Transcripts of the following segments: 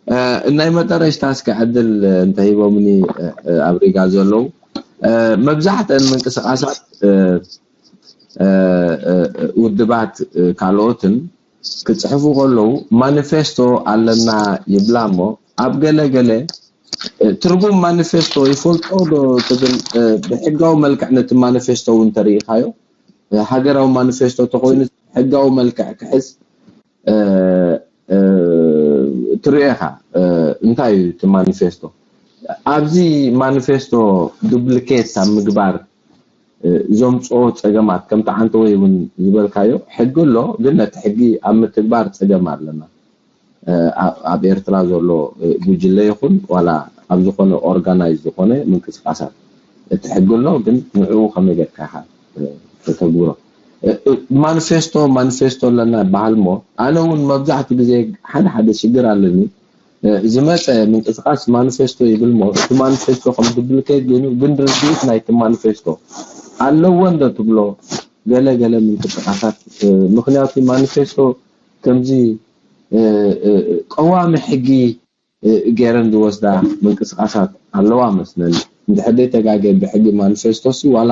እ፣ ናይ መጠረሽታ እስከ ዕድል፣ እ፣ እንተሂቦምኒ፣ እ፣ እ፣ ኣብ ሪጋ ዘለዉ፣ እ፣ መብዛሕተን ምንቅስቃሳት፣ እ፣ እ፣ እ፣ ውድባት፣ እ፣ ካልኦትን ክጽሕፉ ከለዉ ማኒፌስቶ ኣለና ይብላ እሞ ኣብ ገለ ገለ፣ እ፣ ትርጉም ማኒፌስቶ ይፈልጦ ዶ ትብል፣ እ፣ ብሕጋዊ መልክዕ ነቲ ማኒፌስቶ እውን ተርኢኻዮ፣ እ፣ ሃገራዊ ማኒፌስቶ ተኾይኑ ሕጋዊ መልክዕ ክሕዝ እ፣ እ፣ ትሪኦ ኢኻ። እ፣ እንታይ እዩ እቲ ማኒፌስቶ? ኣብዚ ማኒፌስቶ ዱፕሊኬት ኣብ ምግባር፣ እ፣ ዘምፅኦ ፀገማት ከምቲ ዓንተወይ እውን ዝበልካዮ ሕጊ ኣሎ፣ ግን ነቲ ሕጊ ኣብ ምትግባር ፀገም ኣለና። እ፣ ኣብ ኣብ ኤርትራ ዘሎ፣ እ፣ ጉጅለ ይኹን ዋላ ኣብ ዝኾነ ኦርጋናይዝ ዝኾነ ምንቅስቃሳት እቲ ሕጊ ኣሎ፣ ግን ንዕኡ ከመይ ጌርካ ኢኻ፣ እ፣ ተተግብሮ? እ፣ እ፣ ማኒፌስቶ ማኒፌስቶ ኣለና ይበሃል እሞ ኣነ እውን መብዛሕትኡ ግዜ ሓደ ሓደ ሽግር ኣለኒ። እ፣ ዝመፀ ምንቅስቃስ ማኒፌስቶ ይብል እሞ እቲ ማኒፌስቶ ከም ዱፕሊኬት ኮይኑ ግን ርድኢት ናይቲ ማኒፌስቶ ኣለዎ እንዶ ትብሎ ገለ ገለ ምንቅስቃሳት፣ እ፣ ምክንያቱ ማኒፌስቶ ከምዚ፣ እ፣ እ፣ ቀዋሚ ሕጊ፣ እ፣ ገይረን ዝወስዳ ምንቅስቃሳት ኣለዋ መስለኒ። እንድሕር ዘይተጋገ ብሕጊ ማኒፌስቶ ሲ ዋላ፣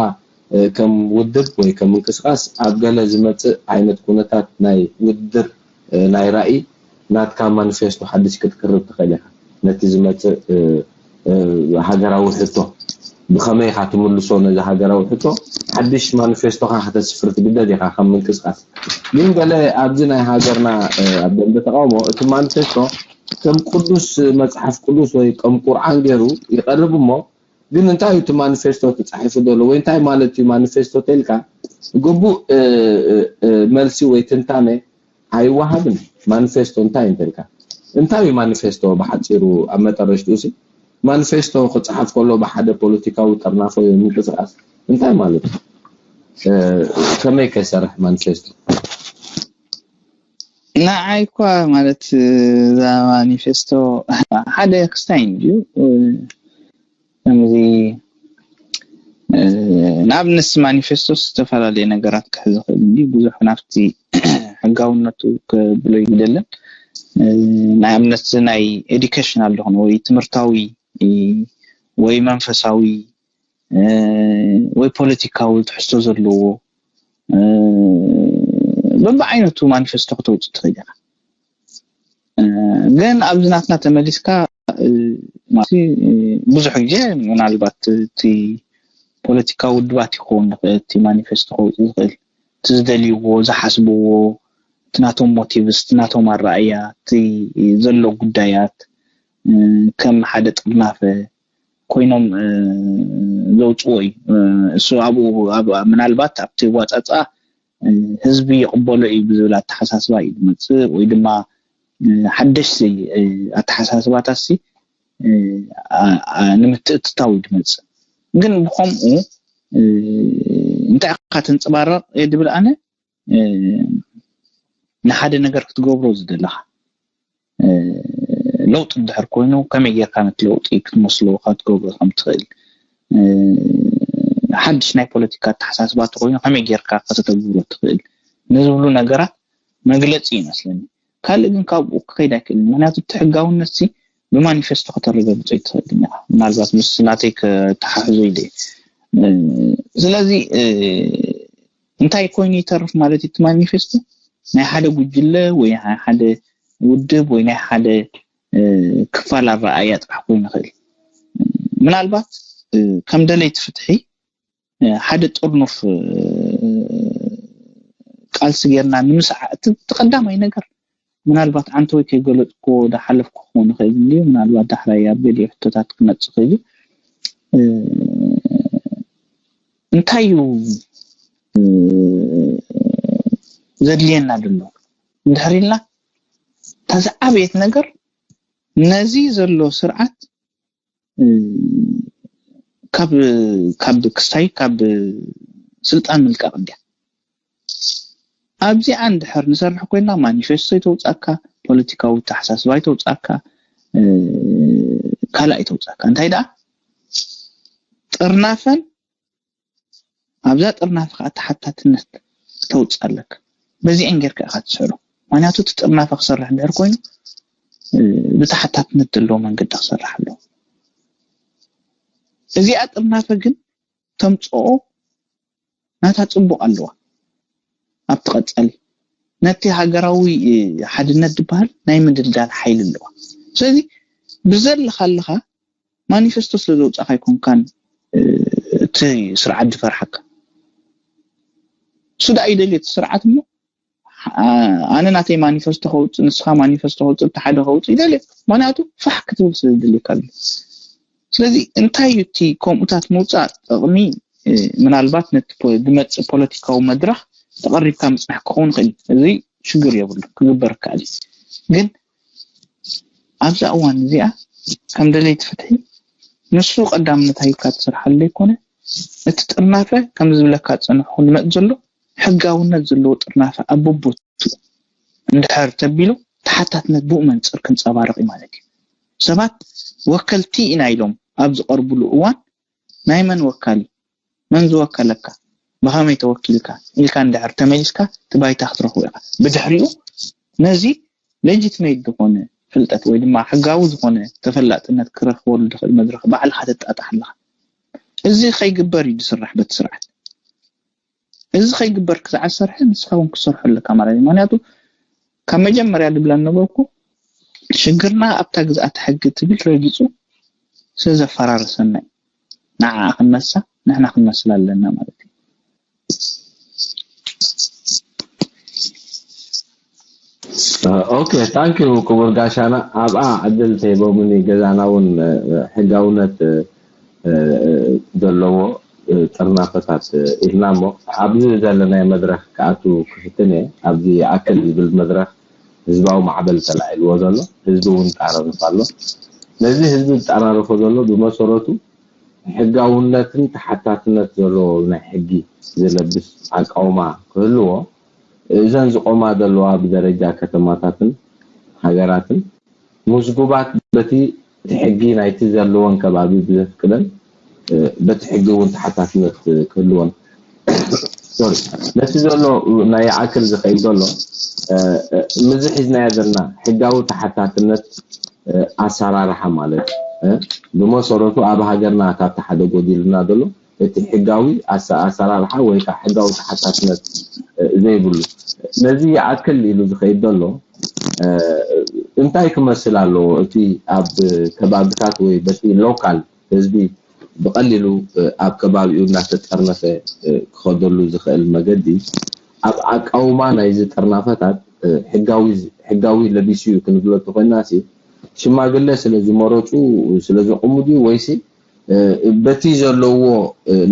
እ፣ ከም ውድብ ወይ ከም ምንቅስቃስ ኣብ ገለ ዝመጽእ ዓይነት ኩነታት ናይ ውድድር፣ እ፣ ናይ ራእይ ናትካ ማኒፌስቶ ሓድሽ ክትቅርብ ትኽእል ኢኻ። ነቲ ዝመጽእ፣ እ፣ እ፣ ሃገራዊ ሕቶ ብኸመይ ኢኻ ትምልሶ ነዚ ሃገራዊ ሕቶ ሓድሽ ማኒፌስቶኻ ከተስፍር ትግደድ ኢኻ ከም ምንቅስቃስ። ግን ገለ ኣብዚ ናይ ሃገርና፣ እ፣ ኣብ ደንበ ተቃውሞ እቲ ማኒፌስቶ ከም ቅዱስ መጽሓፍ ቅዱስ ወይ ከም ቁርዓን ገይሩ ይቐርብ እሞ ግን እንታይ እዩ እቲ ማኒፌስቶ ተጻሒፉ ዘሎ ወይ እንታይ ማለት እዩ ማኒፌስቶ ተልካ ግቡእ፣ እ፣ እ፣ እ፣ መልሲ ወይ ትንታነ ኣይወሃብን። ማኒፌስቶ እንታይ እንተልካ እንታይ እዩ ማኒፌስቶ ብሓፂሩ ኣብ መጠረሽትኡ ሲ ማኒፌስቶ ክፀሓፍ ከሎ ብሓደ ፖለቲካዊ ጠርናፎ ወይ ምንቅስቃስ እንታይ ማለት እዩ? እ፣ ከመይ ከሰርሕ ማኒፌስቶ? ንዓይ እኳ ማለት እዛ ማኒፌስቶ ሓደ ክስታይ እንድዩ ከምዚ እ፣ ንኣብነት ማኒፌስቶ ዝተፈላለየ ነገራት ክሕዝ ይኽእል እንዲ ብዙሕ ናብቲ ሕጋውነቱ ክብሎ ይደለን። እ፣ ንኣብነት ናይ ኤዱኬሽናል ዝኾነ ወይ ትምህርታዊ እ፣ ወይ መንፈሳዊ እ፣ ወይ ፖለቲካዊ ትሕዝቶ ዘለዎ እ፣ በብዓይነቱ ማኒፌስቶ ክተውፅእ ትኽእል ኢኻ። እ፣ ግን ኣብዚ ናትና ተመሊስካ እ፣ ማለት እ፣ ብዙሕ ግዜ ምናልባት እቲ ፖለቲካዊ ውድባት ይኸውን ዝኽእል እቲ ማኒፌስቶ ከውፅእ ዝኽእል እቲ ዝደልይዎ ዝሓስብዎ እቲ ናቶም ሞቲቭስ እቲ ናቶም ኣረኣእያ እቲ ዘሎ ጉዳያት እ፣ ከም ሓደ ጥርናፈ ኮይኖም እ፣ ዘውፅዎ እዩ። እ፣ እሱ ኣብኡ ኣብ- ምናልባት ኣብቲ ዋፃፃ እ፣ ህዝቢ ይቕበሎ እዩ ብዝብል ኣተሓሳስባ እዩ ዝመፅእ ወይ ድማ እ፣ ሓደሽቲ እ፣ ኣተሓሳስባታት ሲ እ፣ ኣ- ኣ- ንምትእትታው እዩ ዝመፅእ። ግን ብኸምኡ እ፣ እንታይ ኢኻ ተንፀባረቕ እየ ዝብል ኣነ እ፣ ንሓደ ነገር ክትገብሮ ዝደለኻ እ፣ ለውጢ እንድሕር ኮይኑ ከመይ ጌርካ ነቲ ለውጢ ክትመስሎ ክትገብሮ ከም ትኽእል እ፣ ሓድሽ ናይ ፖለቲካ ኣተሓሳስባ ተኮይኑ ከመይ ጌርካ ከተተግብሮ ትኽእል ንዝብሉ ነገራት መግለፂ ይመስለኒ። ካልእ ግን ካብኡ ክኸይድ ኣይክእልን። ምክንያቱ እቲ ሕጋውነት ሲ ብማኒፌስቶ ከተረጋግፆ ይትኽእል ኢና። ምናልባት ምስ ናተይ ከተሓሕዞ ኢለ እየ። እ፣ ስለዚ እ፣ እንታይ ኮይኑ ይተርፍ ማለት እዩ እቲ ማኒፌስቶ ናይ ሓደ ጉጅለ ወይ ናይ ሓደ ውድብ ወይ ናይ ሓደ እ፣ ክፋል ኣረኣእያ ጥራሕ ኮይኑ ይኽእል። ምናልባት እ፣ ከም ደለይቲ ፍትሒ እ፣ ሓደ ጥርኑፍ እ፣ ቃልሲ ጌርና ንምስዓ እቲ እቲ ቀዳማይ ነገር ምናልባት ዓንተወይ ከይገለፅኩዎ ዝሓለፍኩ ክኸውን ይኽእል እንድዩ። ምናልባት ዳሕራይ ኣብ ገሊኡ ሕቶታት ክመፅእ ይኽእል እዩ። እ፣ እንታይ እዩ እ፣ ዘድልየና ዘሎ እንድሕር ኢልና እታ ዝዓበየት ነገር ነዚ ዘሎ ስርዓት እ፣ ካብ ካብ ክስታይ ካብ ስልጣን ምልቃቕ እንድያ። ኣብዚኣ እንድሕር ንሰርሕ ኮይና ማኒፌስቶ ይተውፃካ፣ ፖለቲካዊ ተሓሳስባ ይተውፃካ፣ እ፣ ካልእ ይተውፃካ። እንታይ ደኣ ጥርናፈን ኣብዛ ጥርናፈ ከዓ ተሓታትነት ተውፅእ ኣለካ። በዚአን ጌርካ ኢኻ ትስዕሮ። ምክንያቱ እቲ ጥርናፈ ክሰርሕ እንድሕር ኮይኑ ብተሓታትነት ዘለዎ መንገዲ ክሰርሕ ኣለዎ። እዚኣ ጥርናፈ ግን ተምፅኦ ናታ ፅቡቕ ኣለዋ። ኣብቲ ቀፃሊ ነቲ ሃገራዊ ሓድነት ዝበሃል ናይ ምድልዳል ሓይሊ ኣለዋ። ስለዚ ብዘለካ ኣለካ ማኒፌስቶ ስለ ዘውፃእካ ኣይኮንካን እቲ ስርዓት ዝፈርሓካ። እሱ ደኣ ይደልዮ እቲ ስርዓት እሞ ኣነ ናተይ ማኒፌስቶ ከውፅእ፣ ንስኻ ማኒፌስቶ ከውፅእ፣ እቲ ሓደ ከውፅእ ይደልዮ። ምክንያቱ ፋሕ ክትብል ስለ ዝደልየካ ኣሎ። ስለዚ እንታይ እዩ እቲ ከምኡታት ምውፃእ ጥቕሚ? ምናልባት ነቲ ዝመፅእ ፖለቲካዊ መድረኽ ተቐሪብካ ምፅናሕ ክኸውን ይኽእል። እዚ ሽግር የብሉ፣ ክግበር ይከኣል እዩ። ግን ኣብዛ እዋን እዚኣ ከም ደለይቲ ፍትሒ ንሱ ቀዳምነት ሂብካ ትሰርሓሉ ኣይኮነ። እቲ ጥርናፈ ከም ዝብለካ ዝፀንሕኩ ዝመፅ ዘሎ ሕጋውነት ዘለዎ ጥርናፈ ኣብ በቦቱ እንድሕር ተቢሉ ተሓታትነት ብኡ መንፅር ክንፀባረቕ እዩ ማለት እዩ። ሰባት ወከልቲ ኢና ኢሎም ኣብ ዝቐርብሉ እዋን ናይ መን ወካሊ፣ መን ዝወከለካ፣ ብኸመይ ተወኪልካ ኢልካ እንድሕር ተመሊስካ እቲ ባይታ ክትረኽቦ ኢኻ። ብድሕሪኡ ነዚ ሌጂትሜት ዝኾነ ፍልጠት ወይ ድማ ሕጋዊ ዝኾነ ተፈላጥነት ክረኽበሉ ዝኽእል መድረኽ ባዕልኻ ተጣጣሕ ኣለኻ። እዚ ከይግበር እዩ ዝስራሕ በቲ ስርዓት። እዚ ከይግበር ክሳዕ ዝሰርሐ ንስኻ እውን ክትሰርሖ ኣለካ ማለት እዩ። ምክንያቱ ካብ መጀመርያ ዝብላ ነበርኩ ሽግርና ኣብታ ግዝኣት ሕጊ ትብል ረጊፁ ስለ ዘፈራረሰና እዩ። ንዓኣ ክንመሳ ንሕና ክንመስል ኣለና ማለት እዩ። ኦኬ ታንኪዩ ክቡር ጋሻና ኣብኣ ዕድል ተሂቦምኒ ገዛና እውን ሕጋውነት ዘለዎ ጥርናፈታት ኢልና እሞ ኣብዚ ዘለናዮ መድረክ ክኣቱ ክፍትን እየ። ኣብዚ ይኣክል ዝብል መድረክ ህዝባዊ ማዕበል ተላዒልዎ ዘሎ ህዝቢ እውን ይጣራርፍ ኣሎ። ነዚ ህዝቢ ዝጠራርፎ ዘሎ ብመሰረቱ ሕጋውነትን ተሓታትነት ዘለዎ ናይ ሕጊ ዝለብስ ኣቃውማ ክህልዎ እዘን ዝቆማ ዘለዋ ብደረጃ ከተማታትን ሃገራትን ምዝጉባት በቲ እቲ ሕጊ ናይቲ ዘለወን ከባቢ ብዘፍቅደን በቲ ሕጊ እውን ተሓታትነት ክህልወን ነቲ ዘሎ ናይ ይኣክል ዝኽእል ዘሎ ምዚ ሒዝናዮ ዘለና ሕጋዊ ተሓታትነት ኣሰራርሓ ማለት ብመሰረቱ ኣብ ሃገርና ካብቲ ሓደ ጎዲሉና ዘሎ እቲ ሕጋዊ ኣሰራርሓ ወይ ከዓ ሕጋዊ ተሓታትነት ዘይብሉ ነዚ ይኣክል ኢሉ ዝኸይድ ዘሎ እንታይ ክመስል ኣለዎ? እቲ ኣብ ከባብታት ወይ በቲ ሎካል ህዝቢ ብቐሊሉ ኣብ ከባቢኡ እናተጠርነፈ ክኸደሉ ዝኽእል መገዲ ኣብ ኣቃውማ ናይዚ ጥርናፈታት ሕጋዊ ለቢሱ እዩ ክንብሎ እንተኾይና ሲ ሽማግለ ስለ ዝመረፁ ስለ ዘቕሙ ድዩ ወይሲ በቲ ዘለዎ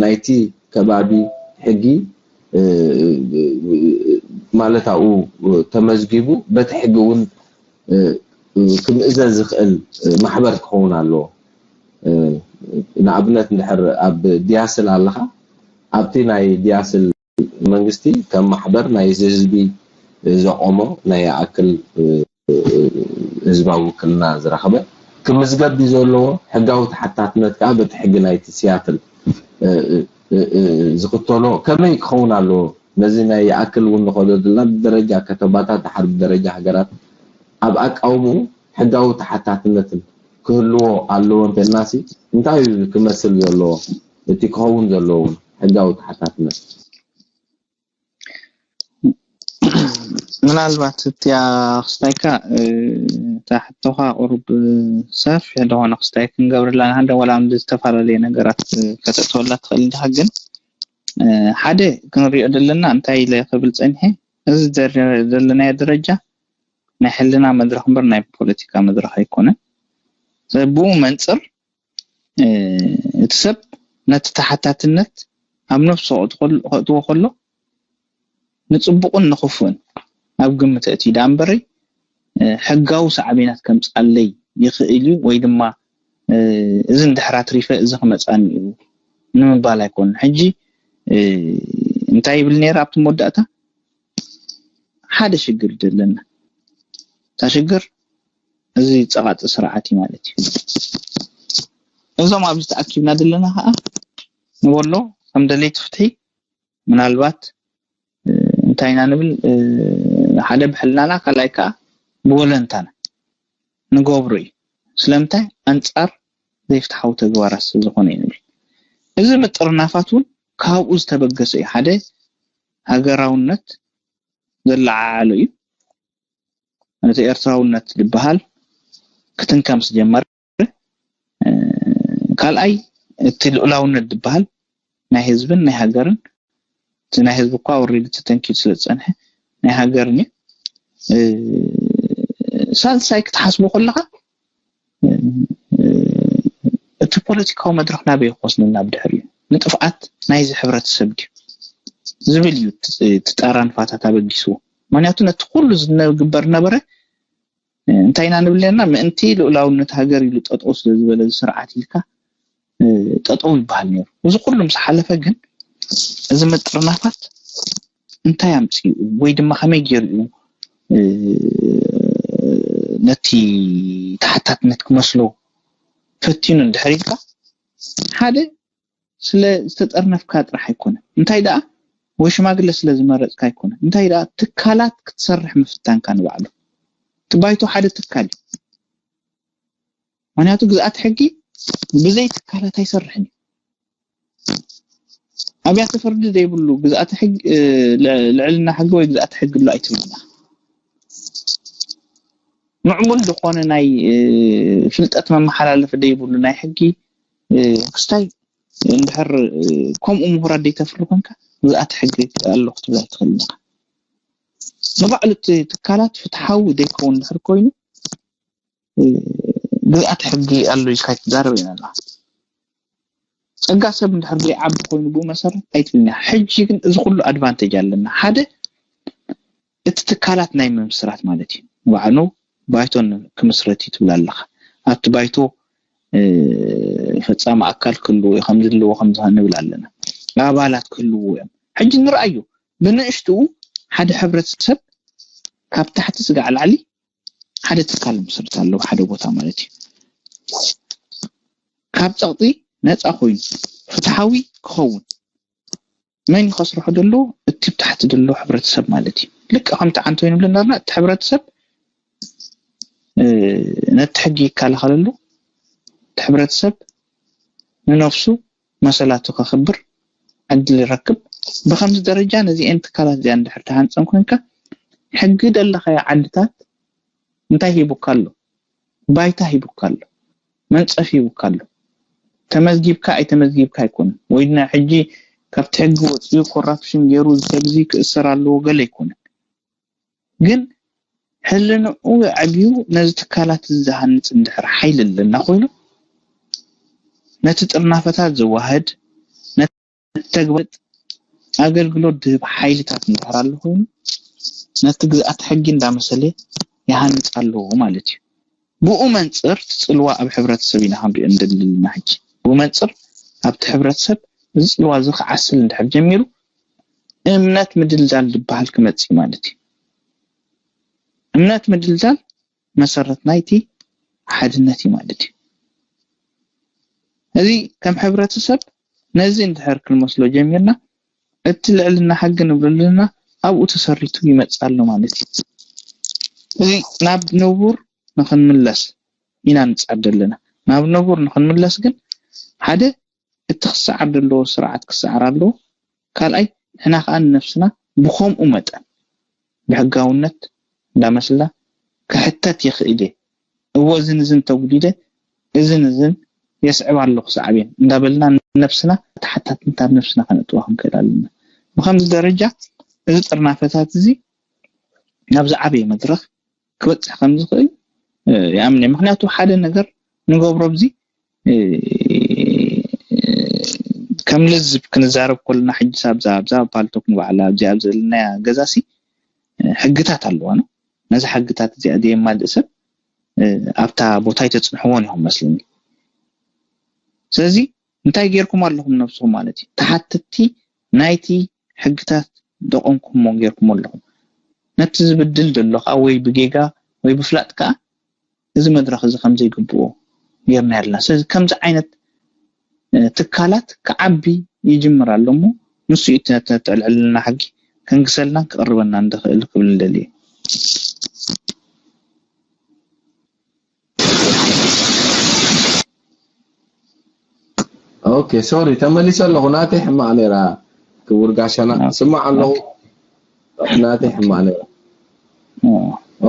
ናይቲ ከባቢ ሕጊ ማለት ኣብኡ ተመዝጊቡ በቲ ሕጊ እውን ክምእዘዝ ዝኽእል ማሕበር ክኸውን ኣለዎ። ንኣብነት እንድሕር ኣብ ዲያስል ኣለኻ ኣብቲ ናይ ዲያስል መንግስቲ ከም ማሕበር ናይ ህዝቢ ዘቆሞ ናይ ይኣክል ህዝባዊ ውክልና ዝረኸበ ክምዝገብ ድዩ ዘለዎ ሕጋዊ ተሓታትነት ከዓ በቲ ሕጊ ናይቲ ሲያትል ዝኽተሎ ከመይ ክኸውን ኣለዎ? ነዚ ናይ ይኣክል እውን ንኸዶ ዘለና ብደረጃ ከተማታት ድሓር ብደረጃ ሃገራት ኣብ ኣቃውምኡ ሕጋዊ ተሓታትነትን ክህልዎ ኣለዎ እንተልናሲ እንታይ እዩ ክመስል ዘለዎ? እቲ ክኸውን ዘለዎ እውን ሕጋዊ ተሓታትነት ምናልባት እቲያ ክስታይካ እታ ሕቶኻ ቁሩብ ሰፊሕ ዝኾነ ክስታይ ክንገብርላ ንሃንደ ወላ ምስ ዝተፈላለየ ነገራት ከተእትወላ ትኽእል እንዲኻ ግን ሓደ ክንሪኦ ዘለና እንታይ ኢለ ክብል ፀኒሐ እዚ ዘለናዮ ደረጃ ናይ ሕልና መድረኽ እምበር ናይ ፖለቲካ መድረኽ ኣይኮነን። ብኡ መንፅር እቲ ሰብ ነቲ ተሓታትነት ኣብ ነፍሱ ከእትዎ ከሎ ንፅቡቕን ንኽፉእን ኣብ ግምት ኣእትዩ ደኣ እምበረይ ሕጋዊ ሳዕቤናት ከምፅኣለይ ይኽእል እዩ ወይ ድማ እዚ እንድሕር ኣትሪፈ እዚ ክመፅኣኒ እዩ ንምባል ኣይኮነን። ሕጂ እንታይ ይብል ነይረ ኣብቲ መወዳእታ ሓደ ሽግር እዩ ዘለና። እታ ሽግር እዚ ፀቓጢ ስርዓት እዩ ማለት እዩ። እዞም ኣብዚ ተኣኪብና ዘለና ከዓ ንበሎ ከም ደለይቲ ፍትሒ ምናልባት እንታይ ኢና ንብል ሓደ ብሕልናና ካልኣይ ከዓ ብወለንታና ንገብሮ እዩ። ስለምንታይ? ኣንጻር ዘይፍትሓዊ ተግባራት ስለ ዝኾነ እዩ ንብል። እዚ ምጥርናፋት እውን ካብኡ ዝተበገሰ እዩ። ሓደ ሃገራውነት ዘለዓዓሎ እዩ። ነቲ ኤርትራውነት ዝበሃል ክትንከም ምስ ጀመረ፣ ካልኣይ እቲ ልኡላውነት ዝበሃል ናይ ህዝብን ናይ ሃገርን፣ እቲ ናይ ህዝቢ እኳ ወሪዱ ተተንኪዩ ስለ ዝጸንሐ ናይ ሃገርን እዩ። ሳልሳይ ክትሓስቦ ከለኻ እቲ ፖለቲካዊ መድረኽ ናበይ ክወስደና ብድሕሪኡ ንጥፍኣት ናይዚ ሕብረተሰብ ድዩ ዝብል እዩ። እቲ ጠራንፋታት ኣበጊስዎ። ምክንያቱ ነቲ ኩሉ ዝነግበር ነበረ እንታይ ኢና ንብል ነርና? ምእንቲ ልኡላውነት ሃገር ኢሉ ጠጠው ስለ ዝበለ እዚ ስርዓት ኢልካ ጠጠው ይበሃል ነይሩ። እዚ ኩሉ ምስ ሓለፈ ግን እዚ ምጥርናፋት እንታይ ኣምፅኡ ወይ ድማ ከመይ ገይሩ እዩ ነቲ ተሓታትነት ክመስሎ ፈቲኑ እንድሕር ኢልካ፣ ሓደ ስለ ዝተጠርነፍካ ጥራሕ ኣይኮነ፣ እንታይ ደኣ ወይ ሽማግለ ስለ ዝመረፅካ ኣይኮነ፣ እንታይ ደኣ ትካላት ክትሰርሕ ምፍታንካ ንባዕሉ። እቲ ባይቶ ሓደ ትካል እዩ። ምክንያቱ ግዝኣት ሕጊ ብዘይ ትካላት ኣይሰርሕን እዩ። ኣብያተ ፍርዲ ዘይብሉ ግዝኣት ሕጊ ልዕልና ሕጊ ወይ ግዝኣት ሕጊ ኣሎ ኣይትብልና። ምዕሙል ዝኾነ ናይ ፍልጠት መመሓላለፊ ዘይብሉ ናይ ሕጊ ክስታይ እንድሕር ከምኡ ምሁራት ዘይተፍሪ ኮንካ ግዝኣት ሕጊ ኣሎ ክትብል ኣይትኽእል ኢኻ። ንባዕሉ እቲ ትካላት ፍትሓዊ ዘይከውን እንድሕር ኮይኑ ግዝኣት ሕጊ ኣሎ ኢልካ ኣይትዛረብ ኢና ኣለኻ። ጸጋ ሰብ እንድሕር ዘይዓቢ ኮይኑ ብኡ መሰረት ኣይትብልና። ሕጂ ግን እዚ ኩሉ ኣድቫንቴጅ ኣለና። ሓደ እቲ ትካላት ናይ ምምስራት ማለት እዩ። ባዕሉ ባይቶን ክምስረት እዩ ትብል ኣለኻ። ኣብቲ ባይቶ ፈጻሚ ኣካል ክህልዎ እዩ ከም ዝልዎ ከም ንብል ኣለና። ኣባላት ክህልዎ እዮም። ሕጂ ንርኣዩ ብንእሽትኡ ሓደ ሕብረተሰብ ካብ ታሕቲ ስጋዕ ላዕሊ ሓደ ትካል ምስርት ኣለዎ ሓደ ቦታ ማለት እዩ። ካብ ጸቕጢ ነፃ ኮይኑ ፍትሓዊ ክኸውን መን ይኸስርሖ ደሎ እቲ ብታሕቲ ደሎ ሕብረተሰብ ማለት እዩ። ልክዕ ከምቲ ዓንቶ ንብል ነርና እቲ ሕብረተሰብ ነቲ ሕጊ ይከላኸለሉ እቲ ሕብረተሰብ ንነፍሱ መሰላቱ ከኽብር ዕድል ይረክብ። ብኸምዚ ደረጃ ነዚአን ትካላት እዚኣን እንድሕር ተሃንፀን ኮንካ ሕጊ ደለኻዮ ዓድታት እንታይ ሂቡካ ኣሎ? ባይታ ሂቡካ ኣሎ፣ መንፀፍ ሂቡካ ኣሎ። ተመዝጊብካ ኣይተመዝጊብካ ኣይኮነን ወይ ናይ ሕጂ ካብቲ ሕጊ ወፂኡ ኮራፕሽን ገይሩ ዝሰብዚ ክእሰር ኣለዎ ገለ ኣይኮነን። ግን ሕልንኡ ኣዕብዩ ነዚ ትካላት ዝሃንፅ እንድሕር ሓይሊ ኣለና ኮይኑ ነቲ ጥርናፈታት ዘዋህድ ነቲ ተግባር ኣገልግሎት ዝህብ ሓይልታት እንድሕር ኣሎ ኮይኑ ነቲ ግዝኣት ሕጊ እንዳመሰለ ይሃንፅ ኣለዎ ማለት እዩ። ብኡ መንፅር እቲ ፅልዋ ኣብ ሕብረተሰብ ኢና ክንሪኦ እንደሊ ዘለና ሕጂ። ብኡ መንፅር ኣብቲ ሕብረተሰብ እዚ ፅልዋ እዚ ክዓስል እንድሕር ጀሚሩ እምነት ምድልዳል ዝበሃል ክመፅእ እዩ ማለት እዩ። እምነት ምድልዳል መሰረት ናይቲ ሓድነት እዩ ማለት እዩ። እዚ ከም ሕብረተሰብ ነዚ እንድሕር ክንመስሎ ጀሚርና እቲ ልዕልና ሕጊ ንብለልና ኣብኡ ተሰሪቱ ይመፅእ ኣሎ ማለት እዩ። እዚ ናብ ንቡር ንክንምለስ ኢና ንፃደ ኣለና። ናብ ንቡር ንክንምለስ ግን ሓደ እቲ ክሰዓር ዘለዎ ስርዓት ክሰዓር ኣለዎ። ካልኣይ ንሕና ከዓ ንነብስና ብከምኡ መጠን ብሕጋውነት እንዳመስልና ክሕተት ይኽእል እየ። እዎ እዝን እዝን ተጉዲለ እዝን እዝን የስዕብ ኣለኹ ሰዓብየን እንዳበልና ነብስና ተሓታትነት ኣብ ነብስና ከነጥዋ ክንክእል ኣለና። ብከምዚ ደረጃ እዚ ጥርናፈታት እዚ ናብ ዝዓበየ መድረኽ ክበፅሕ ከም ዝኽእል ይኣምን እየ። ምክንያቱ ሓደ ነገር ንገብሮ ኣብዚ ከም ልዝብ ክንዛረብ ከለና ሕጂ ኣብዛ ኣብዛ ፓልቶክ ንባዕላ ኣብዚኣ ኣብ ዘለናያ ገዛሲ ሕግታት ኣለዋና። ነዚ ሕግታት እዚኣ ዘየማልእ ሰብ ኣብታ ቦታ ኣይተፅንሕዎን ኢኹም መስልኒ። ስለዚ እንታይ ጌርኩም ኣለኹም ነብስኹም ማለት እዩ ተሓተትቲ ናይቲ ሕግታት ደቆምኩሞ ጌርኩም ኣለኹም። ነቲ ዝብድል ዘሎ ከዓ ወይ ብጌጋ ወይ ብፍላጥ ከዓ እዚ መድረኽ እዚ ከም ዘይግብኦ ጌርና ኣለና። ስለዚ ከምዚ ዓይነት ትካላት ክዓቢ ይጅምር ኣሎ እሞ ንሱ እዩ እቲ ነቲ ልዕልና ሕጊ ከንግሰልናን ክቕርበናን ዝኽእል ክብል ንደሊ እየ። ኦኬ፣ ሶሪ፣ ተመሊሰ ኣለኹ። ናተይ ሕማቕ ነይራ፣ ክቡር ጋሻና። ስማዕ ኣለኹ። ናተይ ሕማቕ ነይራ።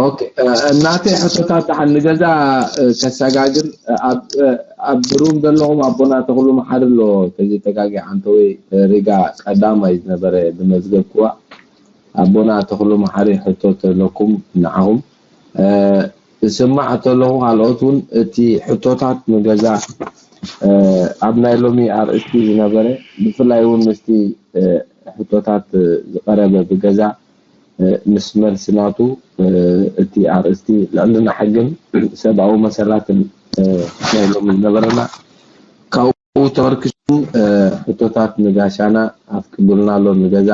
ኦኬ፣ እ፣ ናተይ ሕቶታት ደሓን ንገዛ፣ እ፣ ከሰጋግር፣ እ፣ ኣብ፣ እ፣ ኣብ ሩም ዘለኹም ኣቦና ተኽሉ መሓሪ ኣሎ፣ ተዘይተጋጊ ዓንተወይ፣ እ፣ ሪጋ ቀዳማይ ዝነበረ ዝመዝገብክዋ ኣቦና ተኽሉ መሓሪ ሕቶ ተለኩም ንዓኹም። እ፣ ስማዕ ተለኹ፣ ካልኦት እውን እቲ ሕቶታት ንገዛ፣ እ፣ ኣብ ናይ ሎሚ ኣርእስቲ ዝነበረ፣ ብፍላይ እውን ምስቲ፣ እ፣ ሕቶታት ዝቐረበ ብገዛ፣ እ፣ ምስ መልሲ ናቱ፣ እ፣ እቲ ኣርእስቲ ልዕልና ሕግን ሰብኣዊ መሰላትን፣ እ፣ ናይ ሎሚ ዝነበረና ካብኡ ተመርኪስኩም፣ እ፣ ሕቶታት ንጋሻና ኣፍቅዱልና ኣሎ ንገዛ።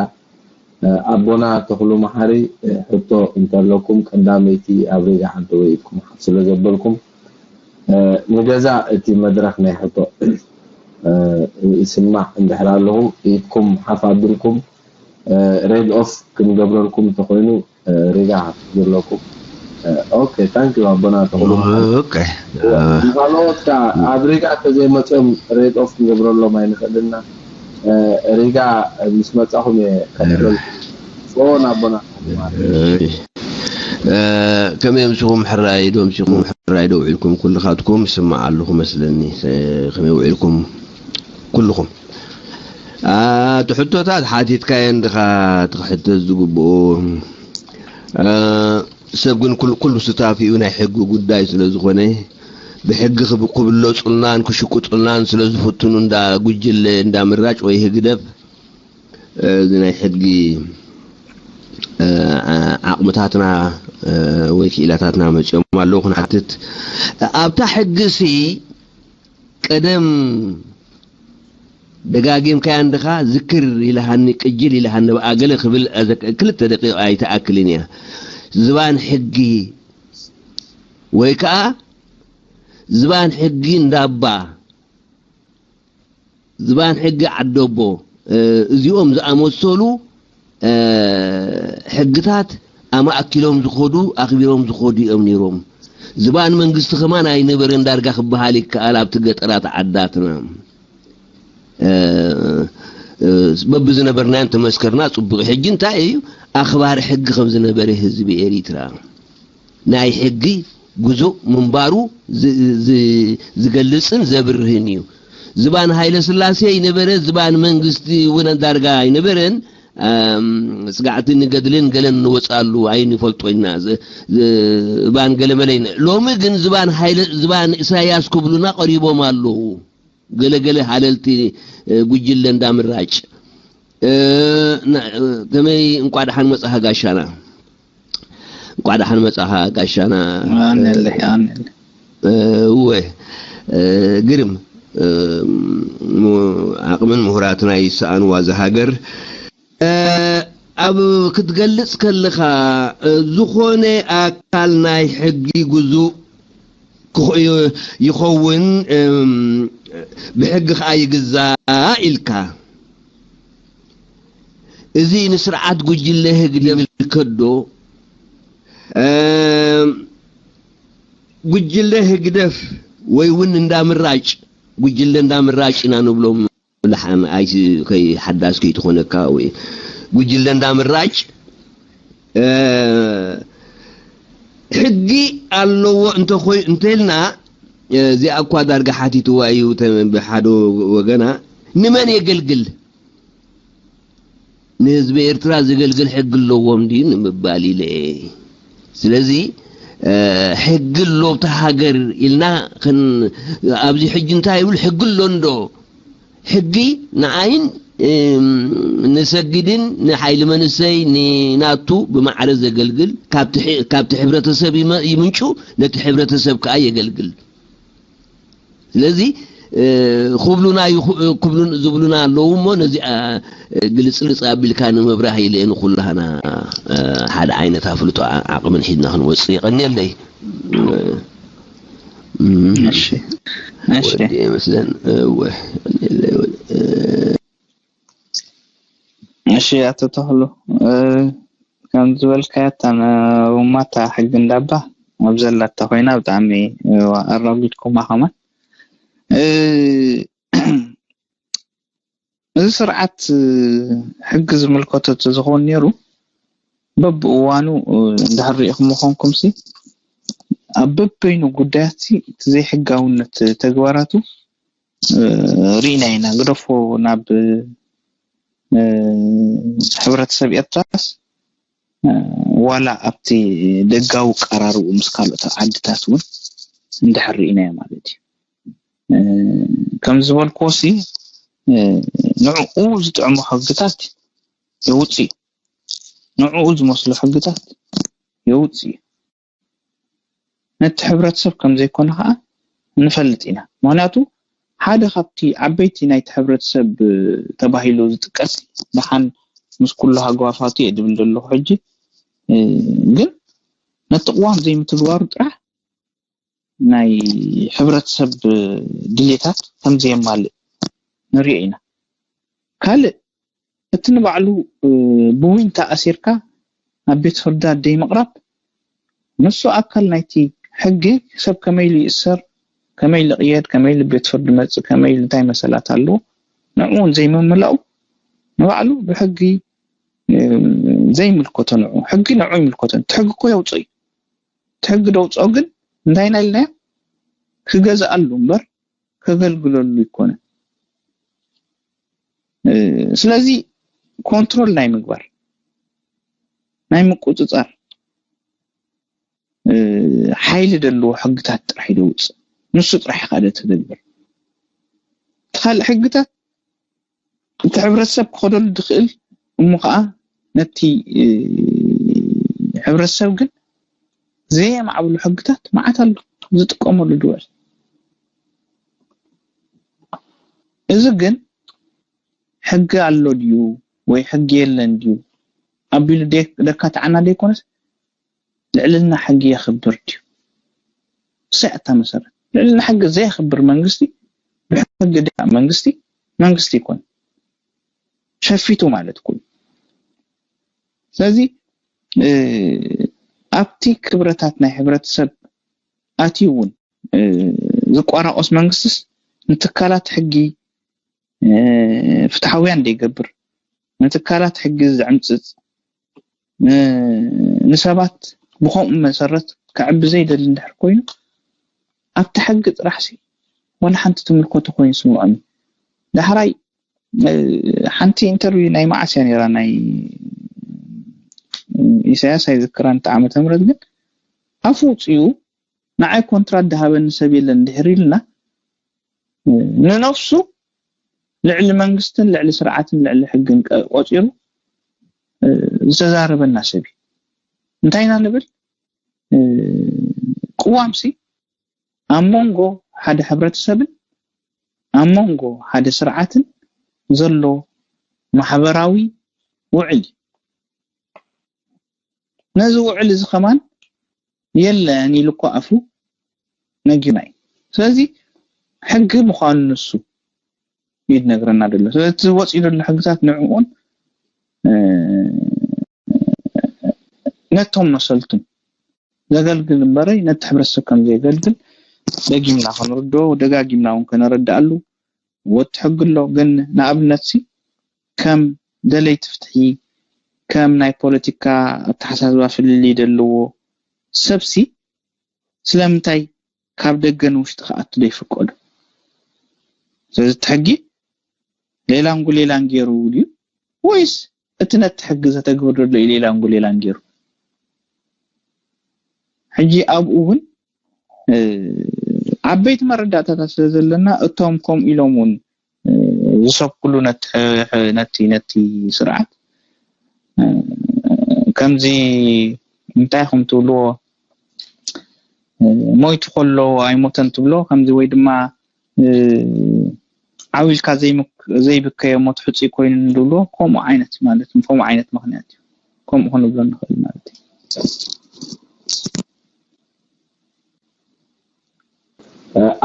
እ፣ ኣቦና ተኽሉ መሓሪ፣ እ፣ ሕቶ እንተለኩም ቀዳመይቲ ኣብ ሪጋ ዓንተወይ ኢድኩም ሓፍ ስለ ዘበልኩም፣ እ፣ ንገዛ እቲ መድረኽ ናይ ሕቶ፣ እ፣ ይስማዕ እንድሕር ኣለኹም ኢድኩም ሓፍ ኣቢልኩም፣ እ፣ ሬድ ኦፍ ክንገብረልኩም እንተኾይኑ፣ እ፣ ሪጋ ዘለኩም። እ፣ ኦኬ፣ ታንክ ዩ ኣቦና ተኽሉ። ኦኬ። እ፣ ንኻልኦት ከኣ ኣብ ሪጋ እንተዘይመፅኦም ሬድ ኦፍ ክንገብረሎም ኣይንኽእልና። እ፣ ሪጋ ምስ መጻኹም እየ ከሕልፈልኩም። ፎን ኣቦና ተኽሉ ማለት እዩ። እሺ። እ፣ ከመይ ኣምሲኹም? ሕራይ ዶ ኣምሲኹም? ሕራይ ዶ ውዒልኩም? ኩልኻትኩም ስማዕ ኣለኹ መስለኒ። እ፣ ከመይ ውዒልኩም? ኩልኹም። እ፣ እቲ ሕቶታት ሓቲትካየን ድኻ ትሕተት ዝግብኡ? እ፣ ሰብ ግን ኩሉ፣ ኩሉ ስታፍ እዩ፣ ናይ ሕጊ ጉዳይ ስለ ዝኾነ፣ ብሕጊ ክብ-፣ ክብለጹልናን ክሽቁጡልናን ስለ ዝፍትኑ፣ እንዳ ጉጅለ፣ እንዳ ምራጭ ወይ ህግደፍ፣ እ፣ እዚ ናይ ሕጊ፣ እ፣ ዓቕምታትና፣ እ፣ ወይ ክኢላታትና መጺኦም ኣለዉ ክንሓትት። ኣብታ ሕጊ ሲ ቀደም ደጋጊምካያ እንድኻ ዝክር ኢልሃኒ፣ ቅጅል ኢልሃኒ፣ ብኣ ገለ ክብል ኣዘክ-፣ ክልተ ደቂቕ ኣይትኣክልን እያ። ዝባን ሕጊ ወይ ከኣ ዝባን ሕጊ እንዳባ፣ ዝባን ሕጊ ዓደቦ፣ እ፣ እዚኦም ዝኣመሰሉ፣ እ፣ ሕግታት ኣማእኪሎም ዝኸዱ፣ ኣኽቢሮም ዝኸዱ እዮም ነይሮም። ዝባን መንግስቲ ከማን ኣይነበረን ዳርጋ ክበሃል ይከኣል ኣብቲ ገጠራት ዓዳትና። እ፣ እ፣ በብዝነበርናዮ እንተመስከርና ጽቡቕ። ሕጂ እንታይ እዩ? ኣኽባሪ ሕጊ ከም ዝነበረ ህዝቢ ኤሪትራ ናይ ሕጊ ጉዞ ምንባሩ ዝ-፣ ዝ-፣ ዝገልጽን ዘብርህን እዩ። ዝባን ሃይለ ስላሴ ይነበረ፣ ዝባን መንግስቲ እውን ዳርጋ ኣይነበረን። ኣም፣ ስጋዕትን ገድልን ገለን ንወጻሉ ኣይንፈልጦ ኢና። ዝ-፣ ዝ-፣ ዝባን ገለመለ ይነ-፣ ሎሚ ግን ዝባን ሃይለ፣ ዝባን ኢሳያስ ክብሉና ቀሪቦም ኣለዉ። ገለገለ ሃለልቲ፣ እ፣ ጉጅለ እንዳ ምራጭ። እ፣ ና-፣ እ፣ ከመይ እንቋ ደሓን መጻኻ ጋሻና። እንቋ ደሓን መጻኻ ጋሻና። ኣነለ፣ ኣነለ። እ፣ እወ፣ እ፣ ግርም፣ እ፣ ሙ-፣ ዓቕምን ምሁራትን ኣይሰኣንዋ እዛ ሃገር። እ፣ ኣብ ክትገልጽ ከለኻ፣ እ፣ ዝኾነ ኣካል ናይ ሕጊ ግዙእ ክኾ-፣ ይ-፣ ይኸውን፣ እም፣ ብሕጊ ኸኣ ይግዛእ ኢልካ። እዚ ንስርዓት ጉጅለ ህግደፍ ይምልከት ዶ? እም፣ ጉጅለ ህግደፍ ወይ እውን እንዳ ምራጭ፣ ጉጅለ እንዳ ምራጭ ኢና ንብሎም። ደሓን ኣይ-፣ ከይ-፣ ሓዳስ ከይትኾነካ ወይ ጉጅለ እንዳ ምራጭ፣ እ፣ ሕጊ ኣለዎ እንተኾይ-፣ እንተልና፣ እ፣ እዚኣ እኳ ዳርጋ ሓቲትዋ እዩ ተ-፣ ብሓደ ወገና፣ ንመን የገልግል? ንህዝቢ ኤርትራ ዘገልግል ሕጊ ኣለዎም ድዩ ንምባል ኢለ እየ። ስለዚ፣ እ፣ ሕጊ ኣሎ ኣብታ ሃገር ኢልና ክን-፣ ኣብዚ ሕጂ እንታይ ይብል? ሕጊ ኣሎ እንዶ? ሕጊ ንዓይን፣ እም፣ ንሰጊድን፣ ንሓይሊ መንእሰይ፣ ንናቱ ብማዕረ ዘገልግል፣ ካብቲ ሕ-፣ ካብቲ ሕብረተሰብ ይመ-፣ ይምንጩ፣ ነቲ ሕብረተሰብ ከኣ የገልግል። ስለዚ፣ እ፣ ክብሉና ይኹ-፣ ክብሉን-፣ ዝብሉና ኣለዉ እሞ፣ ነዚኣ፣ እ፣ ግልጽልጽ ኣቢልካ ንምብራህ ኢለ ንኹላህና፣ እ፣ ሓደ ዓይነት ኣፍልጦ ዓ-፣ ዓቕምን ሒዝና ክንወጽእ። የቐንየለይ። እም፣ እሺ። እሺ። ወዲ ይመስለን። እወ፣ የቐንየለይ ወዲ። እ፣ እሺ፣ ኣቶ ተኽሉ፣ እ፣ ከም ዝበልካዮ፣ እታ ነ-፣ ውማታ ሕጊ እንዳባ ኣብ ዘላታ ኮይና ብጣዕሚ፣ እ፣ ኣራጒድኩማ ከማን። እ፣ እዚ ስርዓት ሕጊ ዝምልከቶ ተዝኸውን ነይሩ፣ በብእዋኑ እንድሕር ርኢኹም ምኾንኩምሲ፣ ኣብ በበይኑ ጉዳያትሲ እቲ ዘይሕጋውነት ተግባራቱ ርኢና ኢና። ግደፎ ናብ ሕብረተሰብ ኤርትራስ፣ ዋላ ኣብቲ ደጋዊ ቀራርቡ ምስ ካልኦት ዓድታት እውን እንድሕር ርኢናዮ ማለት እዩ። ከም ዝበልክዎ ሲ፣ ንዕኡ ዝጥዕሙ ሕግታት የውፅእ እዩ። ንዕኡ ዝመስሉ ሕግታት የውፅእ እዩ። ነቲ ሕብረተሰብ ከም ዘይኮነ ከዓ ንፈልጥ ኢና። ምኽንያቱ ሓደ ካብቲ ዓበይቲ ናይቲ ሕብረተሰብ ተባሂሉ ዝጥቀስ፣ ደሓን ምስ ኩሉ ሃገዋፋቱ እየ ድብል ዘለኹ ሕጂ፣ ግን ነቲ ቅዋም ዘይምትግባሩ ጥራሕ ናይ ሕብረተሰብ ድሌታት ከም ዘየማልእ ንሪኦ ኢና። ካልእ እቲ ንባዕሉ ብዊንታ ኣሲርካ ናብ ቤት ፍርዲ ኣደይ ምቕራብ፣ ንሱ ኣካል ናይቲ ሕጊ። ሰብ ከመይ ኢሉ ይእሰር፣ ከመይ ኢሉ ይቕየድ፣ ከመይ ኢሉ ቤት ፍርዲ መጽእ፣ ከመይ ኢሉ እንታይ መሰላት ኣለዎ፣ ንዕኡ እውን ዘይምምላኡ ንባዕሉ ብሕጊ ዘይምልከቶ፣ ንዑ ሕጊ ንዑ ይምልከቶ። እቲ ሕጊ እኮ የውፅኦ እዩ። እቲ ሕጊ ደውፅኦ ግን እንታይ ኢና ኢልናዮ? ክገዝኣሉ እምበር ከገልግለሉ ይኮነ። ስለዚ ኮንትሮል ናይ ምግባር፣ ናይ ምቁፅፃር ሓይሊ ዘለዎ ሕግታት ጥራሕ ይደውፅ። ንሱ ጥራሕ ኢኻ ዶ ተተግብር። እቲ ካልእ ሕግታት እቲ ሕብረተሰብ ክኸደሉ ዝኽእል እሞ ከዓ ነቲ ሕብረተሰብ ግን ዘየማዕብሉ ሕግታት መዓት ኣሎ ዝጥቀመሉ ድውዕል። እዚ ግን ሕጊ ኣሎ ድዩ ወይ ሕጊ የለን ድዩ ኣቢሉ ደካትዓና ዘይኮነስ ልዕልና ሕጊ የኽብር ድዩ? እሳይ ኣታ መሰረት ልዕልና ሕጊ ዘየኽብር መንግስቲ ብሕጊ ደኣ መንግስቲ መንግስቲ ይኮን ሸፊቱ ማለት ኩሉ። ስለዚ ኣብቲ ክብረታት ናይ ሕብረተሰብ ኣትዩ እውን ዝቋራቆስ መንግስትስ ንትካላት ሕጊ ፍትሓውያን ዘይገብር፣ ንትካላት ሕጊ ዝዕምፅፅ፣ ንሰባት ብከምኡ መሰረት ክዕቢ ዘይደሊ እንድሕር ኮይኑ ኣብቲ ሕጊ ጥራሕ ሲ ዋላ ሓንቲ ትምልከቶ ኮይኑ ስምዖም። ዳሕራይ ሓንቲ ኢንተርቪው ናይ መዓስ እያ ነይራ ናይ ኢሳያስ ኣይዝክራን እቲ ዓመተ ምህረት ግን ኣፉ ውፅኡ ንዓይ ኮንትራት ዝሃበኒ ሰብ የለን እንድሕር ኢልና ንነፍሱ ልዕሊ መንግስትን ልዕሊ ስርዓትን ልዕሊ ሕግን ቆፂሩ ዝተዛረበና ሰብ እዩ። እንታይ ኢና ንብል? ቅዋምሲ ኣብ መንጎ ሓደ ሕብረተሰብን ኣብ መንጎ ሓደ ስርዓትን ዘሎ ማሕበራዊ ውዕል እዩ። ነዚ ውዕል እዚ ከማን የለን ኢሉ እኮ ኣፉ ነጊሩና እዩ። ስለዚ ሕጊ ምዃኑ ንሱ እዩ ዝነግረና ዘሎ። ስለዚ እቲ ወፂኡ ዘሎ ሕግታት ንዕኡን ነቶም መሰልቱን ዘገልግል እምበረይ ነቲ ሕብረተሰብ ከም ዘየገልግል ደጊምና ክንርድኦ ደጋጊምና እውን ከነረድኣሉ ወቲ ሕጊ ኣሎ። ግን ንኣብነት ሲ ከም ደለይቲ ፍትሒ ከም ናይ ፖለቲካ ኣተሓሳስባ ፍልልይ ዘለዎ ሰብሲ ስለምንታይ ካብ ደገ ንውሽጢ ክኣቱ ዘይፍቀዱ? ስለዚ እቲ ሕጊ ሌላን ጉሌላን ገይሩ ድዩ ወይስ እቲ ነቲ ሕጊ ዘተግብር ዘሎ እዩ ሌላን ጉሌላን ገይሩ? ሕጂ ኣብኡ እውን ዓበይቲ መረዳእታታት ስለ ዘለና እቶም ከምኡ ኢሎም እውን ዝሰብክሉ ነቲ ነቲ ነቲ ስርዓት ከምዚ እንታይ ኢኹም ትብልዎ ሞይቱ ከሎ ኣይሞተን ትብሎ ከምዚ ወይ ድማ ዓው ኢልካ ዘይብከዮ ሞት ሕፁይ ኮይኑ ንብሎ ከምኡ ዓይነት ማለት ከምኡ ዓይነት ምክንያት እዩ። ከምኡ ክንብሎ ንኽእል ማለት እዩ።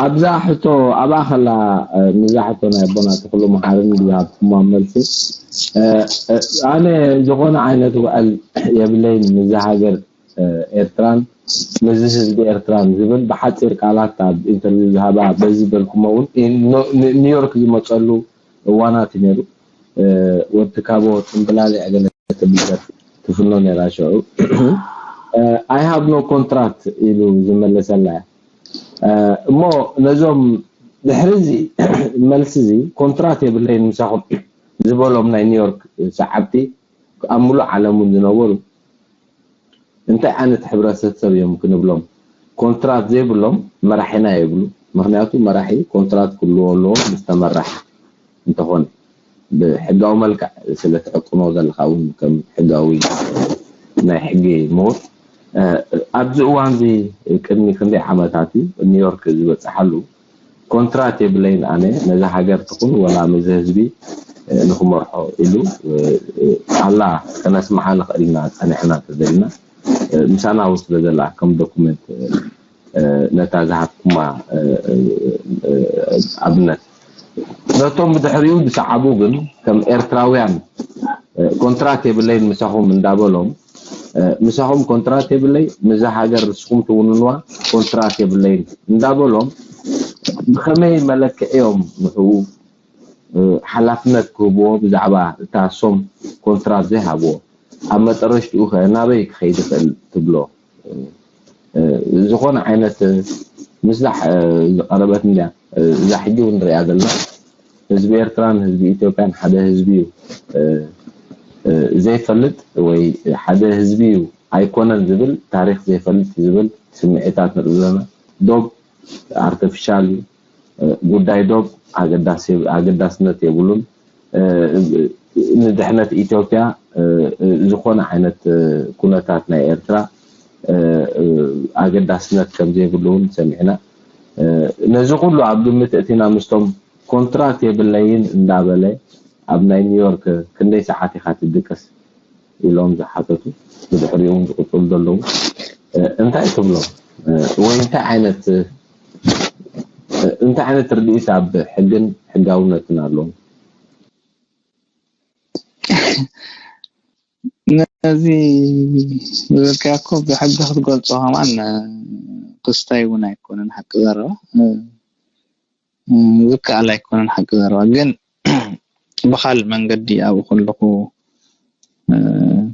ኣብዛ ሕቶ ኣብኣ ከላ ንዛ ሕቶ ናይ ኣቦና ተኽሉ መሓርን ዝሃብኩማ መልሲ ኣነ ዝኾነ ዓይነት ውዕል የብለይን ምስዛ ሃገር ኤርትራን ምስዚ ህዝቢ ኤርትራን ዝብል ብሓፂር ቃላት ኣብ ኢንተርቪው ዝሃባ በዚ በልኩሞ እውን ኒውዮርክ ዝመፀሉ እዋናት እዩ ነይሩ። ወዲ ካቦ ጽምብላሊዕ ገለ ትብል ትፍኖ ነይራ ሽዑ። I have no contract ኢሉ ዝመለሰላ እያ። እሞ ነዞም ድሕሪ እዚ መልሲ እዚ ኮንትራት የብለይን ምሳኹም ዝበሎም ናይ ኒውዮርክ ሰዓብቲ ኣብ ሙሉእ ዓለም እውን ዝነበሩ እንታይ ዓይነት ሕብረተሰብ እዮም ክንብሎም? ኮንትራት ዘይብሎም መራሒና የብሉ። ምክንያቱ መራሒ ኮንትራት ክህልዎ ኣለዎ ምስ ተመራሕ እንተኾነ ብሕጋዊ መልክዕ ስለ ትዕቅኖ ዘለካ እውን ከም ሕጋዊ ናይ ሕጊ ምሁር ኣብዚ እዋን እዚ ቅድሚ ክንደይ ዓመታት እዩ ኒውዮርክ ዝበፅሓሉ ኮንትራት የብለይን ኣነ ነዛ ሃገር ትኹን ወላ ነዚ ህዝቢ ንክመርሖ ኢሉ ኣላ ከነስምዓ ንኽእል ኢና ፀኒሕና እንተዘይልና ምሳና ውስጥ በዘላ ከም ዶኩመንት ነታ ዝሃብኩማ ኣብነት ነቶም ብድሕሪኡ ዝሰዓቡ ግን ከም ኤርትራውያን ኮንትራት የብለይን ምሳኹም እንዳበሎም ምሳኹም ኮንትራት የብለይ ምዛ ሃገር ንስኹም ትውንንዋ ኮንትራት የብለይን እንዳበሎም ብኸመይ መለክዕ እዮም ንሕኡ ሓላፍነት ክህብዎ ብዛዕባ እታ ሶም ኮንትራት ዘይሃብዎ ኣብ መጠረሽትኡ ከ ናበይ ክኸይድ ይኽእል ትብሎ ዝኾነ ዓይነት ምስዛሕ ዝቀረበት እንድያ እዛ ሕጂ እውን ንሪኣ ዘለና ህዝቢ ኤርትራን ህዝቢ ኢትዮጵያን ሓደ ህዝቢ እዩ ዘይፈልጥ ወይ ሓደ ህዝቢ እዩ ኣይኮነን ዝብል ታሪክ ዘይፈልጥ ዝብል ስምዒታት ንርኢ ዘለና ዶብ ኣርቲፊሻል እዩ ጉዳይ ዶብ ኣገዳስነት የብሉን ንድሕነት ኢትዮጵያ ዝኾነ ዓይነት ኩነታት ናይ ኤርትራ ኣገዳስነት ከም ዘይብሉ እውን ሰሚዕና ነዚ ኩሉ ኣብ ግምት እቲና ምስቶም ኮንትራት የብለይን እንዳበለ ኣብ ናይ ኒውዮርክ ክንደይ ሰዓት ኢኻ ትድቅስ ኢሎም ዝሓተቱ ብድሕሪኡ እውን ዝቅፅሉ ዘለዉ እንታይ ትብሎም ወይ እንታይ ዓይነት እንታይ ዓይነት ርድኢት ኣብ ሕግን ሕጋውነትን ኣለዎም ነዚ ዝበልካዮ እኮ ብሕጊ ክትገልፆ ከማን ክስታይ እውን ኣይኮነን ሓቂ ዘረባ ዝከኣል ኣይኮነን ሓቂ ዘረባ ግን ብካልእ መንገዲ ኣብኡ ከለኹ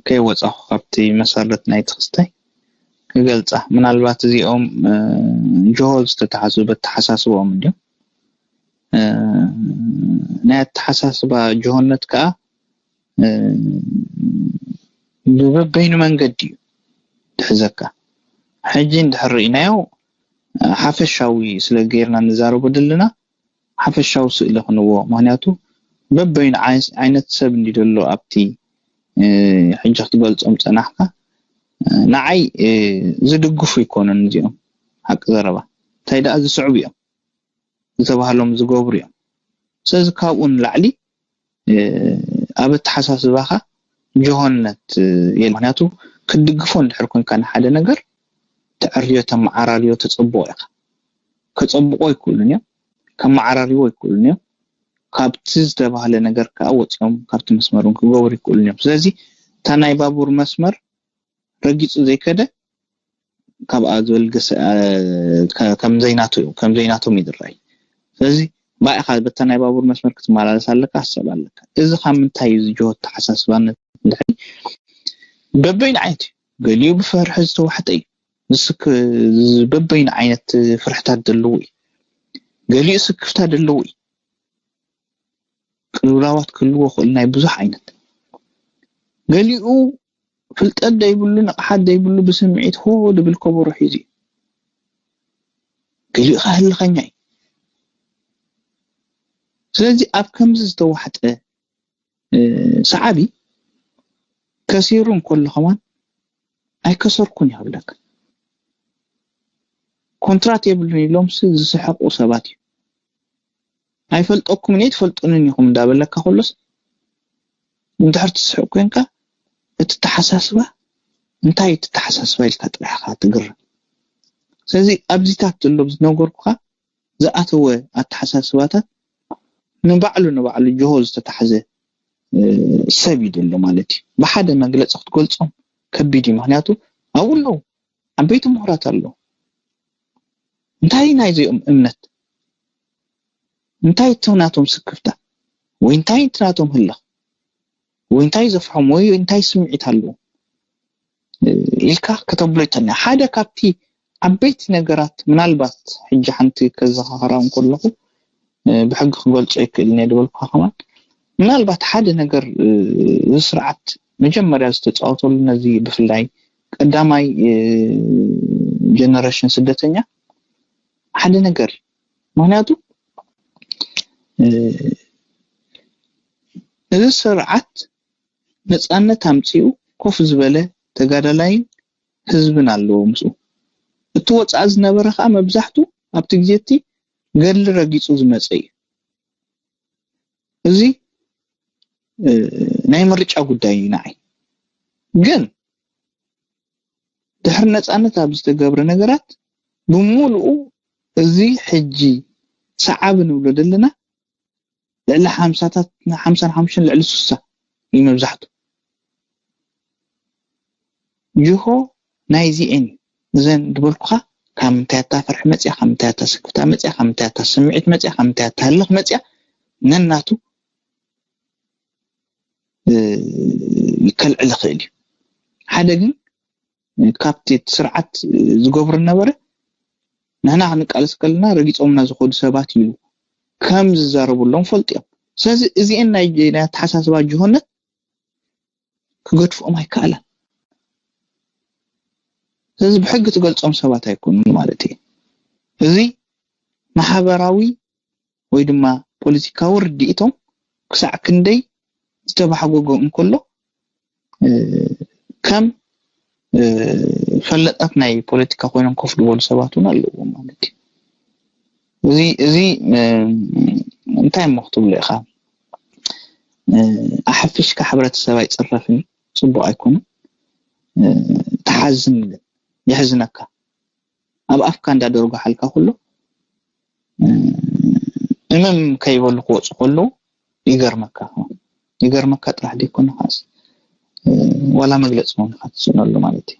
ከይወፃኹ ካብቲ መሰረት ናይ ትኽስተይ ክገልፃ ምናልባት እዚኦም ጅሆ ዝተተሓዙ በተሓሳስቦኦም እንዲዮም ናይ ኣተሓሳስባ ጅሆነት ከዓ ብበበይኑ መንገዲ እዩ ትሕዘካ ሕጂ እንድሕር ርኢናዮ ሓፈሻዊ ስለ ገይርና ንዛረቦ ዘለና ሓፈሻዊ ስእሊ ክንዎ ምክንያቱ በበይኑ ዓይነት ሰብ እንዲ ዘሎ ኣብቲ ሕጂ ክትገልፆም ፀናሕካ ንዓይ ዝድግፉ ይኮኑን እዚኦም ሓቂ ዘረባ እንታይ ደኣ ዝስዕቡ እዮም ዝተባህሎም ዝገብሩ እዮም ስለዚ ካብኡ ንላዕሊ ኣብ ኣተሓሳስባኻ ጅሆነት የለ ምክንያቱ ክትድግፎ እንድሕር ኮንካ ንሓደ ነገር ተዕርዮ ተመዓራርዮ ተፀብቆ ኢኻ ከፀብቆ ኣይክእሉን እዮም ከመዓራርዎ ኣይክእሉን እዮም ካብቲ ዝተባህለ ነገር ከዓ ወፂኦም ካብቲ መስመር እውን ክገብሩ ይክእሉን እዮም ስለዚ እታ ናይ ባቡር መስመር ረጊፁ ዘይከደ ካብኣ ዝበልገሰ ከም ዘይናቱ ከም ዘይናቶም ይድራይ ስለዚ ባዕኻ በታ ናይ ባቡር መስመር ክትመላለስ ኣለካ ኣሰብ ኣለካ እዚ ካብ ምንታይ እዩ ዝጅሆ ተሓሳስባነት ድሕሪ በበይን ዓይነት እዩ ገሊኡ ብፍርሒ ዝተዋሕጠ እዩ በበይን ዓይነት ፍርሕታት ዘለዎ እዩ ገሊኡ ስክፍታ ዘለዎ እዩ ቅልውላዋት ክህልዎ ክእል ናይ ብዙሕ ዓይነት ገሊኡ ፍልጠት ዘይብሉ ንቕሓት ዘይብሉ ብስምዒት ሆ ድብል ከበሮ ሒዙ እዩ ገሊኡ ከህልኸኛ እዩ ስለዚ ኣብ ከምዚ ዝተዋሕጠ ሰዓቢ ከሲሩ እንከሎ ከማን ኣይከሰርኩን ይብለካ ኮንትራት የብሉን ኢሎምስ ዝስሕቁ ሰባት እዩ ኣይፈልጠኩምን እየ ትፈልጡንን ኢኹም እንዳበለካ ከሎስ እንድሕር ትስሕቅ ኮንካ እቲ ተሓሳስባ እንታይ እዩ ተሓሳስባ ኢልካ ጥራሕካ ትግርም ስለዚ ኣብዚታት ዘሎ ዝነገርኩካ ዝኣተወ ኣተሓሳስባታት ንባዕሉ ንባዕሉ ጅሆ ዝተታሕዘ ሰብ እዩ ዘሎ ማለት እዩ ብሓደ መግለፂ ክትገልፆም ከቢድ እዩ ምክንያቱ ኣብኡ ኣለዉ ዓበይቲ ምሁራት ኣለዉ እንታይ ናይዚኦም እምነት እንታይ እቲ ናቶም ስክፍታ ወይ እንታይ እቲ ናቶም ህልኽ ወይ እንታይ ዘፍሖም ወይ እንታይ ስምዒት ኣለዎ ኢልካ ከተብሎ ይተና ሓደ ካብቲ ዓበይቲ ነገራት ምናልባት ሕጂ ሓንቲ ከዘኻኸራ እንከለኹ ብሕጊ ክገልጾ ይክእል እየ ዝበልኩ ከማን ምናልባት ሓደ ነገር እዚ ስርዓት መጀመርያ ዝተፃወተሉ ነዚ ብፍላይ ቀዳማይ ጀነሬሽን ስደተኛ ሓደ ነገር እዩ። ምክንያቱ እዚ ስርዓት ነፃነት ኣምፂኡ ኮፍ ዝበለ ተጋዳላይን ህዝብን ኣለዎ ምስኡ። እቲ ወፃኢ ዝነበረ ከዓ መብዛሕቱ ኣብቲ ግዜ እቲ ገድሊ ረጊፁ ዝመፀ እዩ። እዚ ናይ ምርጫ ጉዳይ እዩ ንዓይ። ግን ድሕሪ ነፃነት ኣብ ዝተገብረ ነገራት ብምሉኡ እዚ ሕጂ ሰዓብ ንብሎ ዘለና ልዕሊ ሓምሳታት ሓምሳን ሓሙሽተን ልዕሊ ሱሳ እዩ መብዛሕቱ። ጅሆ ናይዚኤን እዘን ዝበልኩኻ ካብ ምንታይ ኣታ ፍርሒ መፅያ ካብ ምንታይ ኣታ ስክፍታ መፅያ ካብ ምንታይ ኣታ ስምዒት መፅያ ካብ ምንታይ ኣታ ህልኽ መፅያ ነናቱ ይከልዕል ይኽእል እዩ። ሓደ ግን ካብቲ እቲ ስርዓት ዝገብሩ ነበረ ንሕና ክንቃለስ ከለና ረጊፆምና ዝኸዱ ሰባት እዩ ከም ዝዛረቡ ኣለዎም ፈልጡ እዮም። ስለዚ እዚአን ናይ ኣተሓሳስባ ጅሆነት ክገድፍኦም ኣይከኣለን። ስለዚ ብሕጊ ትገልፆም ሰባት ኣይኮኑን ማለት እዩ። እዚ ማሕበራዊ ወይ ድማ ፖለቲካዊ ርድኢቶም ክሳዕ ክንደይ ዝተባሕጎጎ እንከሎ ከም ፈለጣት ናይ ፖለቲካ ኮይኖም ኮፍ ዝበሉ ሰባት እውን ኣለዎም ማለት እዩ። እዚ እዚ እንታይ እሞ ክትብሎ ኢኻ? ኣሓፊሽካ ሕብረተሰብ ኣይፅረፍን እዩ፣ ፅቡቅ ኣይኮነን። ተሓዝን ግን የሕዝነካ። ኣብ ኣፍካ እንዳደርጓሓልካ ኩሎ እምም ከይበሉ ክወፁ ከለዉ ይገርመካ ይገርመካ ጥራሕ ዘይኮነ ከዓስ ዋላ መግለፂ እውን ኢኻ ትስእነሉ ማለት እዩ።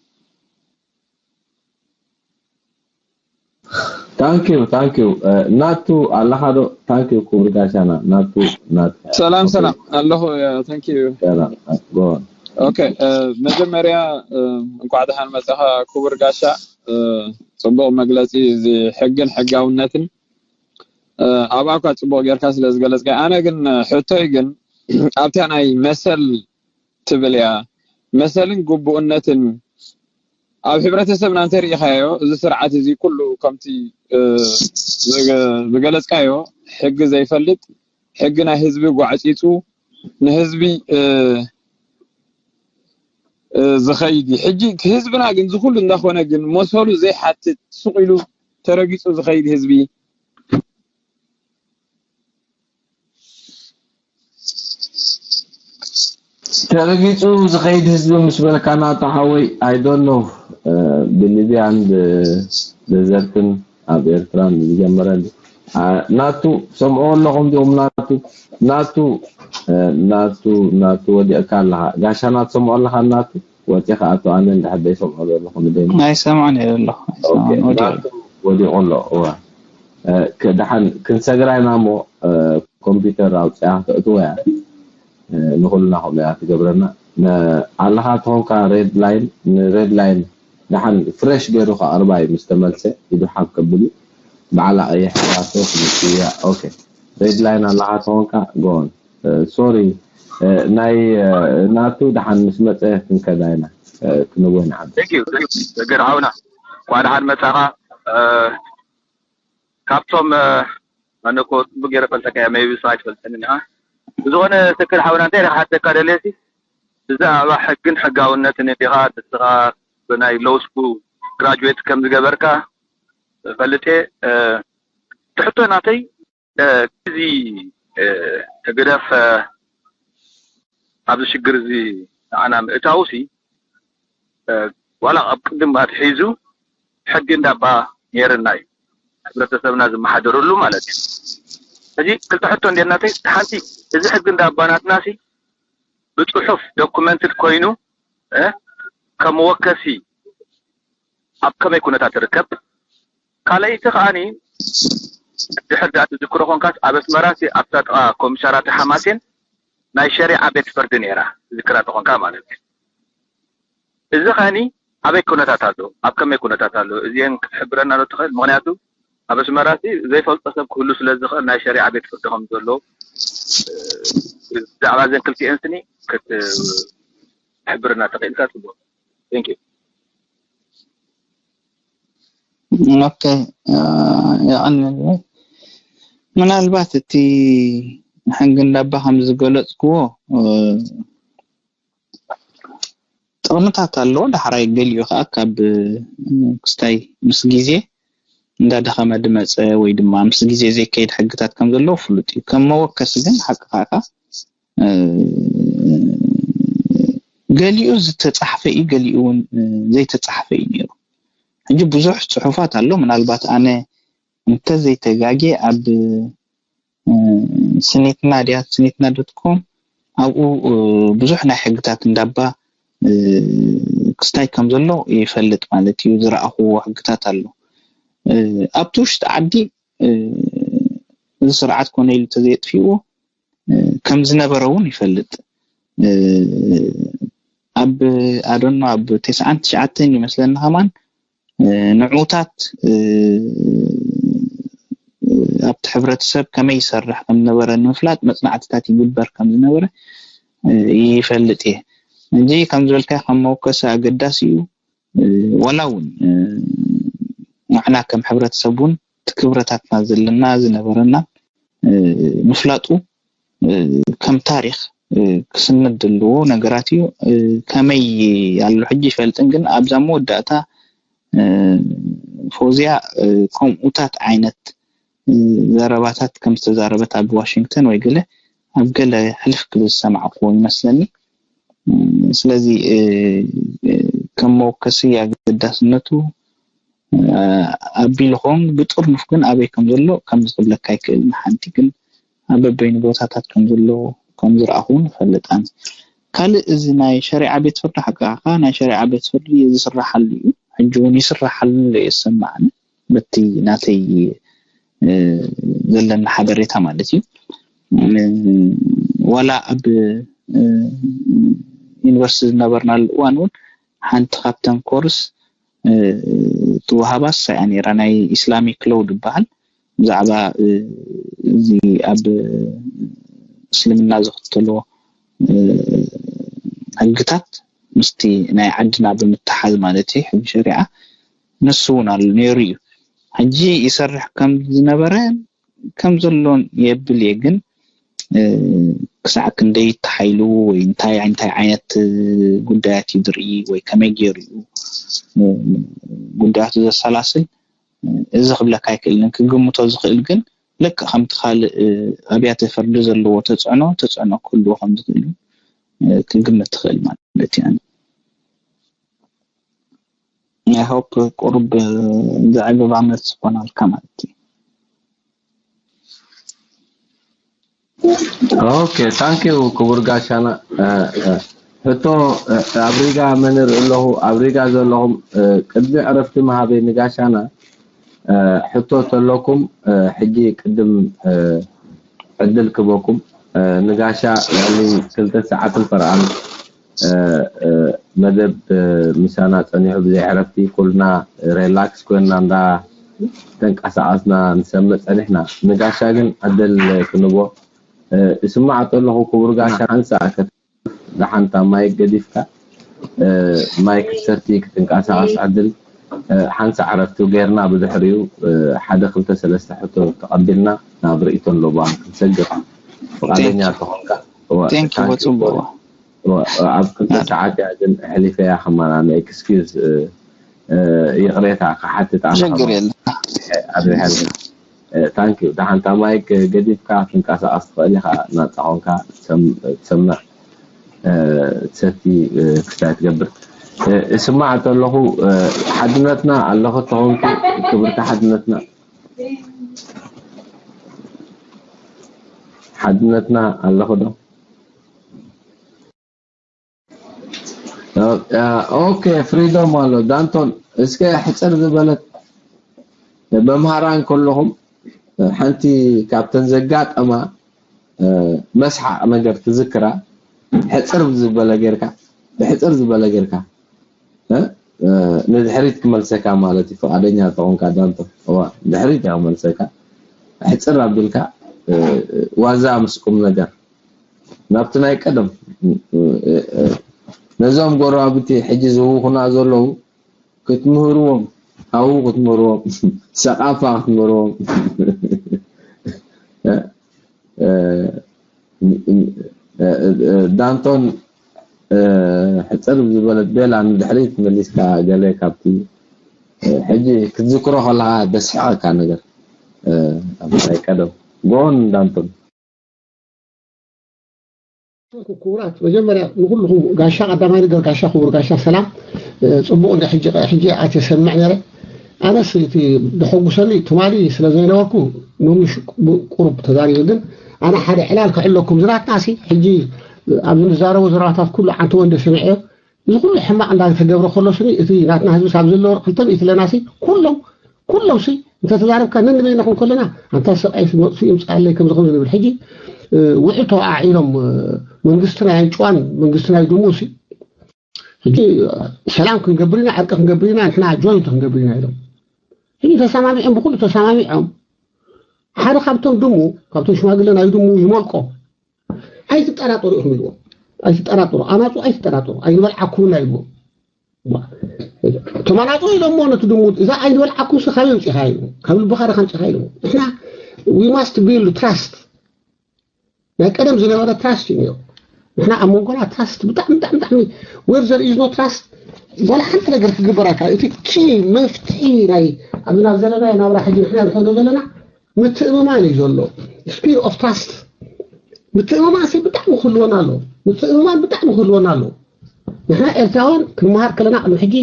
ታንኪዩ ታንኪዩ ናቱ ኣለኻ ዶ? ታንኪዩ ክቡር ጋሻና ናቱ ናቱ ሰላም ሰላም ኣለኹ። ታንኪዩ ሰላም ጎን ኦኬ መጀመርያ እንኳዕ ደሓን መጻኻ ክቡር ጋሻ። ጽቡቕ መግለጺ እዚ ሕግን ሕጋውነትን ኣብኣ እኳ ጽቡቕ ጌርካ ስለ ዝገለጽካ። ኣነ ግን ሕቶይ ግን ኣብታ ናይ መሰል ትብል እያ መሰልን ግቡእነትን ኣብ ሕብረተሰብና እንተሪኢኻዮ እዚ ስርዓት እዚ ኩሉ ከምቲ ዝገለጽካዮ ሕጊ ዘይፈልጥ ሕጊ ናይ ህዝቢ ጓዕፂፁ ንህዝቢ ዝኸይድ እዩ። ሕጂ ህዝብና ግን ዝኩሉ እንዳኾነ ግን መሰሉ ዘይሓትት ሱቕ ኢሉ ተረጊፁ ዝኸይድ ህዝቢ ተረጊፁ ዝኸይድ ህዝቢ ምስ በልካ ናቱ ሓወይ I don't know ብሊብያን ብደዘርትን ኣብ ኤርትራን ዝጀመረ ናቱ ሰምዖ ኣለኹም ዲኹም ናቱ ናቱ ናቱ ናቱ ወዲቕካ ኣለኻ ጋሻ ናቱ ሰምዖ ኣለኻ ናቱ ወፂኻ ኣቶ ኣነ እንድሕር ዘይሰምዖ ዘለኹም ደይ ኣይሰምዖን እየ ዘለኹ ወዲቑ ኣሎ እዋ ደሓን ክንሰግራ ኢና እሞ ኮምፒተር ኣውፅያ ክተእትወ እያ ንኩልና ከምኡ እያ ትገብረና ኣለኻ ተኾንካ ሬድ ላይን ንሬድ ላይን ደሓን ፍሬሽ ገይሩ ከቕርባ እዩ ምስ ተመልሰ ኢዱ ሓብ ከብል እዩ በዓል ኣቐይሕ ራቶ ክምፅያ ኦኬ ሬድ ላይን ኣለኻ ተኾንካ ጎን ሶሪ ናይ ናቱ ደሓን ምስ መፀ ክንከዳ ኢና ክንወ ንዓብ ሰግር ሓውና እንኳዕ ደሓን መፃኻ ካብቶም ኣነ እኮ ፅቡቅ ገይረ ፈልጠካ እያ maybe ንስኻ ኣይትፈልጠንን ኢኻ ብዝኾነ ሰግር ሓውና እንታይ ኢለ ክሓተካ ደልየ ሲ ብዛዕባ ሕግን ሕጋውነትን እንዲኻ ንስኻ ብናይ low school graduate ከም ዝገበርካ ፈልጥ እየ እቲ ሕቶ ናተይ እዚ ህግደፍ ኣብዚ ሽግር እዚ ንዓና ምእታው ሲ ዋላ ኣብ ቅድም ኣትሒዙ ሕጊ እንዳባ ነይርና እዩ ሕብረተሰብና ዝመሓደረሉ ማለት እዩ እዚ ክልተ ሕቶ እንዴናተይ ሓንቲ እዚ ሕጊ እንዳባ ናትና ሲ ብፅሑፍ documented ኮይኑ ከም መወከሲ ኣብ ከመይ ኩነታት ትርከብ ካልኣይቲ ከዓኒ ድሕር ዳኣ ትዝክሮ ኮንካስ ኣብ ኣስመራ ኣብታ ጥቓ ኮሚሳራት ሓማሴን ናይ ሸሪዓ ቤት ፍርዲ ነይራ፣ ዝክራ ተኾንካ ማለት እዩ። እዚ ኸኒ ኣበይ ኩነታት ኣሎ፣ ኣብ ከመይ ኩነታት ኣሎ፣ እዚአን ክትሕብረና ዶ ትኽእል? ምኽንያቱ ኣብ ኣስመራ ሲ ዘይፈልጦ ሰብ ክህሉ ስለ ዝኽእል፣ ናይ ሸሪዓ ቤት ፍርዲ ከም ዘሎ፣ ብዛዕባ እዘን ክልቲኤን ስኒ ክትሕብርና ተኽእልካ ጽቡቕ። Thank you። ኦኬ፣ የቐንል። ምናልባት እቲ ሕጊ እንዳባ ከም ዝገለጽክዎ ጥቕምታት ኣለዎ። ዳሕራይ ገሊኡ ከዓ ካብ ክስታይ ምስ ግዜ እንዳደኸመ ድመፀ ወይ ድማ ምስ ግዜ ዘይከይድ ሕግታት ከም ዘለዎ ፍሉጥ እዩ። ከም መወከሲ ግን ሓቂ ከዓ ገሊኡ ዝተፃሕፈ እዩ፣ ገሊኡ እውን ዘይተፃሕፈ እዩ ነይሩ። ሕጂ ብዙሕ ፅሑፋት ኣሎ። ምናልባት ኣነ እንተዘይተጋጌ ኣብ ስኒትና ድያ፣ ስኒትና ዶት ኮም፣ ኣብኡ ብዙሕ ናይ ሕግታት እንዳባ ክስታይ ከም ዘሎ ይፈልጥ ማለት እዩ። ዝረኣኽዎ ሕግታት ኣሎ። ኣብቲ ውሽጢ ዓዲ እዚ ስርዓት ኮነ ኢሉ ተዘየጥፊዎ ከም ዝነበረ እውን ይፈልጥ። ኣብ ኣዶኖ ኣብ ተስዓን ትሽዓተን ይመስለኒ ከማን ንዑታት ኣብቲ ሕብረተሰብ ከመይ ይሰርሕ ከም ዝነበረ ንምፍላጥ መፅናዕትታት ይግበር ከም ዝነበረ ይፈልጥ እየ። እንጂ ከም ዝበልካ ከም መወከሲ ኣገዳሲ እዩ። ዋላ እውን ንሕና ከም ሕብረተሰብ እውን እቲ ክብረታትና ዘለና ዝነበረና ምፍላጡ ከም ታሪኽ ክስነድ ዘለዎ ነገራት እዩ። ከመይ ኣሎ ሕጂ ይፈልጥን፣ ግን ኣብዛ መወዳእታ ፎዝያ ከምኡታት ዓይነት ዘረባታት ከም ዝተዛረበት ኣብ ዋሽንግተን ወይ ገለ ኣብ ገለ ሕልፍ ክብል ዝሰማዕኩዎ ይመስለኒ። ስለዚ ከም መወከሲ ኣገዳስነቱ ኣቢሉ ኸውን ብጥርኑፍ ግን ኣበይ ከም ዘሎ ከም ዝኽብለካ ኣይክእልን። ሓንቲ ግን ኣብ በበይኑ ቦታታት ከም ዘሎ ከም ዝረኣኹ እውን እፈልጥ ኣነ። ካልእ እዚ ናይ ሸሪዓ ቤት ፍርዲ ሓቅኻ ናይ ሸሪዓ ቤት ፍርዲ ዝስራሓሉ እዩ። ሕጂ እውን ይስራሓሉ ኣሎ እዩ ዝሰማዓኒ በቲ ናተይ ዘለኒ ሓበሬታ ማለት እዩ። ዋላ ኣብ ዩኒቨርሲቲ ዝነበርናሉ እዋን እውን ሓንቲ ካብተን ኮርስ ትወሃባ እሳ እያ ነይራ፣ ናይ ኢስላሚክ ሎው ዝበሃል። ብዛዕባ እዚ ኣብ እስልምና ዝኽተሎ ሕግታት ምስቲ ናይ ዓድና ብምትሓዝ ማለት እዩ ሕጊ ሸሪዓ ንሱ እውን ኣሎ ነይሩ እዩ። ሕጂ ይሰርሕ ከም ዝነበረ ከም ዘሎን የብል እየ፣ ግን ክሳዕ ክንደይ ተሓይሉ ወይ እንታይ እንታይ ዓይነት ጉዳያት እዩ ዝርኢ ወይ ከመይ ገይሩ እዩ ጉዳያቱ ዘሰላስል እዚ ክብለካ ኣይክእልን። ክግምቶ ዝኽእል ግን ልክዕ ከምቲ ካልእ ኣብያተ ፍርዲ ዘለዎ ተፅዕኖ ተፅዕኖ ክህልዎ ከም ዝኽእል ክግምት ትኽእል ማለት እዩ። I hope ቁሩብ ዘዕግባ መልሲ ኮናልካ ማለት እዩ። ኦኬ ታንኪዩ ክቡር ጋሻና። ሕቶ ኣብ ሪጋ መን ርኢ ኣለኹ ኣብ ሪጋ ዘለኹም ቅድሚ ዕረፍቲ ምሃበይ ንጋሻና ሕቶ ተለኩም ሕጂ ቅድም ዕድል ክበኩም ንጋሻ ልዕሊ ክልተ ሰዓትን ፈርቓን መደብ ምሳና ጸኒሑ ብዘይ ዕረፍቲ ኩልና ሬላክስ ኮይንና እንዳ ተንቀሳቐስና ንሰምዕ ጸኒሕና። ንጋሻ ግን ዕድል ክንቦ። እስማዕ ተለኹ ክቡር ጋሻ ሓንሳእ ከተፍ ደሓንታ ማይክ ገዲፍካ ማይክ ክትሰቲ ክትንቀሳቐስ ዕድል ሓንሳእ ዕረፍቲ ጌርና ብድሕሪኡ ሓደ ክልተ ሰለስተ ሕቶ ተቐቢልና ናብ ርእይቶን ለባን ክንሰግር ፍቓደኛ ተኾንካ። Thank you በጽቡቕ ኣብ ክልተ ሰዓት እያ ግን ኣሕሊፈያ ከማና ን excuse ይቕሬታ ክሓትት ኣነ ሽግር የለ ኣብሪሃልካ thank you ደሓን እታ ማይክ ገዲፍካ ክንቀሳቐስ ትኽእል ኢኻ ናጻ ኾንካ ትሰምዕ ትሰቲ ክስታይ ትገብር እስማዕ ተለኹ ሓድነትና ኣለኹ ተኾንኩ ክብርቲ ሓድነትና ሓድነትና ኣለኹ ዶ ኦኬ ፍሪዶም ኣሎ ዳንቶን እስከ ሕፅር ዝበለት መምሃራን ከለኹም ሓንቲ ካብተን ዘጋጠማ መስሓቕ ነገር ትዝክራ፣ ሕፅር ዝበለ ጌርካ፣ ብሕፅር ዝበለ ጌርካ ንድሕሪት ክመልሰካ ማለት እዩ። ፍቓደኛ ተኾንካ ዳንቶ፣ እዋ ድሕሪት ያው መልሰካ፣ ሕፅር ኣቢልካ ዋዛ ምስ ቁም ነገር ናብቲ ናይ ቀደም፣ ነዞም ጎረባብቲ ሕጂ ዝህውኹና ዘለዉ ክትምህርዎም፣ ሃው ክትምህርዎም፣ ሰቓፋ ክትምህርዎም፣ ዳንቶን ሕፅር ዝበለት ቤላ ንድሕሪት መሊስካ፣ ገለ ካብቲ ሕጂ ክትዝክሮ ከለካ ደስሕቐካ ነገር፣ ኣብ ናይ ቀደም ጎን ዳንቶን። ክቡራት፣ መጀመርያ ንኩልኹም ጋሻ፣ ቀዳማይ ነገር ጋሻ፣ ክቡር ጋሻ ሰላም፣ ጽቡቕ እንደ ሕጂ፣ ሕጂ ኣትየ ሰምዕ ነረ። ኣነስ እቲ ደሐጉሰኒ ትማሊ ስለ ዘይነበርኩ፣ ሎሚ ቁሩብ ተዛሪበ። ግን ኣነ ሓደ ዕላል ክሕለኩም፣ ዝናትናሲ ሕጂ ኣብዚ ንዛረቦ ዘረባታት ኩሉ ዓንተ ወንደ ሰሚዐዮ። እዚ ኩሉ ሕማቕ እንዳተገብረ ከሎ ስኒ፣ እቲ ናትና ህዝቢ ሳብ ዘለዎ ክልተ ሚእቲ ለናሲ ኩሎም ኩሎም ሲ እንተተዛረብካ ነንበይና ክንከለና፣ ኣንታ ሰብኣይ መጥፍኡ ይምፅኣለይ ከምዚ ከምዚ ንብል። ሕጂ ውዕል ተወዓዒሎም፣ መንግስትና ይንጭዋን መንግስትና ይድሙ ሲ። ሕጂ ሰላም ክንገብር ኢና፣ ዕርቂ ክንገብር ኢና፣ ንሕና ጆይንት ክንገብር ኢና ኢሎም። ሕጂ ተሰማሚዖም፣ ብኩሉ ተሰማሚዖም። ሓደ ካብቶም ድሙ፣ ካብቶም ሽማግለ ናይ ድሙ ይመልቆ። ኣይትጠራጠሩ ኢኹም ኢልዎም። ኣይትጠራጠሩ፣ ኣናፁ ኣይትጠራጠሩ፣ ኣይንበልዓኩምና ኢልዎም። ተመናጡ ኢሎሞ ነቲ ድሙ፣ እዛ ኣይንበልዓኩምሲ ካበይ ኣምፂኻ ኢሉ፣ ካብ ልብኻ ዲኻ ኣምፂኻ ኢልዎ። ንሕና we must build trust። ናይ ቀደም ዝነበረ ትራስት እዩ ነይሩ። ንሕና ኣብ መንጎና ትራስት ብጣዕሚ ብጣዕሚ ብጣዕሚ where there is no trust ዋላ ሓንቲ ነገር ክግበረካ እቲ ኪ መፍትሒ ናይ ኣብዚ ናብ ዘለናዮ ናብራ ሕጂ ንሕና ንኸዶ ዘለና ምትእምማን እዩ ዘሎ። ስፒር ኦፍ ትራስት ምትእምማን ሲ ብጣዕሚ ክህልወና ኣለዎ። ምትእምማን ብጣዕሚ ክህልወና ኣለዎ። ንሕና ኤርትራውያን ክንመሃር ከለና ቅድሚ ሕጂ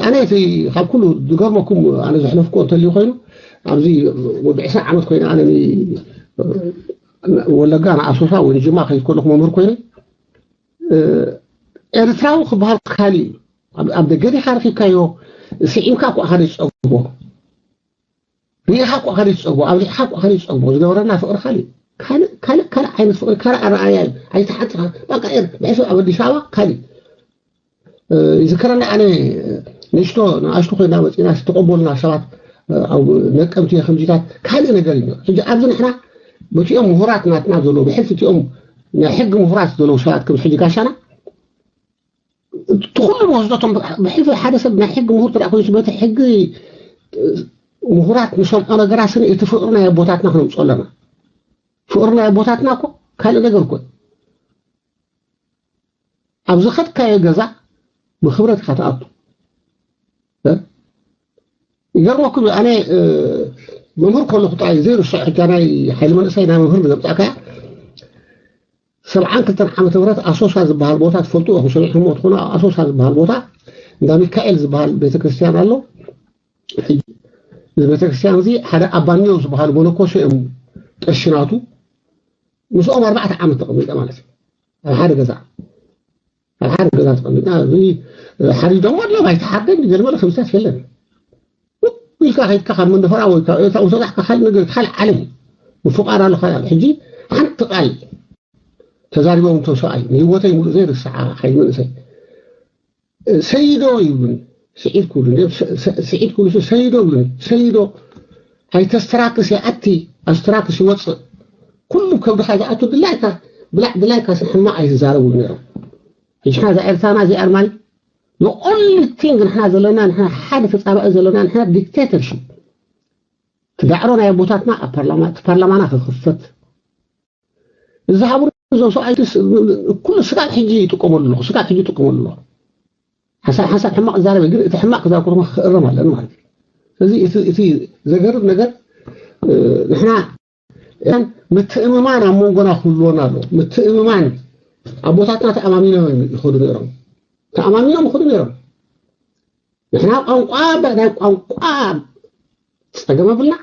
ኣነ እቲ ካብ ኩሉ ዝገርመኩም ኣነ ዘሕለፍኩ እንተልዩ ኮይኑ ኣብዚ ወዲ ዕስራ ዓመት ኮይነ ኣነ ወለጋ ንኣሶሳ ወይ ንጅማ ከይድ ከለኹ መምህር ኮይነ ኤርትራዊ ክበሃል ካሊእ እዩ። ኣብ ደገ ዲኻ ረኺብካዮ ስዒምካ እኳ ኢኻ ዘይትጸግቦ ርኢኻ እኳ ኢኻ ዘይትጸግቦ ኣብሊዕኻ እኳ ኢኻ ዘይትጸግቦ ዝገበረና ፍቕሪ ካሊእ ካልእ ካልእ ካልእ ዓይነት ፍቕሪ ካልእ ኣረኣያ እዩ። ኣይተሓጽኻ በቃ ኤር ብሕሱ ኣብ ኣዲስ ኣበባ ካሊእ ይዝከረኒ ኣነ ንእሽቶ ንኣሽቱ ኮይና መፂና ዝተቐበሉና ሰባት ኣብ ነቀምቲ ከምዚታት ካልእ ነገር እዩ። ሕጂ ኣብዚ ንሕና በቲኦም ምሁራት ናትና ዘለዉ ብሕልፊ እቲኦም ናይ ሕጊ ምሁራት ዘለዉ ሰባት ከም ሕጂ ጋሻና ትኹሉ መወስዶቶም ብሕልፊ ሓደ ሰብ ናይ ሕጊ ምሁር ትርኣ ኮይኑ በቲ ሕጊ ምሁራት ንሰምዖ ነገራት ስኒ እቲ ፍቕሪ ናይ ኣቦታትና ክነምፅኦ ኣለና። ፍቕሪ ናይ ኣቦታትና እኮ ካልእ ነገር እኮ ኣብ ዝኸድካዮ ገዛ ብክብረት ኢኻ ትኣቱ። ይገርመኩም ኣነ መምህር ከለኹ ጥራይ ዘይርሶ ሕጃ ናይ ሓይሊ መንእሰይ ናይ መምህር ዘምፃእካያ ሰብዓን ክልተን ዓመተ ምህረት ኣሶሳ ዝበሃል ቦታ ትፈልጡ ኢኹም ሰሚዕኩሞ ትኾኑ ኣብ ኣሶሳ ዝበሃል ቦታ እንዳ ሚካኤል ዝበሃል ቤተክርስትያን ኣሎ። እዚ ቤተክርስትያን እዚ ሓደ ኣባንዮ ዝበሃሉ መነኮሰ እዮም ጠሽናቱ ምስኦም ኣርባዕተ ዓመት ተቐሚጠ ማለት እዩ። ኣብ ሓደ ገዛ ኣብ ሓደ ገዛ ተቐሚጥና እዚ ሓሪዶም ኣለዉ ኣይተሓርደን ገለመለ ከምዚታት የለን። ኢልካ ከይድካ ካብ መንደፈራ ወይ ካብ ኤርትራ ውሰዳሕካ ካልእ ነገር ካልእ ዓለም እዩ። ምፍቃር ኣሎ ካልእ ዓለም። ሕጂ ሓንቲ ቃል ተዛሪቦም እቶም ሰብኣይ ንህይወተይ ሙሉእ ዘይርስዓ ሓይሊ መንእሰይ ሰይዶ ይብሉኒ። ስዒድ ክብሉ ስዒድ ክብሉ ሰይዶ ይብሉኒ። ሰይዶ ኣይተስተራክስ ይኣቲ ኣስተራክስ ይወፅእ ኩሉ ከብድኻ ዝኣቱ ድላይካ ብላዕ ድላይካ ሕማቕ ኣይትዛረቡ ነይሮም። ሕጂ እዛ ኤርትራና እዚኣ ኣርማን the only thing ንሕና ዘለና ንሕና ሓደ ተፃባኢ ዘለና ንሕና dictatorship ትዳዕሮ ናይ ኣቦታትና ኣብ ፓርላማ እቲ ፓርላማና ክኽፈት ዝሃቡ እዞም ሰብኣይ ኩሉ ስጋብ ሕጂ ይጥቀመሉ ኣለኹ ስጋብ ሕጂ ይጥቀመሉ ኣለኹ ሓሳብ ሓሳብ ሕማቕ ዛረበ ግን እቲ ሕማቕ ክዛኩርማ ክእረም ኣለኒ ማለት እዩ። ስለዚ እቲ ዘገርም ነገር ንሕና ምትእምማን ኣብ መንጎና ክህልወና ኣለዎ። ምትእምማን ኣቦታትና ተኣማሚኖም ይኸዱ ነይሮም። ተኣማሚኖም ይኸዱ ነይሮም። ንሕና ቋንቋ ናይ ቋንቋ ፀገም ኣብልና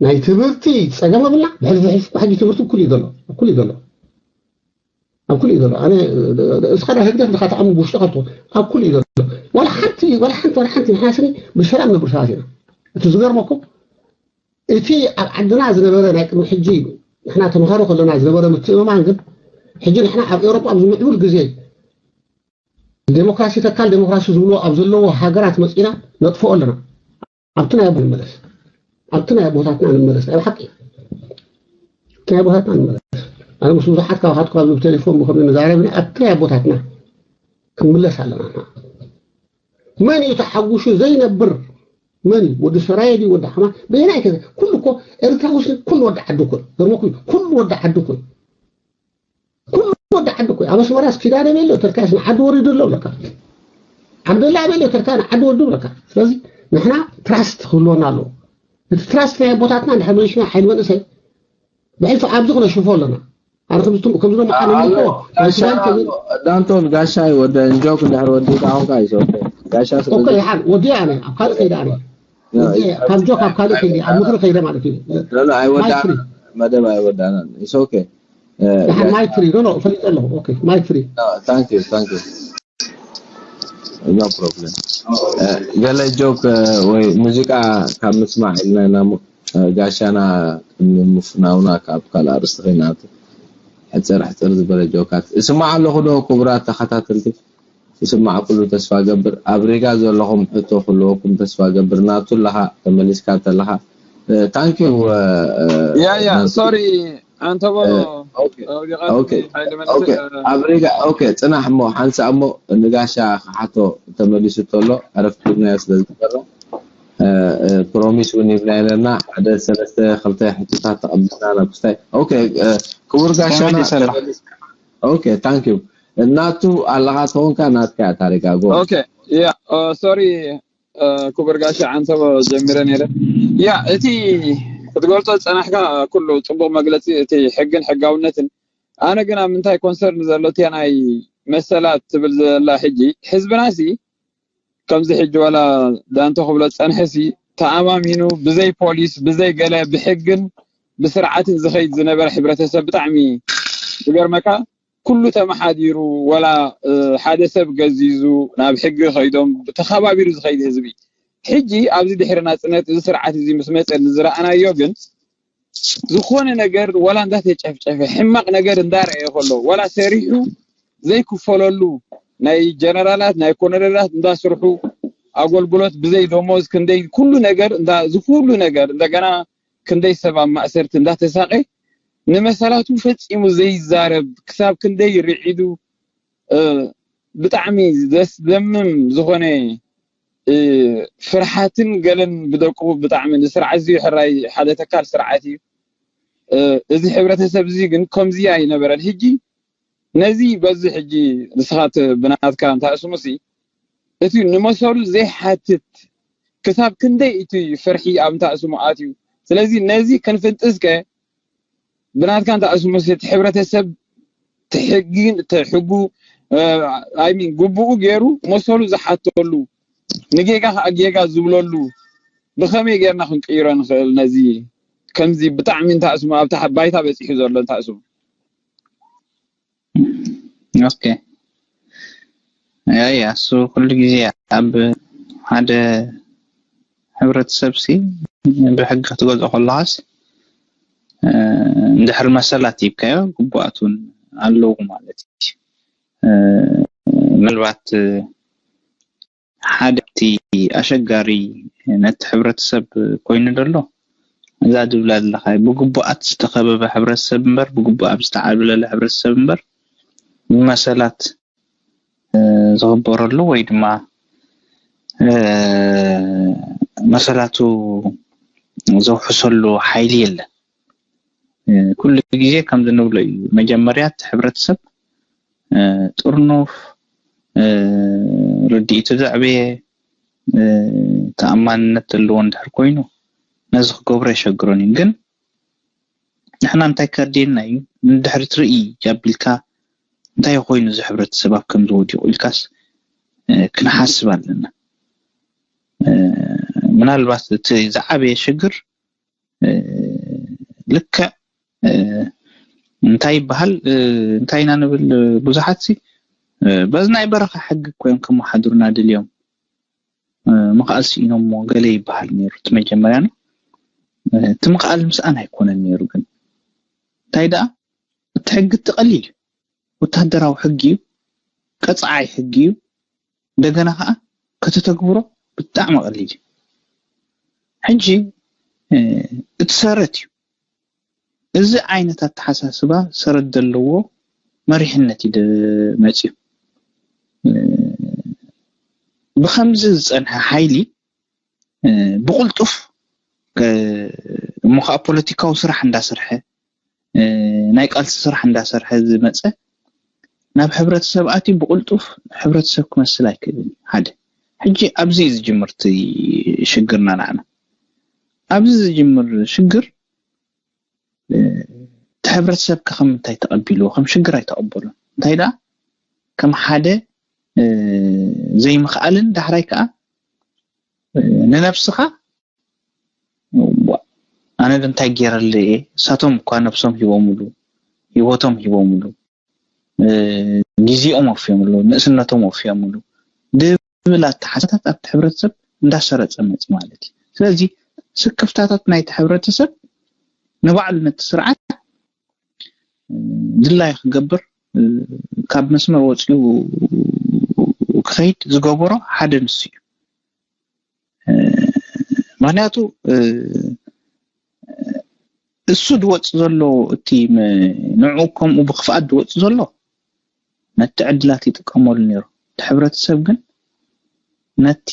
ናይ ትምህርቲ ፀገም ኣብልና ብሕልፊ ሕልፊ ሕጂ ትምህርቲ እኩል እዩ ዘሎ እኩል እዩ ዘሎ ኣብ ኩሉ እዩ ዘሎ ኣነ እስኻ ናይ ህግደፍ ንኻ ተኣምን ብውሽጥኻ ትኾን ኣብ ኩሉ እዩ ዘሎ ዋላ ሓንቲ ዋላ ሓንቲ ዋላ ሓንቲ ንሕና ስኒ ብሰላም ነብር ሰባት ኢና እቲ ዝገርመኩም እቲ ኣብ ዓድና ዝነበረ ናይ ቅድሚ ሕጂ ንሕና ተምሃሮ ከለና ዝነበረ ምትእምማን ግን ሕጂ ንሕና ኣብ ኤውሮጳ ኣብ ዝምዕብል ግዜ ዴሞክራሲ ተካል ዴሞክራሲ ዝብልዎ ኣብ ዘለዎ ሃገራት መፂና ነጥፍኦ ኣለና። ኣብቲ ናይ ኣቦ ንመለስ ኣብቲ ናይ ኣቦታትና ንመለስ ናይ ብሓቂ ኣብቲ ናይ ኣቦታትና ንመለስ። ኣነ ምስ ብዙሓት ካብኻትኩም ኣብዚ ብቴሌፎን ብከምዚ ንዛረብ ኢና ኣብቲ ናይ ኣቦታትና ክንምለስ ኣለና። መን እዩ ተሓጉሹ ዘይነብር? መን እዩ? ወዲ ሰራየ ድዩ ወዲ ሓማ? በየናይ ከ ኩሉ እኮ ኤርትራ ውስጥ ኩሉ ወዲ ዓዱ እኮ ገርመኩ ኩሉ ወዲ ዓዱ እኮ ኩሉ ወዲ ዓዲ እኮ ኣብ ኣስመራስ ኪዳነ ቤሎ ተርካስ ንዓዲ ወሪዱ ኣሎ ብለካ። ዓብደላ ቤሎ ተርካ ንዓዲ ወዱ ብለካ። ስለዚ ንሕና ትራስት ክህልወና ኣለዎ። እቲ ትራስት ናይ ኣቦታትና እንድሕር መሊሽና ሓይሊ መንእሰይ ብሕልፊ ኣብዚ ክነሽርፎ ኣለና። ኣነ ከምዚ ከምዚ ዶ መሓን እምልኮ ናይ ሱዳን ከዚ ዳንቶን ጋሻይ ወደ እንጆክ እንድሕር ወዲእካ ኣሁንካ ይሰ ጋሻ ኦኬ ይሓን ወዲ ኣነ ኣብ ካልእ ከይደ ኣነ ወዲ ካብ ጆክ ኣብ ካልእ ከይደ ኣብ ምክሪ ከይደ ማለት እዩ። ኣይወዳእና መደብ ኣይወዳእናን። It's okay. ማይክ ፍሪ ኖ ኖ ፈሊጠ ኣለኹ። ኦኬ ማይክ ፍሪ Thank you, thank you. No problem. ገለ ጆክ ወይ ሙዚቃ ካብ ምስማዕ ኢልና ኢና ጋሻና ንምፍናውና ካብ ካልእ ኣርእስቲ ከይናቱ ሕፅር ሕፅር ዝበለ ጆካት እስማዕ ኣለኹ ዶ? ክቡራት ተኸታተልቲ ይስማዕ ኩሉ ተስፋ ገብር። ኣብ ሪጋ ዘለኹም ሕቶ ክህልወኩም ተስፋ ገብር። ናቱ ኣለኻ ተመሊስካ እንተለኻ ታንኪ ያ ያ ሶሪ ኣንተ በሎ ኣብ ሪጋ ኦኬ ፅናሕ እሞ ሓንሳእ እሞ ንጋሻ ክሓቶ ተመሊሱ ተሎ ዕረፍቲ ሂብናዮ ስለ ዝነበረ ፕሮሚስ እውን ሂብናዮ ነርና ሓደ ሰለስተ ክልተ ሕቶታት ተቐቢልና ናብ ክስታይ ኦኬ ክቡር ጋሻና ኦኬ ታንክ ዩ እናቱ ኣለኻ ተኾንካ ናትካ እያ ታሪካ ጎ ኦኬ ያ ሶሪ ክቡር ጋሻ ዓንተቦ ጀሚረ ነይረ ያ እቲ ክትገልጾ ዝጸናሕካ ኩሉ ጽቡቕ መግለጺ እቲ ሕግን ሕጋውነትን ኣነ ግን ኣብ ምንታይ ኮንሰርን ዘሎ እቲ ናይ መሰላት ትብል ዘላ ሕጂ ህዝብና ሲ ከምዚ ሕጂ ዋላ ዳንቶ ክብሎ ዝጸንሐ ሲ ተኣማሚኑ ብዘይ ፖሊስ ብዘይ ገለ ብሕግን ብስርዓትን ዝኸይድ ዝነበረ ሕብረተሰብ ብጣዕሚ ዝገርመካ ኩሉ ተመሓዲሩ ወላ ሓደ ሰብ ገዚዙ ናብ ሕጊ ከይዶም ተኸባቢሩ ዝኸይድ ህዝቢ ሕጂ ኣብዚ ድሕሪ ናፅነት እዚ ስርዓት እዚ ምስ መፀ ዝረኣናዮ ግን ዝኾነ ነገር ወላ እንዳተጨፍጨፈ ሕማቕ ነገር እንዳረኣየ ከሎ ወላ ሰሪሑ ዘይክፈለሉ ናይ ጀነራላት ናይ ኮነረላት እንዳስርሑ ኣገልግሎት ብዘይ ደሞዝ ክንደይ ኩሉ ነገር እዚ ኩሉ ነገር እንደገና ክንደይ ሰብ ኣብ ማእሰርቲ እንዳተሳቐ ንመሰላቱ ፈጺሙ ዘይዛረብ ክሳብ ክንደይ ርዒዱ ብጣዕሚ ዘስደምም ዝኾነ ፍርሓትን ገለን ብደቁ ብጣዕሚ ንስርዓት እዚ ሕራይ ሓደ ተካል ስርዓት እዩ። እዚ ሕብረተሰብ እዚ ግን ከምዚ ኣይነበረን። ሕጂ ነዚ በዚ ሕጂ ንስኻ ብናትካ እንተኣስሙሲ እቲ ንመሰሉ ዘይሓትት ክሳብ ክንደይ እቲ ፍርሒ ኣብ እንተኣስሙ ኣትዩ። ስለዚ ነዚ ክንፍንጥስከ ብናትካ እንተኣስሙሲ እቲ ሕብረተሰብ ትሕጊን ትሕጉ ኣይሚን ግቡኡ ገይሩ መሰሉ ዝሓተሉ ንጌጋ ከዓ ጌጋ ዝብለሉ ብኸመይ ጌርና ክንቅይሮ ንኽእል ነዚ ከምዚ ብጣዕሚ እንተኣስሙ ኣብታ ባይታ በፂሑ ዘሎ እንተኣስሙ ኦኬ ያያ እሱ ኩሉ ግዜ ኣብ ሓደ ሕብረተሰብ ሲ ብሕጊ ክትገዝኦ ከለኻስ እንድሕር መሰላት ሂብካዮ ግቡኣት እውን ኣለዉ ማለት እዩ ምናልባት ሓደ እቲ ኣሸጋሪ ነቲ ሕብረተሰብ ኮይኑ ዘሎ እዛ ድብላ ዘለኻ ብግቡኣት ዝተኸበበ ሕብረተሰብ እምበር ብግቡእ ኣብ ዝተዓብለለ ሕብረተሰብ እምበር ብመሰላት ዝኽበረሉ ወይ ድማ መሰላቱ ዘውሕሰሉ ሓይሊ የለን። ኩሉ ግዜ ከምዚ ንብሎ እዩ መጀመርያ እቲ ሕብረተሰብ ጥርኑፍ ርድኢቱ ዘዕበየ ተኣማንነት ዘለዎ እንድሕር ኮይኑ ነዚ ክገብሮ የሸግሮን እዩ ግን ንሕና እንታይ ከድልየና እዩ ንድሕሪ ትርኢ ኣቢልካ እንታይ ኮይኑ እዚ ሕብረተሰብ ኣብ ከምዚ ወዲቑ ኢልካስ ክንሓስብ ኣለና ምናልባት እቲ ዝዓበየ ሽግር ልክዕ እንታይ ይበሃል እንታይ ኢና ንብል ብዙሓት ሲ በዚ ናይ በረኻ ሕጊ እኮ እዮም ከመሓድሩና ድልዮም ምኽኣል ስኢኖሞ ገለ ይበሃል ነይሩ እቲ መጀመርያ ነው እቲ ምኽኣል ምስኣን ኣይኮነን ነይሩ ግን እንታይ ደኣ እቲ ሕጊ እቲ ቀሊል እዩ። ወታደራዊ ሕጊ እዩ፣ ቀጻዓይ ሕጊ እዩ። እንደገና ከዓ ከተተግብሮ ብጣዕሚ ቀሊል እዩ። ሕጂ እቲ ሰረት እዩ። እዚ ዓይነት ኣተሓሳስባ ሰረት ዘለዎ መሪሕነት እዩ መፅዩ። ብከምዚ ዝፀንሐ ሓይሊ ብቕልጡፍ እሞ ከዓ ፖለቲካዊ ስራሕ እንዳሰርሐ፣ ናይ ቃልሲ ስራሕ እንዳሰርሐ ዝመፀ ናብ ሕብረተሰብ ኣትዩ ብቕልጡፍ ሕብረተሰብ ክመስል ኣይክእልን። ሓደ ሕጂ ኣብዚ እዩ ዝጅምር እቲ ሽግርና ንዓና። ኣብዚ ዝጅምር ሽግር እቲ ሕብረተሰብ ከ ከም እንታይ ተቐቢልዎ? ከም ሽግር ኣይተቐበሉን። እንታይ ደኣ ከም ሓደ ዘይምኽኣልን ዳሕራይ ከዓ ንነብስኻ ኣነ ዶ እንታይ ገይረሉ እየ? እሳቶም እኳ ነብሶም ሂቦምሉ፣ ሂወቶም ሂቦምሉ፣ ግዜኦም ወፍዮምሉ፣ ንእስነቶም ወፍዮምሉ ድብል ኣተሓሳታት ኣብቲ ሕብረተሰብ እንዳሰረፀ መፂ ማለት እዩ። ስለዚ ስክፍታታት ናይቲ ሕብረተሰብ ንባዕሉ ነቲ ስርዓት ድላይ ክገብር ካብ መስመር ወፂኡ ክኸይድ ዝገበሮ ሓደ ንሱ እዩ። ምክንያቱ እሱ ዝወፅ ዘሎ እቲ ንዕኡ ከምኡ ብክፍኣት ዝወፅ ዘሎ ነቲ ዕድላት ይጥቀመሉ ነይሩ። እቲ ሕብረተሰብ ግን ነቲ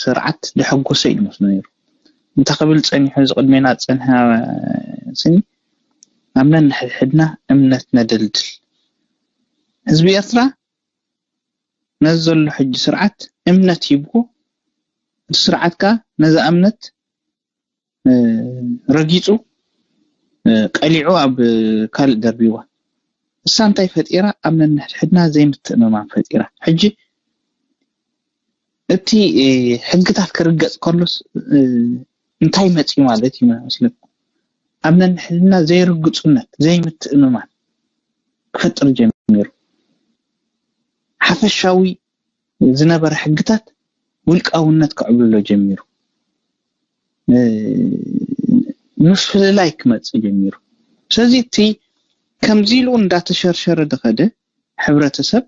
ስርዓት ደሐጎሰ እዩ መስሎ ነይሩ። እንተ ክብል ፀኒሑ እዚ ቅድሜና ዝፀንሐ ስኒ ኣብ ነንሕድሕድና እምነት ነደልድል። ህዝቢ ኤርትራ ነዚ ዘሎ ሕጂ ስርዓት እምነት ሂብዎ፣ እቲ ስርዓት ከዓ ነዛ እምነት ረጊፁ ቀሊዑ ኣብ ካልእ ደርቢዋ። እሳ እንታይ ፈጢራ? ኣብ ነንሕድሕድና ዘይምትእምማን ፈጢራ። ሕጂ እቲ ሕግታት ክርገፅ ከሎስ እንታይ መፂኡ ማለት እዩ መስለኩም? ኣብ ነንሕድና ዘይርግፁነት፣ ዘይምትእምማን ክፈጥር ጀሚሩ። ሓፈሻዊ ዝነበረ ሕግታት ውልቃውነት ክዕብልሎ ጀሚሩ። ምፍልላይ ክመፅእ ጀሚሩ። ስለዚ እቲ ከምዚ ኢሉ እንዳተሸርሸረ ዝኸደ ሕብረተሰብ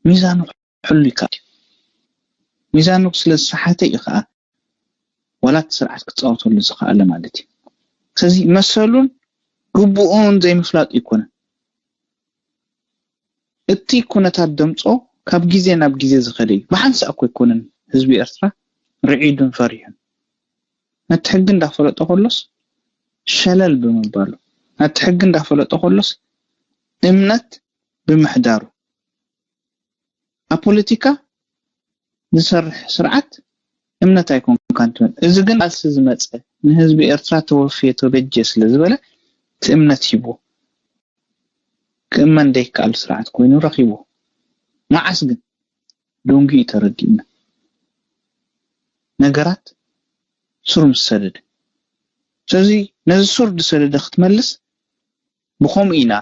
ሚዛኑ ክሕሉ ይከኣል እዩ። ሚዛኑ ስለ ዝሰሓተ እዩ ከዓ ዋላ እቲ ስርዓት ክፃወተሉ ዝኸኣለ ማለት እዩ። ስለዚ መሰሉን ግቡኡን ዘይምፍላጥ ይኮነን። እቲ ኩነታት ደምፆ ካብ ግዜ ናብ ግዜ ዝኸደ እዩ። ብሓንሳእ እኮ ኣይኮነን ህዝቢ ኤርትራ ርዒዱን ፈሪሑን። ነቲ ሕጊ እንዳፈለጦ ከሎስ ሸለል ብምባሉ፣ ነቲ ሕጊ እንዳፈለጦ ከሎስ እምነት ብምሕዳሩ፣ ኣብ ፖለቲካ ዝሰርሕ ስርዓት እምነት ኣይኮንካን ትብል። እዚ ግን ቃልሲ ዝመፀ ንህዝቢ ኤርትራ ተወፍየ ተበጀ ስለ ዝበለ እቲ እምነት ሂብዎ። ክእመን ዘይከኣል ስርዓት ኮይኑ ረኺብዎ። መዓስ ግን ደንጊኡ ተረዲኡና። ነገራት ሱር ምስ ሰደደ። ስለዚ ነዚ ሱር ዝሰደደ ክትመልስ ብኸምኡ ኢና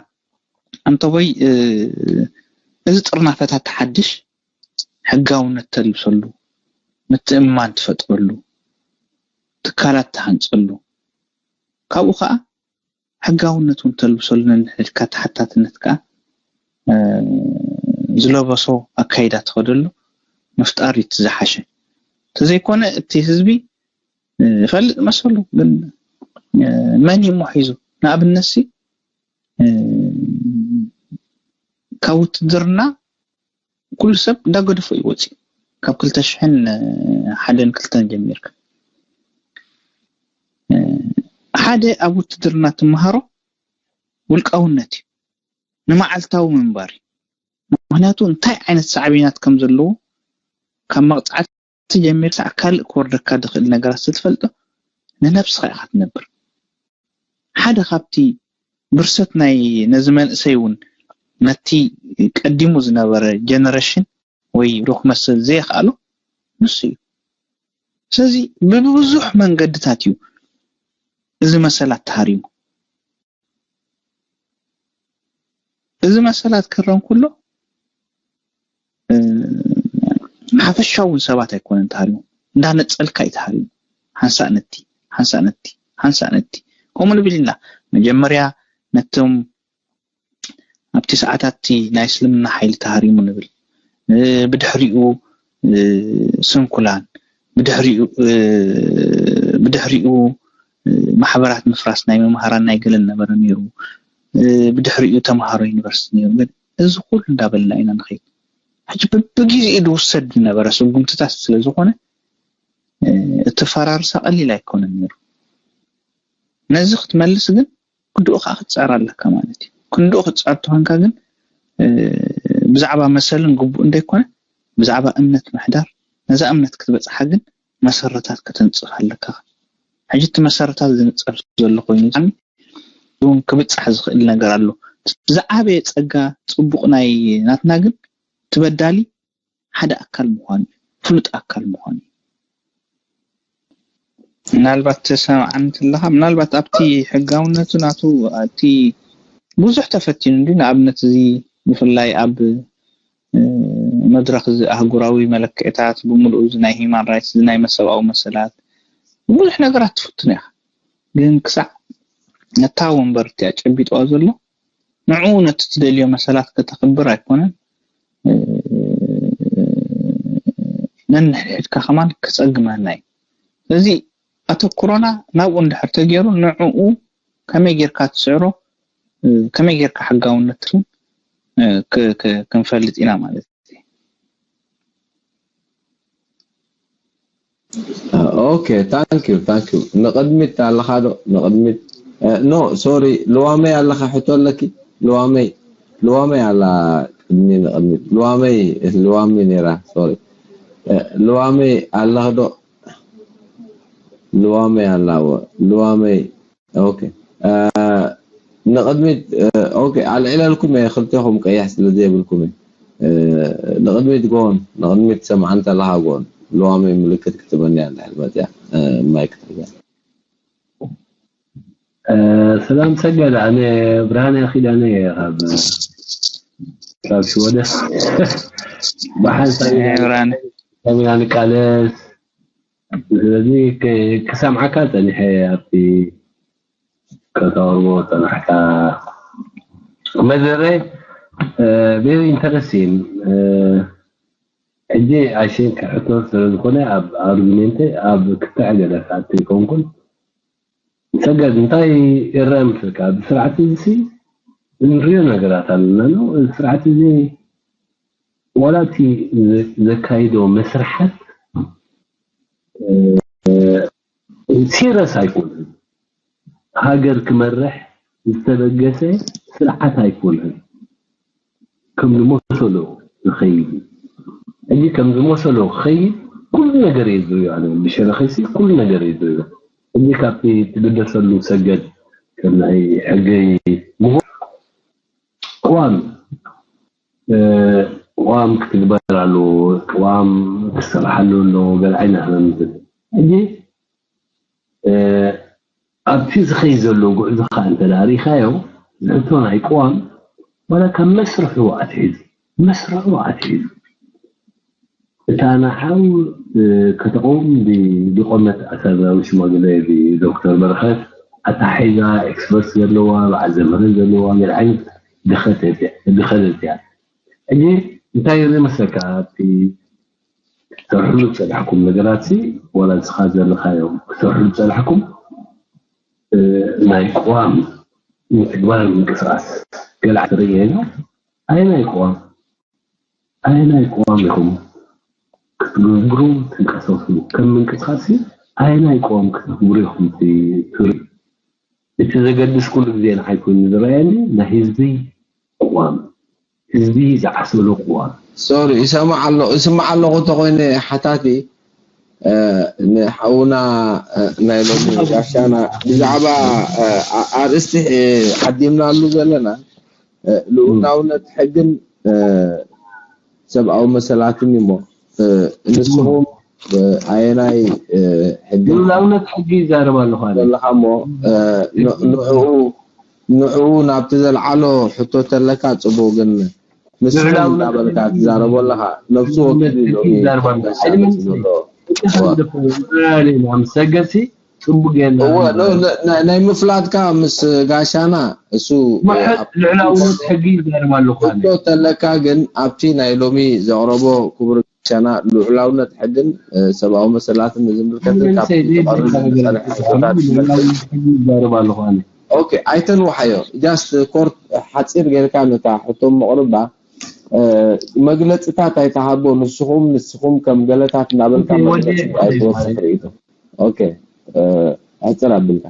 ኣንተቦይ እዚ ጥርናፈታት ተሓድሽ ሕጋውነት ተልብሰሉ፣ ምትእምማን ትፈጥረሉ፣ ትካላት ትሃንፀሉ፣ ካብኡ ከዓ ሕጋውነት እውን ተልብሰሉ ነንሕድካ ተሓታትነት ከዓ ዝለበሶ ኣካይዳ ትኸደሉ ምፍጣር እዩ እቲ ዝሓሸ። እንተዘይኮነ እቲ ህዝቢ ይፈልጥ መሰሉ ግን መን እዩ ሒዙ ንኣብነት ሲ ካብ ውትድርና ኩሉ ሰብ እንዳገደፎ እዩ ወፂኡ ካብ ክልተ ሽሕን ሓደን ክልተን ጀሚርካ ሓደ ኣብ ውትድርና ትመሃሮ ውልቃውነት እዩ ንመዓልታዊ ምንባር እዩ ምክንያቱ እንታይ ዓይነት ሳዕቤናት ከም ዘለዎ ካብ መቕፃዕቲ ጀሚርካ ካልእ ክወርደካ ዝኽእል ነገራት ስትፈልጦ ንነብስኻ ኢኻ ትነብር ሓደ ካብቲ ብርሰት ናይ ነዚ መንእሰይ እውን ነቲ ቀዲሙ ዝነበረ ጀነሬሽን ወይ ዶ ክመስል ዘየኽኣሎ ንሱ እዩ ስለዚ ብብዙሕ መንገድታት እዩ እዚ መሰላት ተሃሪሙ እዚ መሰላት ክረም ኩሎ ሓፈሻውን ሰባት ኣይኮነን ተሃሪሙ እንዳነፀልካ እዩ ተሃሪሙ ሓንሳእ ነቲ ሓንሳእ ነቲ ሓንሳእ ነቲ ከምኡ ንብል ኢና መጀመርያ ነቶም ኣብቲ ሰዓታት እቲ ናይ እስልምና ሓይሊ ተሃሪሙ ንብል፣ ብድሕሪኡ ስንኩላን፣ ብድሕሪኡ ብድሕሪኡ ማሕበራት ምፍራስ ናይ መምሃራን ናይ ገለን ነበረ ነይሩ። ብድሕሪኡ ተምሃሮ ዩኒቨርሲቲ ነይሩ። ግን እዚ ኩሉ እንዳበልና ኢና ንኸይድ። ሕጂ በብግዜኡ ዝውሰድ ዝነበረ ስጉምትታት ስለ ዝኾነ እቲ ፈራርሳ ቀሊል ኣይኮነን ነይሩ። ነዚ ክትመልስ ግን ክንድኡ ከዓ ክትፀር ኣለካ ማለት እዩ። ክንድኡ ክትፀር ተኾንካ ግን ብዛዕባ መሰልን ግቡእ እንደይኮነ ብዛዕባ እምነት ምሕዳር፣ ነዛ እምነት ክትበፅሓ ግን መሰረታት ከተንፅፍ ኣለካ። ሕጂ እቲ መሰረታት ዝንፀፍ ዘሎ ኮይኑ እውን ክብፃሕ ዝኽእል ነገር ኣሎ። ዝዓበየ ፀጋ ፅቡቕ ናይ ናትና ግን ትበዳሊ ሓደ ኣካል ምዃኑ እዩ፣ ፍሉጥ ኣካል ምዃኑ እዩ። ምናልባት ተሰማዕኒ እንተለኻ፣ ምናልባት ኣብቲ ሕጋውነቱ ናቱ እቲ ብዙሕ ተፈቲኑ እንዲ ንኣብነት እዚ ብፍላይ ኣብ መድረኽ እዚ ኣህጉራዊ መለክዕታት ብምሉኡ እዚ ናይ ሂማን ራይትስ እዚ ናይ መሰብኣዊ መሰላት ብዙሕ ነገራት ትፍትኖ ኢኻ። ግን ክሳዕ ነታ ወንበር እቲኣ ጨቢጥዋ ዘሎ ንዕኡ ነቲ ትደልዮ መሰላት ከተኽብር ኣይኮነን ነንሕድሕድካ ከማን ክፀግመና እዩ። ስለዚ ኣተኩሮና ናብኡ እንድሕር ተገይሩ ንዕኡ ከመይ ጌርካ ትስዕሮ ከመይ ጌርካ ሕጋውነት ክንፈልጥ ኢና ማለት እዩ። Okay, thank you, thank you. ንቕድሚት ኣለኻ ዶ? ንቕድሚት no፣ sorry፣ ልዋመይ ኣለኻ ሕቶ ኣለኪ? ልዋመይ ልዋመይ ኣላ ቅድሚ ንቕድሚት ልዋመይ ልዋመይ ነይራ። Sorry፣ ልዋመይ ኣለኽ ዶ? ልዋመይ ኣላዎ። ልዋመይ okay። ንቕድሚት okay፣ ኣልዒለልኩም እየ፣ ክልቴኹም ቀያሕ ስለ ዘይብልኩም እየ። ንቕድሚት ጎን፣ ንቕድሚት ሰምዓኒ ተለኻ ጎን። ልዋመይ ምልክት ክትበኒ እያ እንድሕር መፅያ። ማይክ ትሕዛ። ሰላም ሰገድ፣ ኣነ ብርሃነ ኪዳነ እየ ካብ ካብ ሽወደን። ብሓንሳብ ኢና ንቃለስ። ስለዚ ክሰምዓካ ፀኒሐ ኣብቲ ከተቕርቦ ዝፀናሕካ መደረ very interesting። ሕጂ I think ሕቶ ስለዝኾነ ኣብ argument ኣብ ክትዕ ገለ ክኣቱ ኣይኮንኩን። ሰገድ እንታይ ይረአ ምስልካ ኣብዚ ስርዓት እዚ ንሪኦ ነገራት ኣለና ነው። እዚ ስርዓት እዚ ዋላ እቲ ዘካይዶ መስርሓት serious ኣይኮነን። ሃገር ክመርሕ ዝተበገሰ ስርዓት ኣይኮነን። ከም ዝመሰሎ ዝኸይድ እዩ። ሕጂ ከም ዝመሰሎ ክኸይድ ኩሉ ነገር እየ ዝሪኦ ኣነ ብሸነኸይሲ ኩሉ ነገር እየ ዝሪኦ። ሕጂ ካብቲ ትግደሰሉ ሰገድ ከም ናይ ሕጊ ምሁር ቅዋም ቅዋም ክትግበር ኣለዎ፣ ቅዋም ክስርሓሉ ኣለዎ ገለ ዓይነት ዝብል ሕጂ ኣብቲ ዝኸይድ ዘሎ ጉዕዞ ከዓ እንተ ደኣ ርኢኻዮ፣ ዝሕቶ ናይ ቅዋም ዋላ ካብ መስርሑ ኣትሒዙ፣ መስርሑ ኣትሒዙ፣ እታ ንዓኡ ከተቕውም ብዝቖመት ኣሳዛዊ ሽማግለ ብዶክተር በረኸት ኣተሓሒዛ፣ ኤክስፐርት ዘለዋ፣ በዓል ዘምህርን ዘለዋ፣ ገለ ዓይነት ድኸተት እያ፣ ድኸተት እያ። ሕጂ እንታይ ይርኢ መስለካ ኣብቲ ክትሰርሕሉ ዝፀናሕኩም ነገራት ሲ ዋላ ንስኻ ዘለኻዮ ክትሰርሕሉ ዝፀናሕኩም ናይ ቅዋም ምትግባር ምንቅስቃስ ገለ ትርኢ ዶ? ኣየናይ ቅዋም ኣየናይ ቅዋም ኢኹም ክትግብሩ ትንቀሳቀሱ? ከም ምንቅስቃስ ሲ ኣየናይ ቅዋም ክትግብሩ ኢኹም ትርኢ? እቲ ዘገድስ ኩሉ ግዜ ንዓይ ኮይኑ ዝረኣየኒ ናይ ህዝቢ ቅዋም ህዝቢ ዝዓሰሎ ቅዋም። ሶሪ ይሰማዕ ኣሎ ይስማዕ ኣለኹ እንተኾይነ ሓታቲ ንሓውና ናይ ሎሚ ጋሻና ብዛዕባ ኣርእስቲ ዓዲምናሉ ዘለና ልኡላውነት ሕግን ሰብኣዊ መሰላትን እሞ ንስኹም ኣየናይ ሕጊ ልኡላውነት ሕጊ ይዛረብ ኣለኹ ኣነ። ዘለኻ እሞ ንዕኡ ንዕኡ ናብቲ ዘልዓሎ ሕቶ ተለካ ጽቡቕ ግን ንስኹም ልኡላውነት እናበልካ ሕጊ ትዛረቦ ኣለኻ ነፍሲ ወከፍ እዩ ሕጊ ሎሚ ይዛረብ ኣሎ። ሕጊ ሕጊ ዝዛረብ ዘሎ ሕጊ ከም ዝደፈረ ይዛረብ ኣሎ። ምስ ሰገድሲ ጽቡቅ ጌርና እወ ኖ፣ ን- ን- ናይ ምፍላጥካ ምስ ጋሻና እሱ ምሕት ልዕላውነት ሕጊ ይዛረብ ኣለኹ ኣነ። ሕቶ ተለካ ግን ኣብቲ ናይ ሎሚ ዘቕረቦ ክቡር ጋሻና ልዑላውነት ሕግን እ፣ ሰብኣዊ መሰላትን ዝምልከትን ግን ካብ ሰይድ ዝቐርብ ይዛረብ ዝጸንሐ ሕቶታት ልዕላውነት ሕጊ ይዛረብ ኣለኹ ኣነ። ኦኬ ኣይተንውሓዮ just ኮርት ሓፂር ጌርካ ነታ ሕቶ ምቕርባ እ፣ መግለፅታት ኣይተሃቦ ንስኹም ንስኹም ከም ገለታት እናበልካ ኦኬ፣ መግለፂ ወዲኤ ኣይትወስኽ ርእይቶ ኦኬ እ፣ ሕፅር ኣቢልካ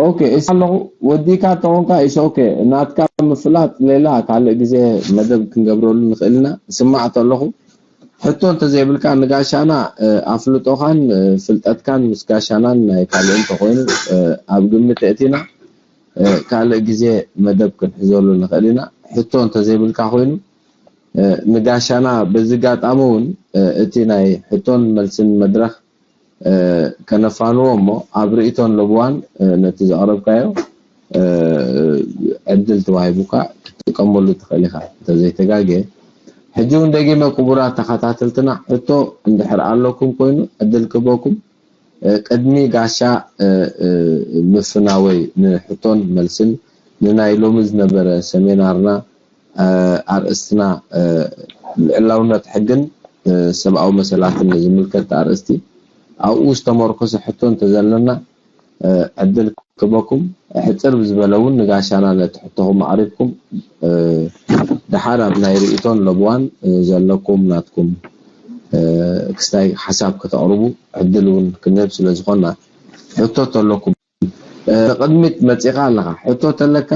ኦኬ እስ ኣለኹ ወዲካ ተኾንካ is okay ናትካ ምፍላጥ ሌላ ካልእ ግዜ መደብ ክንገብረሉ ንኽእል ኢና ስማዕ ተለኹ ሕቶ እንተዘይብልካ ንጋሻና እ፣ ኣፍልጦኻን እ፣ ፍልጠትካን ምስ ጋሻናን ናይ ካልእ እንተኾይኑ እ፣ ኣብ ግምት እቲና እ፣ ካልእ ግዜ መደብ ክንሕዘሉ ንኽእል ኢና ሕቶ እንተዘይብልካ ኮይኑ እ፣ ንጋሻና በዚ ጋጣሚ እውን እ፣ እቲ ናይ ሕቶን መልስን መድረኽ እ፣ ከነፋንዎ እሞ ኣብ ርእይቶን ለብዋን እ፣ ነቲ ዘቕረብካዮ እ፣ ዕድል ተዋሂቡካ ክትጥቀመሉ ትኽእል ኢኻ እንተዘይተጋግየ ሕጂ እውን ደጊመ ክቡራት ተኸታተልትና ሕቶ እንድሕር ኣለኩም ኮይኑ ዕድል ክበኩም እ፣ ቅድሚ ጋሻ እ፣ እ፣ ምፍናወይ ንሕቶን መልስን ንናይ ሎሚ ዝነበረ ሰሚናርና ኣርእስትና ልዕላውነት ሕግን ሰብኣዊ መሰላትን ዝምልከት ኣርእስቲ ኣብኡ ዝተመርኮሰ ሕቶ እንተዘለና ዕድል ክበኩም ሕፅር ብዝበለ እውን ንጋሻና ነቲ ሕቶኹም ኣቕሪብኩም ደሓር ኣብ ናይ ርእቶን ለብዋን ዘለኩም ናትኩም ክስታይ ሓሳብ ከተቕርቡ ዕድል እውን ክንህብ ስለ ዝኾንና ሕቶ ተለኩም ንቕድሚት መፂኻ ኣለኻ ሕቶ ተለካ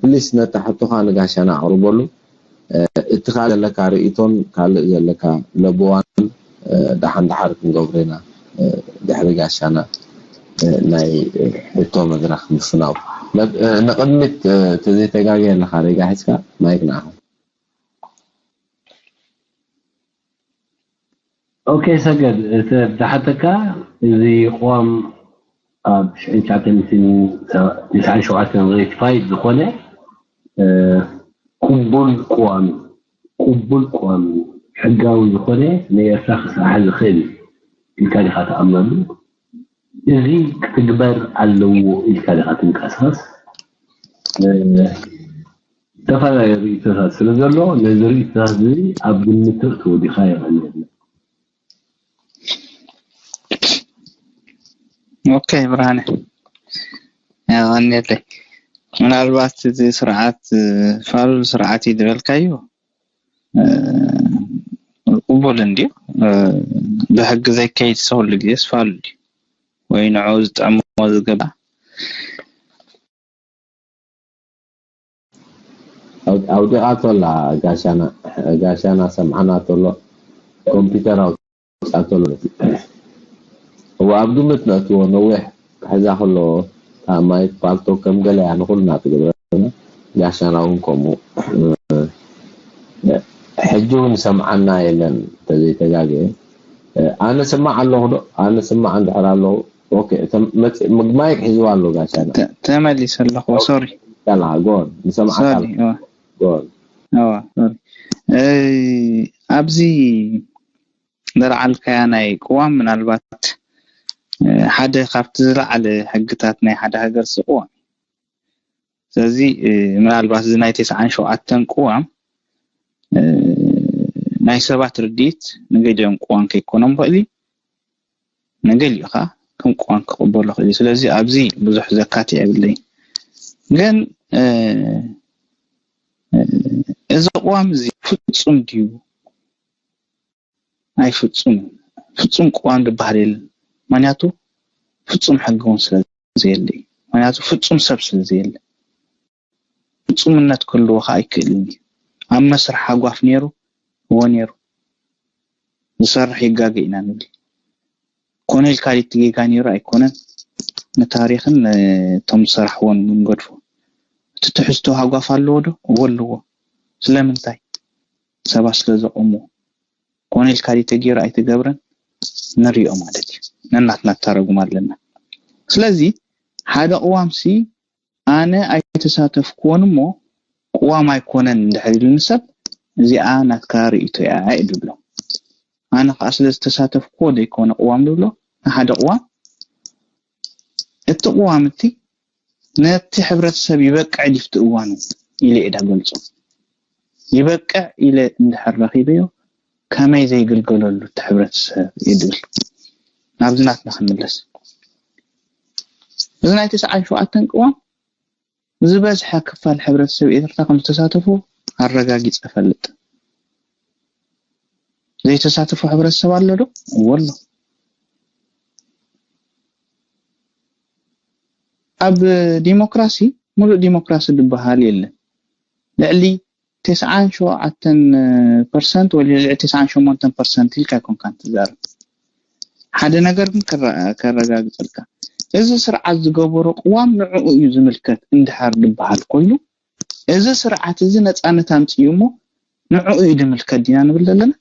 ፕሊስ ነታ ሕቶኻ ንጋሻና ኣቕርበሉ እቲ ካልእ ዘለካ ርእቶን ካልእ ዘለካ ለብዋን ደሓን ደሓር ክንገብሮ ኢና ድሕሪ ጋሻና ናይ ሕቶ መድረክ ምፍናው ንቕድሚት ተዘይተጋገየ ኣለካ ሬጋ ሒዝካ ማይክ ንዓኻ ኦኬ ሰገድ እቲ ዝሓተካ እዚ ቅዋም ኣብ ሽሕን ትሽዓተ ሚእትን ተስዓን ሸውዓተን ሬቲፋይድ ዝኾነ ቅቡል ቅዋም ቅቡል ቅዋም ሕጋዊ ዝኾነ ንኤርትራ ክስራሕ ዝኽእል ኢልካ ዲኻ ትኣምነሉ እዚ ክትግበር ኣለዎ ኢልካ ዲኻ ትንቀሳቐስ ዝተፈላለዩ ርእይቶታት ስለ ዘሎ ነዚ ርእይቶታት እዚ ኣብ ግምት ተእትዎ ዲኻ ይኽእል የለን ኦኬ ብርሃነ ያቀንየለይ ምናልባት እዚ ስርዓት ፋሉል ስርዓት እዩ ዝበልካዩ ቅቡል እንድዩ ብሕጊ ዘይከይድ ሰው ግዜ ስፋሉል እዩ ወይ ንዑ ዝጥዕሞ ዝገባ ኣውዲቓቶ ኣላ ጋሻና ጋሻና ሰምዓናቶ ኣሎ ኮምፒተር ኣውዲቓቶ ኣሎ እዋ ኣብ ግምት ነእትዎ ነዊሕ ክሕዛ ከሎ ማይክ ፓልቶ ከም ገለ እያ ንኩልና ትገብረና ጋሻና እውን ከምኡ ሕጂ እውን ሰምዓና የለን እንተዘይተጋገየ ኣነ ስማዕ ኣለኹ ዶ ኣነ ስማዕ እንድሕር ኣለኹ ማይክ ሒዝዋ ኣሎ ጋሻና ተመሊሰ ኣለኹ ሶሪ ኣለኻ ጎን ንሰምዓካ ጎን ኣብዚ ዘልዓልካያ ናይ ቅዋም ምናልባት ሓደ ካብቲ ዝለዓለ ሕግታት ናይ ሓደ ሃገር ሲ ቅዋም እዩ ስለዚ ምናልባት እዚ ናይ ተስዓን ሸውዓተን ቅዋም ናይ ሰባት ርድኢት ንገሊኦም ቅዋም ከይኮኖም ይኽእል እዩ ንገሊኡ ከዓ ከም ቅዋም ክቕበሎ ክእል እዩ ስለዚ ኣብዚ ብዙሕ ዘካት የብለይ ግን እዚ ቅዋም እዚ ፍፁም ድዩ ኣይፍፁም ፍፁም ቅዋም ዝበሃል የለን ምክንያቱ ፍፁም ሕጊ እውን ስለ ዘየለ እዩ ምክንያቱ ፍፁም ሰብ ስለ ዘየለ ፍፁምነት ክህልዎ ከዓ ኣይክእልን እዩ ኣብ መስርሕ ሃጓፍ ነይሩ እዎ ነይሩ ዝሰርሕ ይጋገ ኢና ንብል ኮነ ኢልካ ድቲ ጌጋ ነይሩ ኣይኮነን ንታሪክን ነቶም ዝሰራሕዎን ንገድፎ እቲ ትሕዝቶ ሃጓፍ ኣለዎ ዶ እዎ ኣለዎ ስለምንታይ ሰባት ስለ ዘቆምዎ ኮነ ኢልካ ድዩ ተገይሩ ኣይተገብረን ንሪኦ ማለት እዩ ነናትና ተረጉም ኣለና ስለዚ ሓደ ቅዋምሲ ኣነ ኣይተሳተፍክዎን እሞ ቅዋም ኣይኮነን እንድሕር ኢሉኒ ሰብ እዚኣ ናትካ ርእይቶ እያ ይብሎ ኣነ ከዓ ስለ ዝተሳተፍኩዎ ዘይኮነ ቅዋም ዝብሎ፣ ንሓደ ቅዋም፣ እቲ ቅዋም እቲ ነቲ ሕብረተሰብ ይበቅዕ ድዩ እቲ እዋኑ ኢለ እየ ዳገልጾ። ይበቅዕ ኢለ እንድሕር ረኺበዮ፣ ከመይ ዘይግልገለሉ እቲ ሕብረተሰብ እዩ ድብል። ናብዚ ናትና ክንምለስ። እዚ ናይ ተስዓን ሸውዓተን ቅዋም ዝበዝሐ ክፋል ሕብረተሰብ ኤርትራ ከም ዝተሳተፎ ኣረጋጊጸ እፈልጥ። ዘይተሳተፎ ሕብረተሰብ ኣሎ ዶ? እወ ኣሎ። ኣብ ዲሞክራሲ፣ ሙሉእ ዲሞክራሲ ዝበሃል የለን። ልዕሊ ተስዓን ሸውዓተን ፐርሰንት ወይ ልዕሊ ተስዓን ሸሞንተን ፐርሰንት ኢልካ ኣይኮንካን ትዛረብ። ሓደ ነገር ግን ከረ-፣ ከረጋግጸልካ፣ እዚ ስርዓት ዝገበሮ ቅዋም ንዕኡ እዩ ዝምልከት እንድሕር ዝበሃል ኮይኑ፣ እዚ ስርዓት እዚ ነጻነት ኣምጺኡ እሞ ንዕኡ እዩ ዝምልከት ዲና ንብል ዘለና?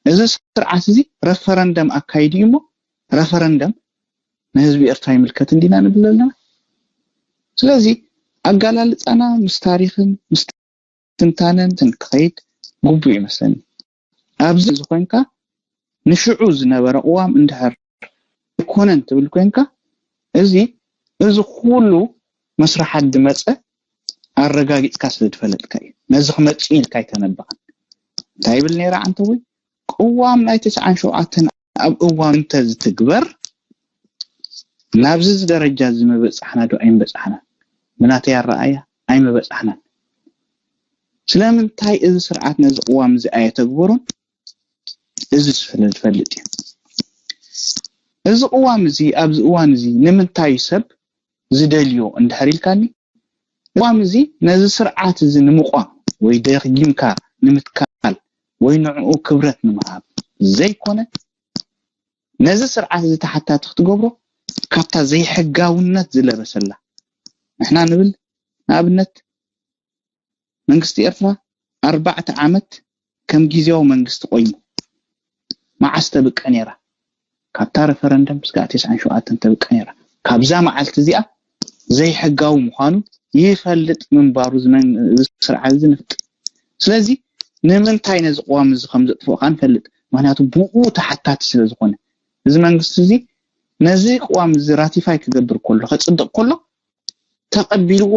እዚ ስርዓት እዚ ረፈረንደም ኣካይዱ እዩ እሞ ረፈረንደም ንህዝቢ ኤርትራ ይምልከት እንዲና ንብል ዘለና? ስለዚ ኣጋላልጻና ምስ ታሪኽን ምስ ትንታነን ክንከይድ ግቡእ ይመስለኒ። ኣብዚ እዚ ኮይንካ ንሽዑ ዝነበረ ቅዋም እንድሕር ኣይኮነን ትብል ኮይንካ፣ እዚ፣ እዚ ኩሉ መስርሓት ዝመጸ ኣረጋጊጽካ ስለ ዝፈለጥካ እዩ። ነዚ ክመጽእ ኢልካ ኣይተነበኣን። እንታይ ይብል ነይረ ዓንተቦይ? ቅዋም ናይ ተስዓን ሸውዓተን ኣብ እዋን እንተ ዝትግበር ናብዚ ደረጃ እዚ ምበጻሕና ዶ ኣይምበጻሕናን? ብናተይ ኣረኣእያ ኣይምበጻሕናን። ስለምንታይ እዚ ስርዓት ነዚ ቅዋም እዚ ኣየተግበሮን? እዚ ስለ ዝፈልጥ እዩ። እዚ ቅዋም እዚ ኣብዚ እዋን እዚ ንምንታይ እዩ ሰብ ዝደልዮ እንድሕር ኢልካኒ፣ ቅዋም እዚ ነዚ ስርዓት እዚ ንምቋም ወይ ደጊምካ ንምትካል ወይ ንዕኡ ክብረት ንምሃብ ዘይኮነ፣ ነዚ ስርዓት እዚ ተሓታቲ ክትገብሮ ካብታ ዘይሕጋውነት ዝለበሰላ፣ ንሕና ንብል ንኣብነት መንግስቲ ኤርትራ ኣርባዕተ ዓመት ከም ግዝያዊ መንግስቲ ቆይሙ መዓስ ተብቀ ነይራ? ካብታ ረፈረንደም ስጋዕ ተስዓን ሸውዓተን ተብቀ ነይራ። ካብዛ መዓልቲ እዚኣ ዘይሕጋዊ ምዃኑ ይፈልጥ ምንባሩ ዝመን-፣ እዚ ስርዓት እዚ ንፍጥ። ስለዚ ንምንታይ ነዚ ቅዋም እዚ ከም ዘጥፍኦ ከዓ ንፈልጥ። ምኽንያቱ ብኡ ተሓታቲ ስለ ዝኾነ። እዚ መንግስቲ እዚ ነዚ ቅዋም እዚ ራቲፋይ ክገብር ከሎ፣ ከጽድቕ ከሎ፣ ተቐቢልዎ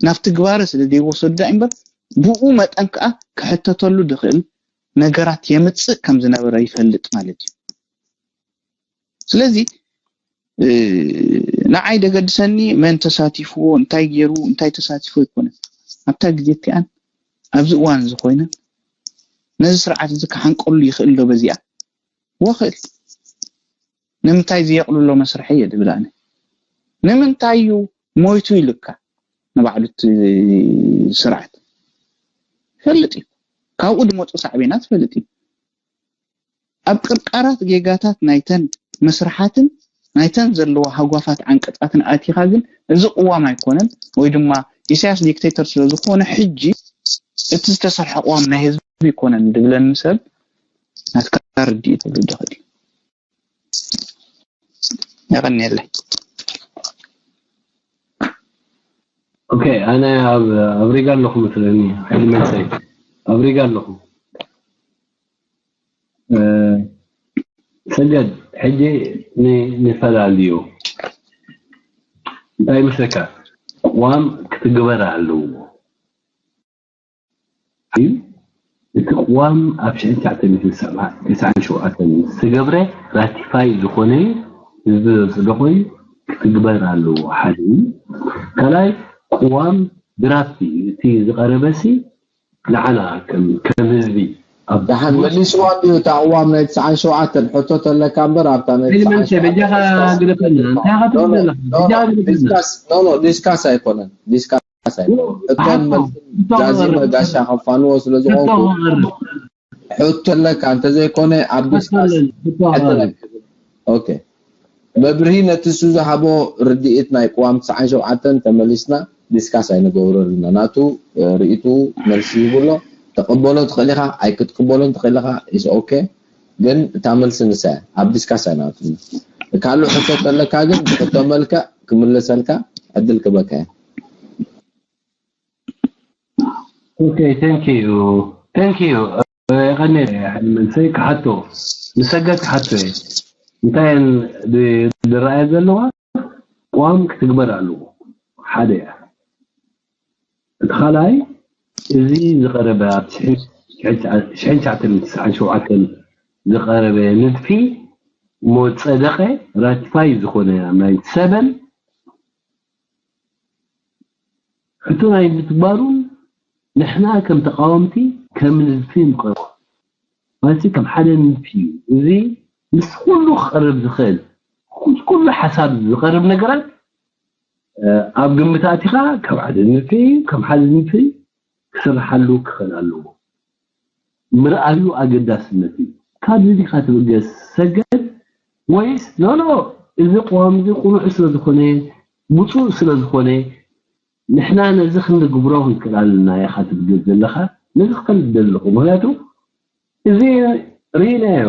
ናብ ትግባረ ስለ ዘይወሰዱ እምበር፣ ብኡ መጠን ከዓ ክሕተተሉ ዝኽእል ነገራት የምጽእ ከም ዝነበረ ይፈልጥ ማለት እዩ። ስለዚ፣ እ፣ ንዓይ ደገድሰኒ መን ተሳቲፍዎ፣ እንታይ ገይሩ፣ እንታይ ተሳቲፎ ኣይኮነን። ኣብታ ግዜ እቲኣን፣ ኣብዚ እዋን እዚ ኮይነን፣ ነዚ ስርዓት እዚ ክሓንቀሉ ይኽእል ዶ በዚኣ? ወኽእል። ንምንታይ ዘየቕልሎ መስርሒ እየ ዝብል ኣነ። ንምንታይ እዩ ሞይቱ ኢልካ ንባዕሉ እቲ ስርዓት? ይፈልጥ እዩ። ካብኡ ዝመፁ ሳዕቤናት ይፈልጥ እዩ። ኣብ ቅርቃራት ጌጋታት ናይተን መስርሓትን ናይተን ዘለዋ ሃጓፋት ዓንቀፃትን ኣቲኻ ግን እዚ ቅዋም ኣይኮነን ወይ ድማ ኢሳያስ ዲክቴተር ስለ ዝኾነ ሕጂ እቲ ዝተሰርሐ ቅዋም ናይ ህዝቢ ኣይኮነን ዝብለኒ ሰብ ናትካ ርድኢት ክብሉ ዝኽእል። የቐንየለይ። ኦኬ፣ ኣነ ኣብ ኣብ ሪጋ ኣለኹ መስለኒ። ሓይሊ መንሰይ ኣብ ሪጋ ኣለኹ። እ፣ ሰገድ፣ ሕጂ ን- ንፈላልዮ። እንታይ ይመስለካ? ቅዋም ክትግበር ኣለዎ። እዩ። እቲ ቅዋም ኣብ ሽሕን ትሽዓተ ሚእትን ሰብዓን ተስዓን ሸውዓተን ዝተገብረ ራቲፋይ ዝኾነ እዩ፣ ህዝቢ ዘጽደቖ እዩ፣ ክትግበር ኣለዎ። ሓደ እዩ። ካልኣይ ቅዋም ድራፍት እዩ፣ እቲ ዝቐረበሲ ንዓና ከም ከም ህዝቢ ኣብ ደሓን መሊስዋ እንድዩ እታ ቅዋም ናይ ትስዓን ሸውዓተን ሕቶ ተለካ እምበር ኣብታ ናይ ሕጂ ትስዓን መንሰይ በጃኻ ሸውዓተን ግደፈና፣ እንታይ ኢኻ ትብል ዘለኻ? በጃኻ ግደፈና። ዲስካስ ኖ ኖ ዲስካስ ኣይኮነን ዲስካስ ኣይኮነን እቶን ኣቶ መልስን እቶ ዛዚመ መቐርብ ጋሻ ከፋንዎ ስለ እቶ ዝኾንኩ መቐርብ ሕቶ ኣለካ እንተዘይኮነ ኣብ ዲስካስ ተፈለን እቶ ዕድል መቐርብ ኣይክህብን ኦኬ መብርሂ ነቲ እሱ ዝሃቦ ርድኢት ናይ ቅዋም ትስዓን ሸውዓተን ተመሊስና ዲስካስ ኣይንገብሮ ኣለና ናቱ እ፣ ርእይቱ መልሲ ይብሎ ተቀበሎ ትኽእል ኢኻ ኣይክትቅበሎን ትኽእል ኢኻ ኢስ ኦኬ ግን እታ መልሲ ንሳ እያ ኣብ ዲስካስ ኣይናትና ካልእ ሕቶ ተለካ ግን ብሕቶ መልክዕ ክምለሰልካ ዕድል ክበካ እያ Okay, thank you. Thank you. የቐኒ ሓደ መንሰይ ክሓቶ ንሰገድ ክሓቶ እየ። እንታይ እየን ድ- ዝረኣያ ዘለዋ? ቅዋም ክትግበር ኣለዎ። ሓደ እያ። እቲ ካልኣይ፣ እዚ ዝቐረበ ኣብ ሽሕን ትሽዓተ ሚእትን ተስዓን ሸውዓተን ዝቐረበ ንድፊ ሞ ጸደቐ፣ ራቲፋይ ዝኾነ ናይ ሰበን ሕቶ ናይ ምትግባሩን ንሕና ከም ተቃወምቲ ከም ንድፊ ንቀርቦ ማለት ከም ሓደ ንድፊ እዩ። እዚ ምስ ኩሉ ክቐርብ ዝኽእል ምስ ኩሉ ሓሳብ ዝቐርብ ነገራት ኣብ ግምት ኣቲኻ ካብ ሓደ ንድፊ እዩ፣ ከም ሓደ ንድፊ ክስርሓሉ ክኽእል ኣለዎ። ምርኣዩ ኣገዳስነት እዩ። ካብዚ ዲኻ ትብገስ ሰገድ ወይስ ኖ ኖ እዚ ቅዋም እዚ ቅኑዕ ስለ ዝኾነ ውፁእ ስለ ዝኾነ ንሕና ነዚ ክንግብሮ ክንክእል ኣለና ኢኻ ትብገስ ዘለኻ? ነዚ ክፈልጥ ደለኹ። ምክንያቱ እዚ ርኢናዮ።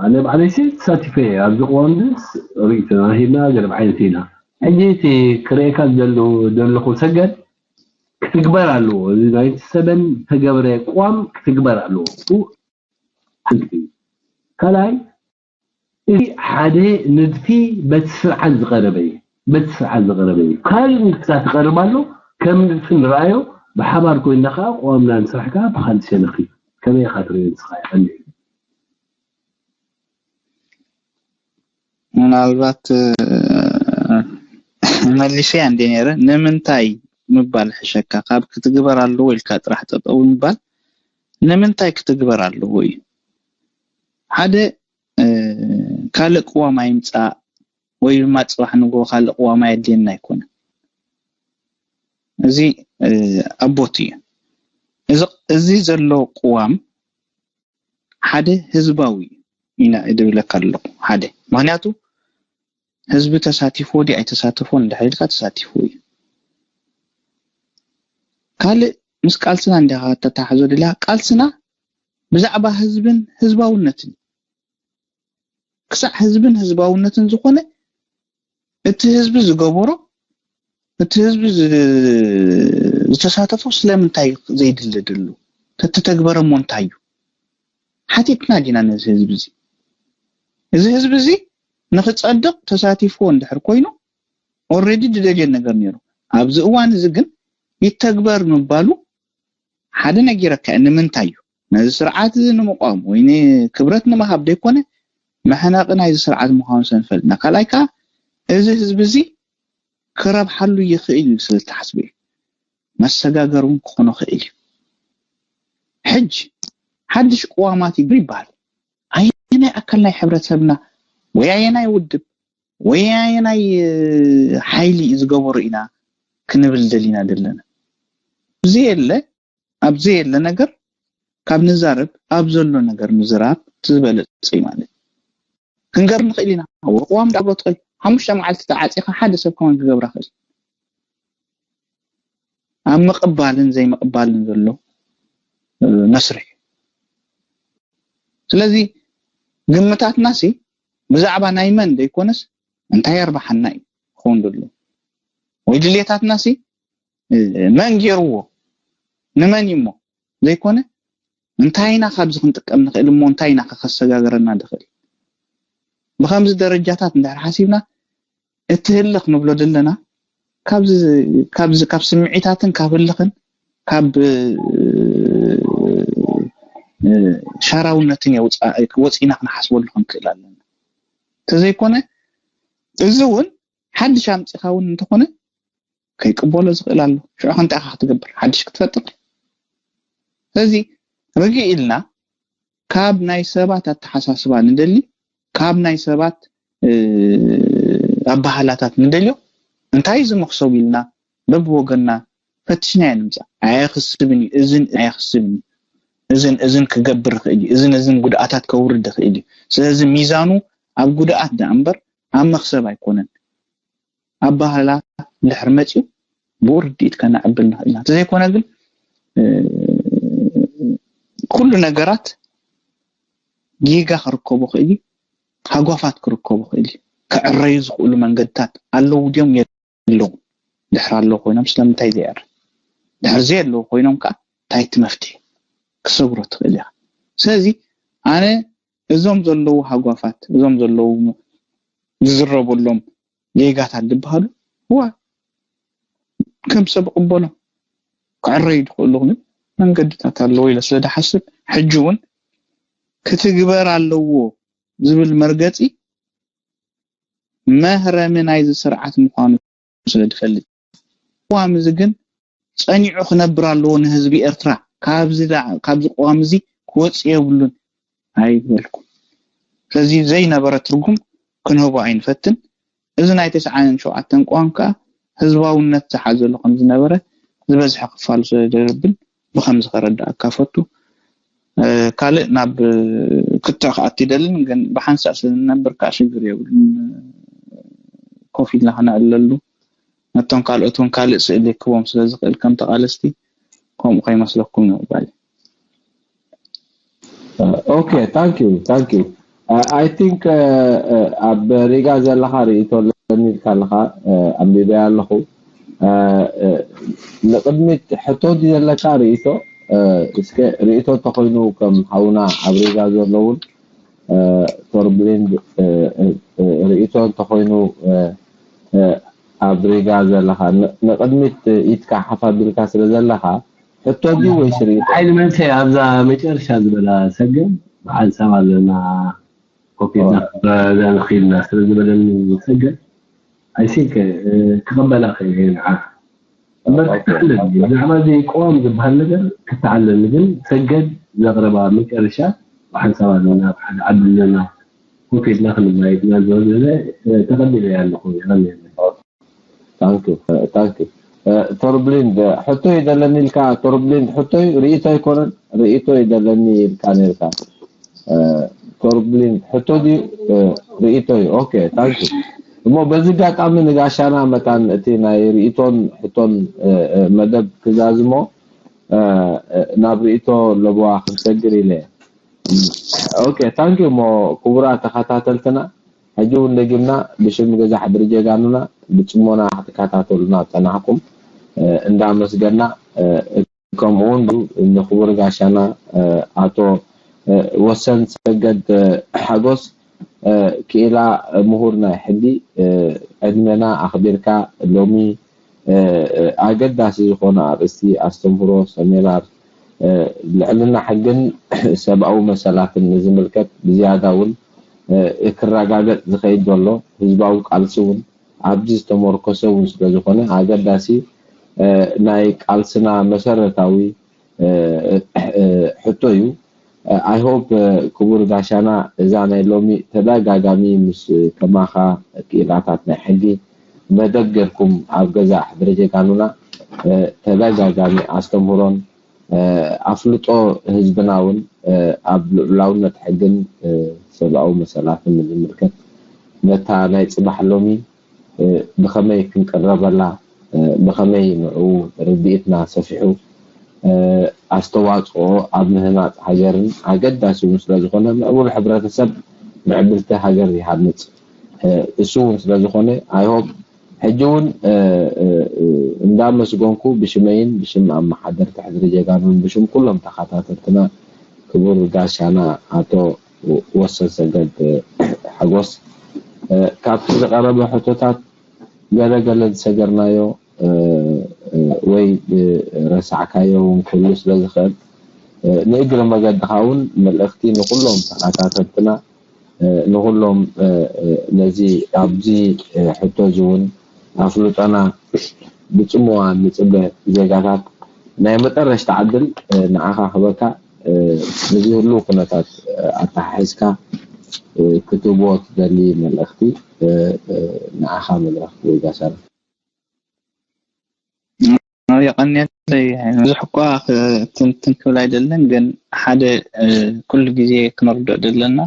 ኣነ ባዕለይሲ ተሳቲፈ እየ ኣብዚ ቅዋም እዚ ርእይቶና ሂብና ገለ ዓይነት ኢና። ሕጂ እቲ ክርእየካ ዘለኹ ሰገድ ክትግበር ኣለዎ። እዚ ናይንቲ ሰበን ተገብረ ቅዋም ክትግበር ኣለዎ። ሓንቲ ካልኣይ እቲ ሓደ ንድፊ በቲ ስርዓት ዝቐረበ እዩ። በቲ ስርዓት ዝቐረበ እዩ። ካልእ ንድፍታት ይቐርብ ኣሎ። ከም ንድፊ ንረኣዮ ብሓባር ኮይና ከዓ ቅዋምና ንስራሕ ከዓ ብካልእ ሸነኽ እዩ። ከመይ ኢኻ ትሪኦ ንስኻ? ይቐኒ ምናልባት መሊሰያ እንደ ነረ ንምንታይ ምባል ሕሸካ ካብ ክትግበር ኣለዎ ኢልካ ጥራሕ ጠጠው ምባል ንምንታይ ክትግበር ኣለዎ እዩ። ሓደ ካልእ ቅዋም ኣይምፃእ ወይ ድማ ፅባሕ ንጎ ካልእ ቅዋም ኣየድልየና ኣይኮነ። እዚ ኣቦት እዩ። እዚ ዘሎ ቅዋም ሓደ ህዝባዊ እዩ ኢና ድብለካ ኣለኹ። ሓደ ምክንያቱ ህዝቢ ተሳቲፎ ዲ ኣይተሳተፎ እንድሕር ኢልካ ተሳቲፎ እዩ። ካልእ ምስ ቃልስና እንዲኻ ተታሓዞ ድላ ቃልስና ብዛዕባ ህዝብን ህዝባውነትን ክሳዕ ህዝብን ህዝባውነትን ዝኾነ እቲ ህዝቢ ዝገበሮ እቲ ህዝቢ ዝተሳተፎ ስለምንታይ ዘይድለ ድሉ ተተተግበረ እሞ እንታይ እዩ ሓቲትና ዲና ነዚ ህዝቢ እዚ እዚ ህዝቢ እዚ ንክፀድቕ ተሳቲፍዎ እንድሕር ኮይኑ ኦልሬዲ ድደልዮ ነገር ነይሩ ኣብዚ እዋን እዚ ግን ይተግበር ምባሉ ሓደ ነጊረካ ንምንታይ እዩ ነዚ ስርዓት እዚ ንምቋም ወይ ክብረት ንምሃብ ዘይኮነ መሕነቂ ናይዚ ስርዓት ምዃኑ ሰንፈልጥና ካልኣይ ከዓ እዚ ህዝቢ እዚ ክረብሓሉ ይኽእል እዩ ስለ ዝተሓስበ እዩ መሰጋገር እውን ክኾኖ ክእል እዩ ሕጅ ሓድሽ ቅዋማት ይግር ይበሃል ኣየናይ ኣካል ናይ ሕብረተሰብና ወይ ኣየናይ ውድብ ወይ ኣየናይ ሓይሊ እዩ ዝገበሩ ኢና ክንብል ደሊና ዘለና ብዘየለ ኣብ ዘየለ ነገር ካብ ንዛረብ ኣብ ዘሎ ነገር ምዝራብ ትዝበለፀ እዩ ማለት ክንገር ንኽእል ኢና ወቅዋም ዳብሮ ትኽእል ሓሙሽተ መዓልቲ ተዓፂኻ ሓደ ሰብ ከማን ክገብራ ክእል ኣብ ምቕባልን ዘይምቕባልን ዘሎ መስርሕ ስለዚ ግምታትና ሲ ብዛዕባ ናይ መን ዘይኮነስ እንታይ ኣርባሓና እዩ ክኸውን ዘሎ ወይ ድሌታትና ሲ መን ገይርዎ ንመን እዩ እሞ ዘይኮነ እንታይ ኢና ካብዚ ክንጥቀም ንኽእል እሞ እንታይ ኢና ከከሰጋገረና ንኽእል ብከምዚ ደረጃታት እንድሕር ሓሲብና እቲ ህልኽ ንብሎ ዘለና ካብዚ ካብዚ ካብ ስምዒታትን ካብ ህልኽን ካብ ሻራውነትን ወፂና ክንሓስበሉ ክንክእል ኣለና እንተዘይኮነ እዚ እውን ሓድሽ ኣምፂኻ እውን እንተኾነ ከይቅበሎ ዝኽእል ኣሎ ሽዑ ከንታይ ኢኻ ክትገብር ሓድሽ ክትፈጥር ስለዚ ርግእ ኢልና ካብ ናይ ሰባት ኣተሓሳስባ ንደሊ ካብ ናይ ሰባት ኣባህላታት ንደልዮ እንታይ እዚ መክሰቡ ኢልና በብወገንና ፈትሽናዮ ንምፃእ ኣየኽስብን እዩ እዝን ኣየኽስብን እዩ እዝን እዝን ክገብር ይኽእል እዩ እዝን እዝን ጉድኣታት ከውርድ ይኽእል እዩ ስለዚ ሚዛኑ ኣብ ጉድኣት ደኣ እምበር ኣብ መኽሰብ ኣይኮነን ኣባህላ ድሕር መፅዩ ብኡ ርድኢት ከነዕብል ንኽእል ኢና እንተዘይኮነ ግን ኩሉ ነገራት ጌጋ ክርከቦ ክእል እዩ ሃጓፋት ክርከቦ ክእል እዩ ክዕረዩ ዝኽእሉ መንገድታት ኣለዉ ድዮም የለዉ ድሕር ኣለዉ ኮይኖም ስለምንታይ ዘይዕረ ድሕር ዘየለዉ ኮይኖም ከዓ እንታይ እቲ መፍትሒ ክሰግሮ ትኽእል ኢኻ ስለዚ ኣነ እዞም ዘለዉ ሃጓፋት፣ እዞም ዘለዉ ዝዝረበሎም ጌጋታት ዝበሃሉ፣ እዋ፣ ከም ሰብ እቕበሎም። ክዕረዩ ዝኽእሉ ግን መንገድታት ኣለዎ ኢለ ስለ ዝሓስብ፣ ሕጂ እውን ክትግበር ኣለዎ ዝብል መርገጺ መህረሚ ናይዚ ስርዓት ምዃኑ ስለ ዝፈልጥ፣ ቅዋም እዚ ግን ጸኒዑ ክነብር ኣለዎ ንህዝቢ ኤርትራ። ካብዚ ዳ-፣ ካብዚ ቅዋም እዚ ክወጽእ የብሉን ኣይበልኩ። ስለዚ ዘይነበረ ትርጉም ክንህቦ ኣይንፈትን። እዚ ናይ ተስዓን ሸውዓተን ቅዋም ከኣ ህዝባውነት ዝሓዘሉ ከም ዝነበረ ዝበዝሐ ክፋሉ ስለ ዘረብል ብኸምዚ ከረዳእካ ፈቱ። እ፣ ካልእ ናብ ክትዕ ክኣቱ ይደልን፣ ግን ብሓንሳእ ስለ ዝነብር ከኣ ሽግር የብሉን። ኮፍ ኢልና ክነዕልለሉ፣ ነቶም ካልኦት እውን ካልእ ስእሊ ክቦም ስለ ዝኽእል ከም ተቓለስቲ፣ ከምኡ ከይመስለኩም ንምባል። Okay, thank you, thank you. I think ኣብ ሪጋ ዘለኻ ርእይቶ ኣለኒ ኢልካ ኣለኻ፣ ኣንቢበያ ኣለኹ። ንቕድሚት ሕቶ እንዲ ዘለካ ርእይቶ፣ እስከ ርእይቶ እንተኾይኑ ከም ሓውና ኣብ ሪጋ ዘለውን ቶርብሊንድ ርእይቶ እንተኾይኑ ኣብ ሪጋ ዘለኻ ንቕድሚት ኢትካ ሓፍ ኣቢልካ ስለ ዘለኻ ሕቶ ድዩ ወይስ ርእይቶ? ሓይሊ መንሰይ ኣብዛ መጨረሻ ዝበላ ሰገን በዓል ሰብ ኣለና ኮፍ ኢልና ክንረዳዳእ ንኽእል ኢና ስለ ዝበለኒ ሰገን I think ክቕበላ ክእል እየ ንዓ እምበር ክተዓለል እዩ ብዛዕባ እዚ ቅዋም ዝበሃል ነገር ክተዓለል ግን ሰገድ ዘቕረባ መጨረሻ ብሓንሳብ ኣለና ኣብ ሓደ ዓዲ ኣለና ኮፍ ኢልና ክንማየጥና ዝበለ ተቐቢለ እያ ኣለኹ የቐንየለይ ታንክ ታንክ ቶርብሊንድ ሕቶ ይደለኒ ኢልካ ቶርብሊንድ ሕቶ ዩ ርእይቶ ኣይኮነን ርእይቶ ይደለኒ ኢልካ ነርካ ቶርብሊንድ ሕቶ ድዩ ርእይቶ ዩ ኦኬ ታንክ እሞ በዚ ጋጣሚ ንጋሻና መታን እቲ ናይ ርእይቶን ሕቶን መደብ ክዛዝሞ ናብ ርእይቶ ለበዋ ክንሰግር ኢለ ኦኬ ታንክ እሞ ክቡራ ተኸታተልትና ሕጂ እውን ደጊምና ብሽም ገዛ ሕድሪ ጀጋኑና ብፅሞና ክትከታተሉና ዝፀናሕኩም እንዳመስገና ከምኡ እውን ንክቡር ጋሻና ኣቶ ወሰን ሰገድ ሓጎስ ክኢላ ምሁር ናይ ሕጊ ዕድመና ኣኽቢርካ ሎሚ ኣገዳሲ ዝኾነ ኣርእስቲ ኣስተምህሮ ሰሚናር ልዕልና ሕግን ሰብኣዊ መሰላትን ንዝምልከት ብዝያዳ እውን ክረጋገጽ ዝኸይድ ዘሎ ህዝባዊ ቃልሲ እውን ኣብዚ ዝተመርኮሰ እውን ስለ ዝኾነ ኣገዳሲ ናይ ቃልስና መሰረታዊ ሕቶ እዩ። I hope ክቡር ጋሻና እዛ ናይ ሎሚ ተደጋጋሚ ምስ ከማኻ ክኢላታት ናይ ሕጊ መደብ ጌርኩም ኣብ ገዛ ሕድረ ጀጋኑና ተደጋጋሚ ኣስተምህሮን ኣፍልጦ ህዝብና እውን ኣብ ልዑላውነት ሕግን ሰብኣዊ መሰላትን ዝምልከት ነታ ናይ ፅባሕ ሎሚ ብኸመይ ክንቅረበላ ብኸመይ ንዕኡ ርድኢትና ሰፊሑ ኣስተዋፅኦ ኣብ ምህናፅ ሃገርን ኣገዳሲ እውን ስለዝኾነ ምዕቡል ሕብረተሰብ ምዕብልቲ ሃገር ይሃንፅ እሱ እውን ስለዝኾነ I hope ሕጂ እውን እንዳመስገንኩ ብሽመይን ብሽም ኣመሓደርቲ ሕድሪ ጀጋኑን ብሽም ኩሎም ተኸታተልትና ክቡር ጋሻና ኣቶ ወሰን ሰገድ ሓጎስ ካብቲ ዝቐረበ ሕቶታት ገለ ገለ ዝሰገርናዮ ወይ ረሳዕካዮ እውን ክህሉ ስለ ዝኽእል ንእግሪ መገድኻ እውን መልእኽቲ ንኩሎም ተኸታተልትና ንኩሎም ነዚ ኣብዚ ሕቶ እዚ እውን ኣፍልጦና ብፅምዋ ንፅበ ዜጋታት ናይ መጠረሽታ ዕድል ንዓኻ ክበካ ነዚ ህልው ኩነታት ኣተሓሒዝካ ክትህብዎ ትደሊ መልእኽቲ ንዓኻ መድረኽ ወይ ጋሳና የቐንየለይ ብዙሕ እኳ ክትንትን ክብል ኣይደልን ግን ሓደ ኩሉ ግዜ ክንርድኦ ዘለና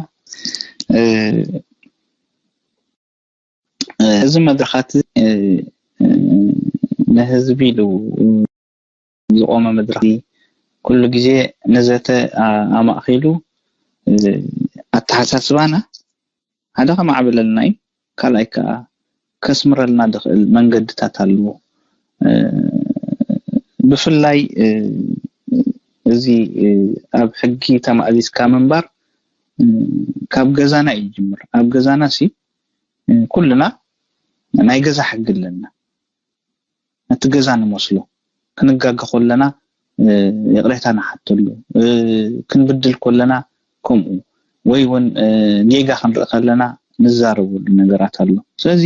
እዚ መድረኻት ንህዝቢ ኢሉ ዝቆመ መድረኽ ኩሉ ግዜ ንዘተ ኣማእኪሉ ኣተሓሳስባና ሓደ ከማዕብለልና እዩ ካልኣይ ከዓ ከስምረልና ዝኽእል መንገድታት ኣለዎ ብፍላይ እዚ ኣብ ሕጊ ተማእዚዝካ ምንባር ካብ ገዛና እዩ ዝጅምር። ኣብ ገዛና ሲ ኩልና ናይ ገዛ ሕጊ ኣለና። ነቲ ገዛ ንመስሎ፣ ክንጋገ ከለና ይቕሬታ ንሓተሉ፣ ክንብድል ከለና ከምኡ፣ ወይ እውን ጌጋ ክንርኢ ከለና ንዛረበሉ ነገራት ኣሎ። ስለዚ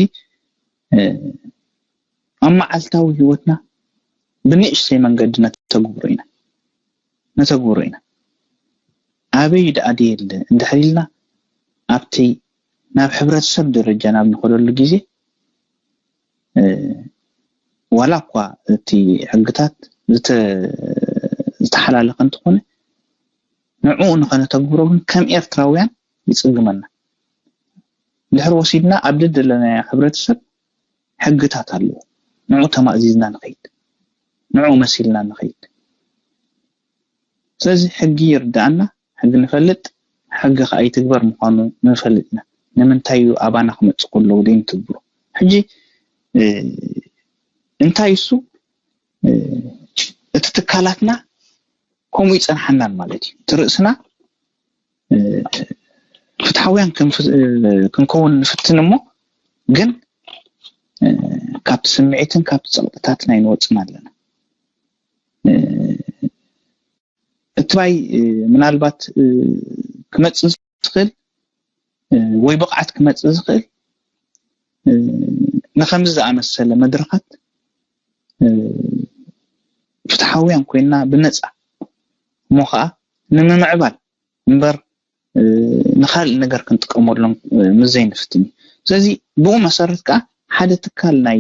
ኣብ መዓልታዊ ህይወትና ብንእሽተይ መንገዲ ነተግብሮ ኢና ነተግብሮ ኢና። ኣበይ ደኣ ደየለ እንድሕር ኢልና፣ ኣብቲ ናብ ሕብረተሰብ ደረጃ ናብ ንኸደሉ ግዜ ዋላ እኳ እቲ ሕግታት ዝተሓላለኸ እንተኾነ፣ ንዕኡ ንኸነተግብሮ ግን ከም ኤርትራውያን ይጽግመና። ድሕሪ ወሲድና ኣብ ደደለናዮ ሕብረተሰብ ሕግታት ኣለዎ። ንዑ ተማእዚዝና ንኸይድ፣ ንዑ መሲልና ንኸይድ። ስለዚ ሕጊ ይርዳእና፣ ሕጊ ንፈልጥ፣ ሕጊ ከዓ ይትግበር ምዃኑ ንፈልጥ ኢና። ንምንታይ እዩ ኣባና ክመፅእ ከለዉ ዘይንትግብሮ? ሕጂ እንታይ እሱ እቲ ትካላትና ከምኡ ይፀንሓናን ማለት እዩ። እቲ ርእስና ፍትሓውያን ክንከውን ንፍትን እሞ ግን ካብቲ ስምዒትን ካብቲ ፀቕጥታትን ኣይንወፅን ኣለና። እቲ ባይ ምናልባት ክመፅእ ዝኽእል ወይ ብቕዓት ክመፅእ ዝኽእል ንከምዚ ዝኣመሰለ መድረኻት ፍትሓውያን ኮይና ብነፃ እሞ ከዓ ንምምዕባል እምበር ንካልእ ነገር ክንጥቀመሎም ምስ ዘይንፍትን እዩ። ስለዚ ብኡ መሰረት ከዓ ሓደ ትካል ናይ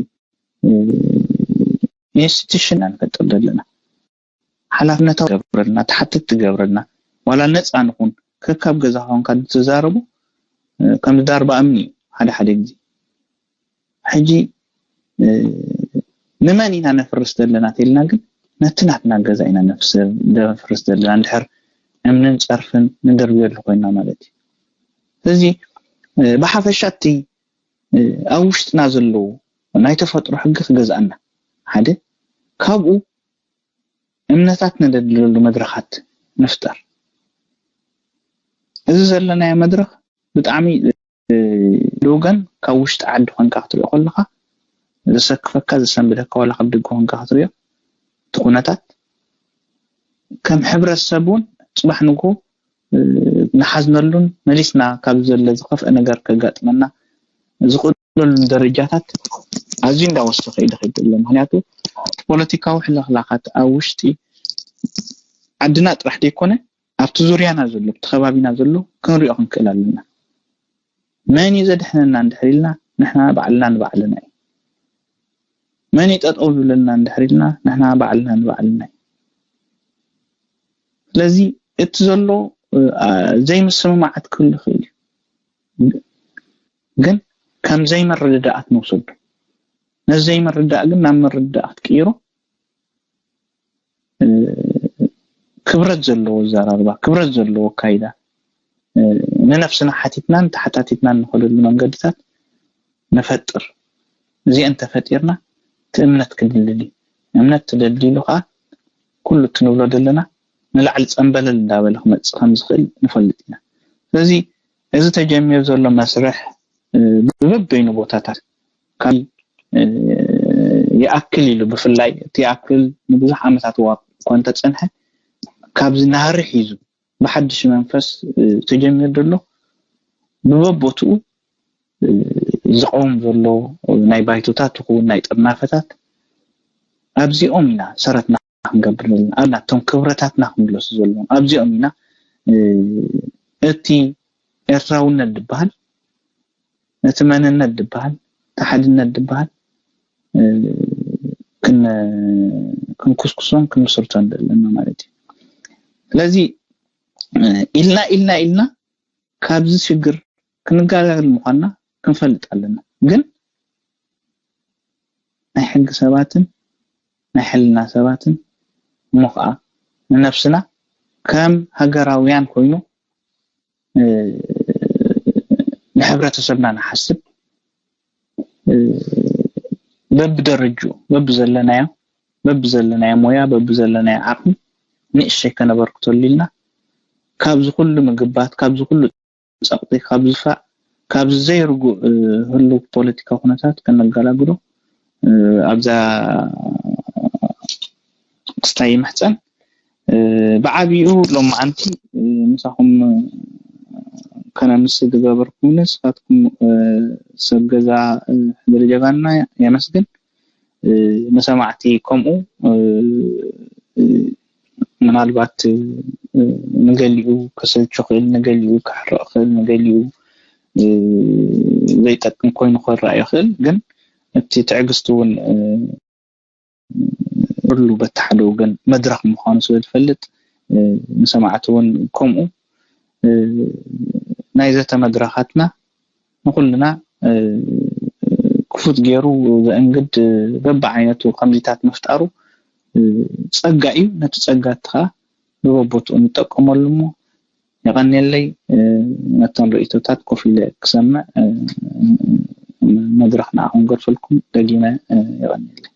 ኢንስቲቱሽን ኢና ንፈጥር ዘለና። ሓላፍነታዊ ትገብረልና፣ ተሓተቲ ትገብረልና፣ ዋላ ነፃ ንኹን ከካብ ገዛ ኮንካ ትዛረቡ ከም ዳርባ እምኒ እዩ ሓደ ሓደ ግዜ። ሕጂ ንመን ኢና ነፍርስ ዘለና ተልና ግን ነቲ ናትና ገዛ ኢና ነፍርስ ዘለና። እንድሕር እምንን ፀርፍን ንደርብየሉ ኮይና ማለት እዩ። ስለዚ ብሓፈሻ እቲ ኣብ ውሽጥና ዘለዉ ናይ ተፈጥሮ ሕጊ ክገዝኣና ሓደ ካብኡ እምነታት ነደልድለሉ መድረኻት ንፍጠር። እዚ ዘለናዮ መድረኽ ብጣዕሚ ሎገን ካብ ውሽጢ ዓዲ ኮንካ ክትሪኦ ከለኻ ዘሰክፈካ ዘሰንብደካ ዋላ ካብ ደገ ኮንካ ክትሪኦ እቲ ኩነታት ከም ሕብረተሰብ እውን ፅባሕ ንጎ ንሓዝነሉን መሊስና ካብ ዘለ ዝኸፍአ ነገር ከጋጥመና ዝኽእለሉን ደረጃታት ኣዝዩ እንዳወሰኸ እዩ ዝኸይድ ዘሎ። ምክንያቱ እቲ ፖለቲካዊ ሕልኽላኻት ኣብ ውሽጢ ዓድና ጥራሕ ዘይኮነ ኣብቲ ዙርያና ዘሎ ኣብቲ ከባቢና ዘሎ ክንሪኦ ክንክእል ኣለና። መን እዩ ዘድሕነና እንድሕር ኢልና ንሕና ባዕልና ንባዕልና እዩ። መን እዩ ጠጠው ዝብለና እንድሕር ኢልና ንሕና ባዕልና ንባዕልና እዩ። ስለዚ እቲ ዘሎ ዘይምስምማዓት ክህሉ ይኽእል እዩ፣ ግን ከም ዘይምርድዳኣት ንውሰዱ። ነዚ ዘይምርዳእ ግን ናብ ምርዳእ ክትቅይሮ ክብረት ዘለዎ ኣዘራርባ፣ ክብረት ዘለዎ ኣካይዳ ንነብስና ሓቲትናን ተሓታቲትናን ንኸደሉ መንገድታት ንፈጥር። እዚአን ተፈጢርና እቲ እምነት ክድልድል እዩ። እምነት ተደልዲሉ ከዓ ኩሉ እቲ ንብሎ ዘለና ንላዕሊ ፀንበለል እንዳበለ ክመፅእ ከም ዝኽእል ንፈልጥ ኢና። ስለዚ እዚ ተጀሚሩ ዘሎ መስርሕ ብበበይኑ ቦታታት ካብ ይኣክል ኢሉ ብፍላይ እቲ ይኣክል ንብዙሕ ዓመታት እዋ እኳ እንተፀንሐ ካብዚ ናህሪ ሒዙ ብሓድሽ መንፈስ ተጀሚሩ ዘሎ ብበቦትኡ ዝቐውም ዘሎ ናይ ባይቶታት ይኹን ናይ ጥርናፈታት ኣብዚኦም ኢና ሰረትና ክንገብር ዘለና ኣብና እቶም ክብረታትና ክምለሱ ዘለዎም ኣብዚኦም ኢና እቲ ኤርትራውነት ዝበሃል እቲ መንነት ዝበሃል እቲ ሓድነት ዝበሃል ክንኩስኩሶን ክንምስርቶን ዘለና ማለት እዩ። ስለዚ ኢልና ኢልና ኢልና ካብዚ ሽግር ክንገላገል ምዃንና ክንፈልጥ ኣለና። ግን ናይ ሕጊ ሰባትን ናይ ሕልና ሰባትን እሞ ከዓ ንነብስና ከም ሃገራውያን ኮይኑ ንሕብረተሰብና ንሓስብ በብደረጅኡ በብዘለናዮ በብዘለናዮ ሞያ በብዘለናዮ ዓቕሚ ንእሸይ ከነበርክተሉ ኢልና፣ ካብዚ ኩሉ ምግባት፣ ካብዚ ኩሉ ጸቕጢ፣ ካብ ዝፋዕ፣ ካብዚ ዘይርጉእ ህሉው ፖለቲካዊ ኩነታት ከነገላግሎ ኣብዛ ክስታይ ይምሕጸን። ብዓቢኡ ሎማዓንቲ ምሳኹም ከነምስ ዝገበርኩምኒ ንስኻትኩም ሰብ ገዛ ሕድሪ ጀጋኑና የመስግን። ንሰማዕቲ ከምኡ ምናልባት ንገሊኡ ከሰልቹ ክእል፣ ንገሊኡ ከሕርቕ ክእል፣ ንገሊኡ ዘይጠቅም ኮይኑ ክረኣ ይኽእል። ግን እቲ ትዕግስቲ እውን ኩሉ በቲ ሓደ ወገን መድረኽ ምዃኑ ስለ ዝፈልጥ ንሰማዕቲ እውን ከምኡ ናይ ዘተ መድረኻትና ንኹልና ክፉት ገይሩ ዘእንግድ በብዓይነቱ ከምዚታት ምፍጣሩ ጸጋ እዩ። ነቲ ጸጋ እቲ ኸኣ ብበቦትኡ ንጠቀመሉ እሞ የቐንየለይ። ነተን ርእይቶታት ኮፍ ኢለ ክሰምዕ መድረኽ ንዓኹም ገድፈልኩም ደጊመ የቐንየለይ።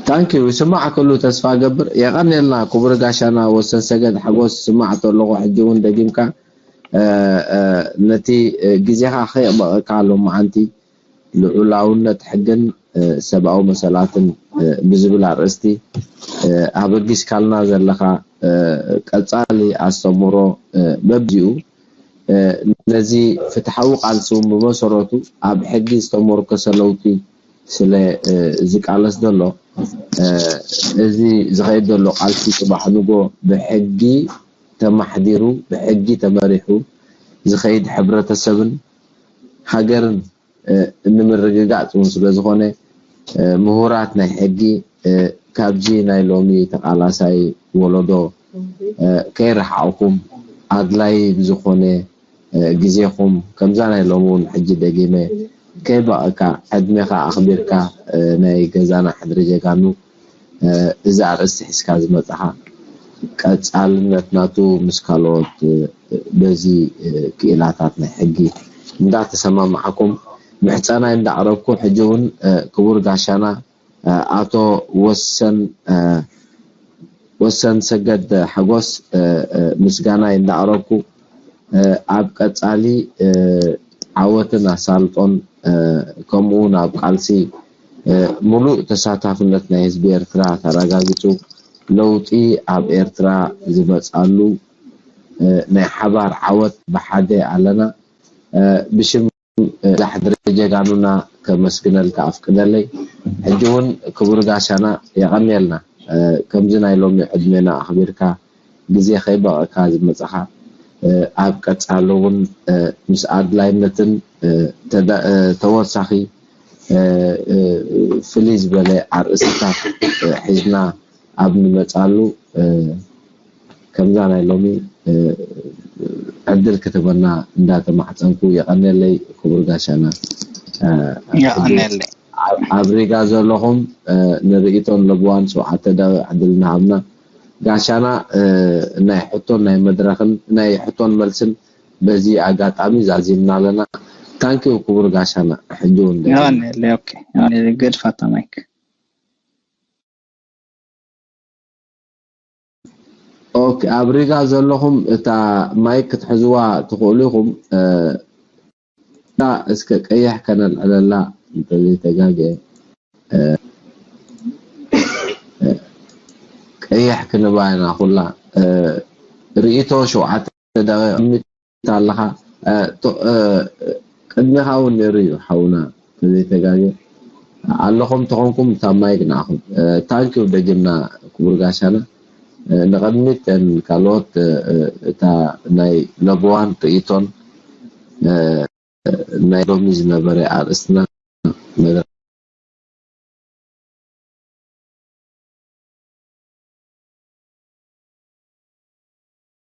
ታንኪዩ ይስማዕ ከሉ ተስፋ ገብር። የቐንየልና ክቡር ጋሻና ወሰን ሰገድ ሓጎስ። ይስማዕ ተለኹ ሕጂ እውን ደጊምካ ነቲ ግዜኻ ከየቕበቐካ ሎማዓንቲ ልዑላውነት ሕግን ሰብኣዊ መሰላትን ብዝብል ኣርእስቲ ኣበጊስካልና ዘለኻ ቀጻሊ ኣስተምህሮ በብዚኡ ነዚ ፍትሓዊ ቃልሲ እውን ብመሰረቱ ኣብ ሕጊ ዝተመርኮሰ ለውጢ ስለ ዝቃለስ ዘሎ እዚ ዝኸይድ ዘሎ ቃልሲ ጽባሕ ንጎ ብሕጊ ተማሕዲሩ ብሕጊ ተመሪሑ ዝኸይድ ሕብረተሰብን ሃገርን ንምርግጋጽ እውን ስለ ዝኾነ ምሁራት ናይ ሕጊ ካብዚ ናይ ሎሚ ተቓላሳይ ወለዶ ከይረሓቕኩም ኣድላይ ብዝኾነ ግዜኹም ከምዛ ናይ ሎሚ እውን ሕጂ ደጊመ ከይበቐካ ዕድሜኻ ኣኽቢርካ ናይ ገዛና ሕድሪ ጀጋኑ እዚ ኣርእስቲ ሒዝካ ዝመጻኻ ቀጻልነት ናቱ ምስ ካልኦት በዚ ክኢላታት ናይ ሕጊ እንዳተሰማማዕኩም ምሕጸናይ እንዳቕረብኩ ሕጂ እውን ክቡር ጋሻና ኣቶ ወሰን ወሰን ሰገድ ሓጎስ ምስጋናይ እንዳቕረብኩ ኣብ ቀጻሊ ዓወትን ኣሳልጦን ከምኡ እውን ኣብ ቃልሲ ሙሉእ ተሳታፍነት ናይ ህዝቢ ኤርትራ ተረጋጊጹ ለውጢ ኣብ ኤርትራ ዝመጻሉ ናይ ሓባር ዓወት ብሓደ ኣለና ብሽም ዛሕድሪ ጀጋኑና ከመስግነልካ ኣፍቅደለይ። ሕጂ እውን ክቡር ጋሻና የቐንየልና ከምዚ ናይ ሎሚ ዕድሜና ኣኽቢርካ ግዜ ከይበቐካ ዝመጻኻ ኣብ ቀጻሊ እውን ምስ ኣድላይነትን ተወሳኺ ፍልይ ዝበለ ኣርእስታት ሒዝና ኣብ ንመጻሉ ከምዛ ናይ ሎሚ ዕድል ክትህበና እንዳተማሕጸንኩ የቐንየለይ ክቡር ጋሻና። ኣብ ሪጋ ዘለኹም ንርእይቶን ለብዋን ሸውዓተ ደቂቕ ዕድል እናሃብና ጋሻና ናይ ሕቶን ናይ መድረኽን ናይ ሕቶን መልስን በዚ ኣጋጣሚ ዛዚምና ኣለና። ታንኪው ክቡር ጋሻና ሕጂ እውን ገድፋታ ማይክ ኦኬ ኣብ ሪጋ ዘለኹም እታ ማይክ ክትሕዝዋ ትኽእሉ ኢኹም። እታ እስከ ቀይሕ ከነልዕለላ እንተዘይተጋግየ ቀይሕ ክንባ ኢና ኩላ ርእይቶ ሸውዓተ ደቂቕ ኣለኻ ቅድሜኻ እውን ነይሩ እዩ ሓውና ተዘይተጋገ ኣለኹም ተኾንኩም እታ ማይክ ንዓኹም ታንኪው ደጊምና ክቡር ጋሻና ንቐድሚት ን ካልኦት እታ ናይ ለብዋን ርእይቶን ናይ ሎሚ ዝነበረ ኣርእስትና መድረኽ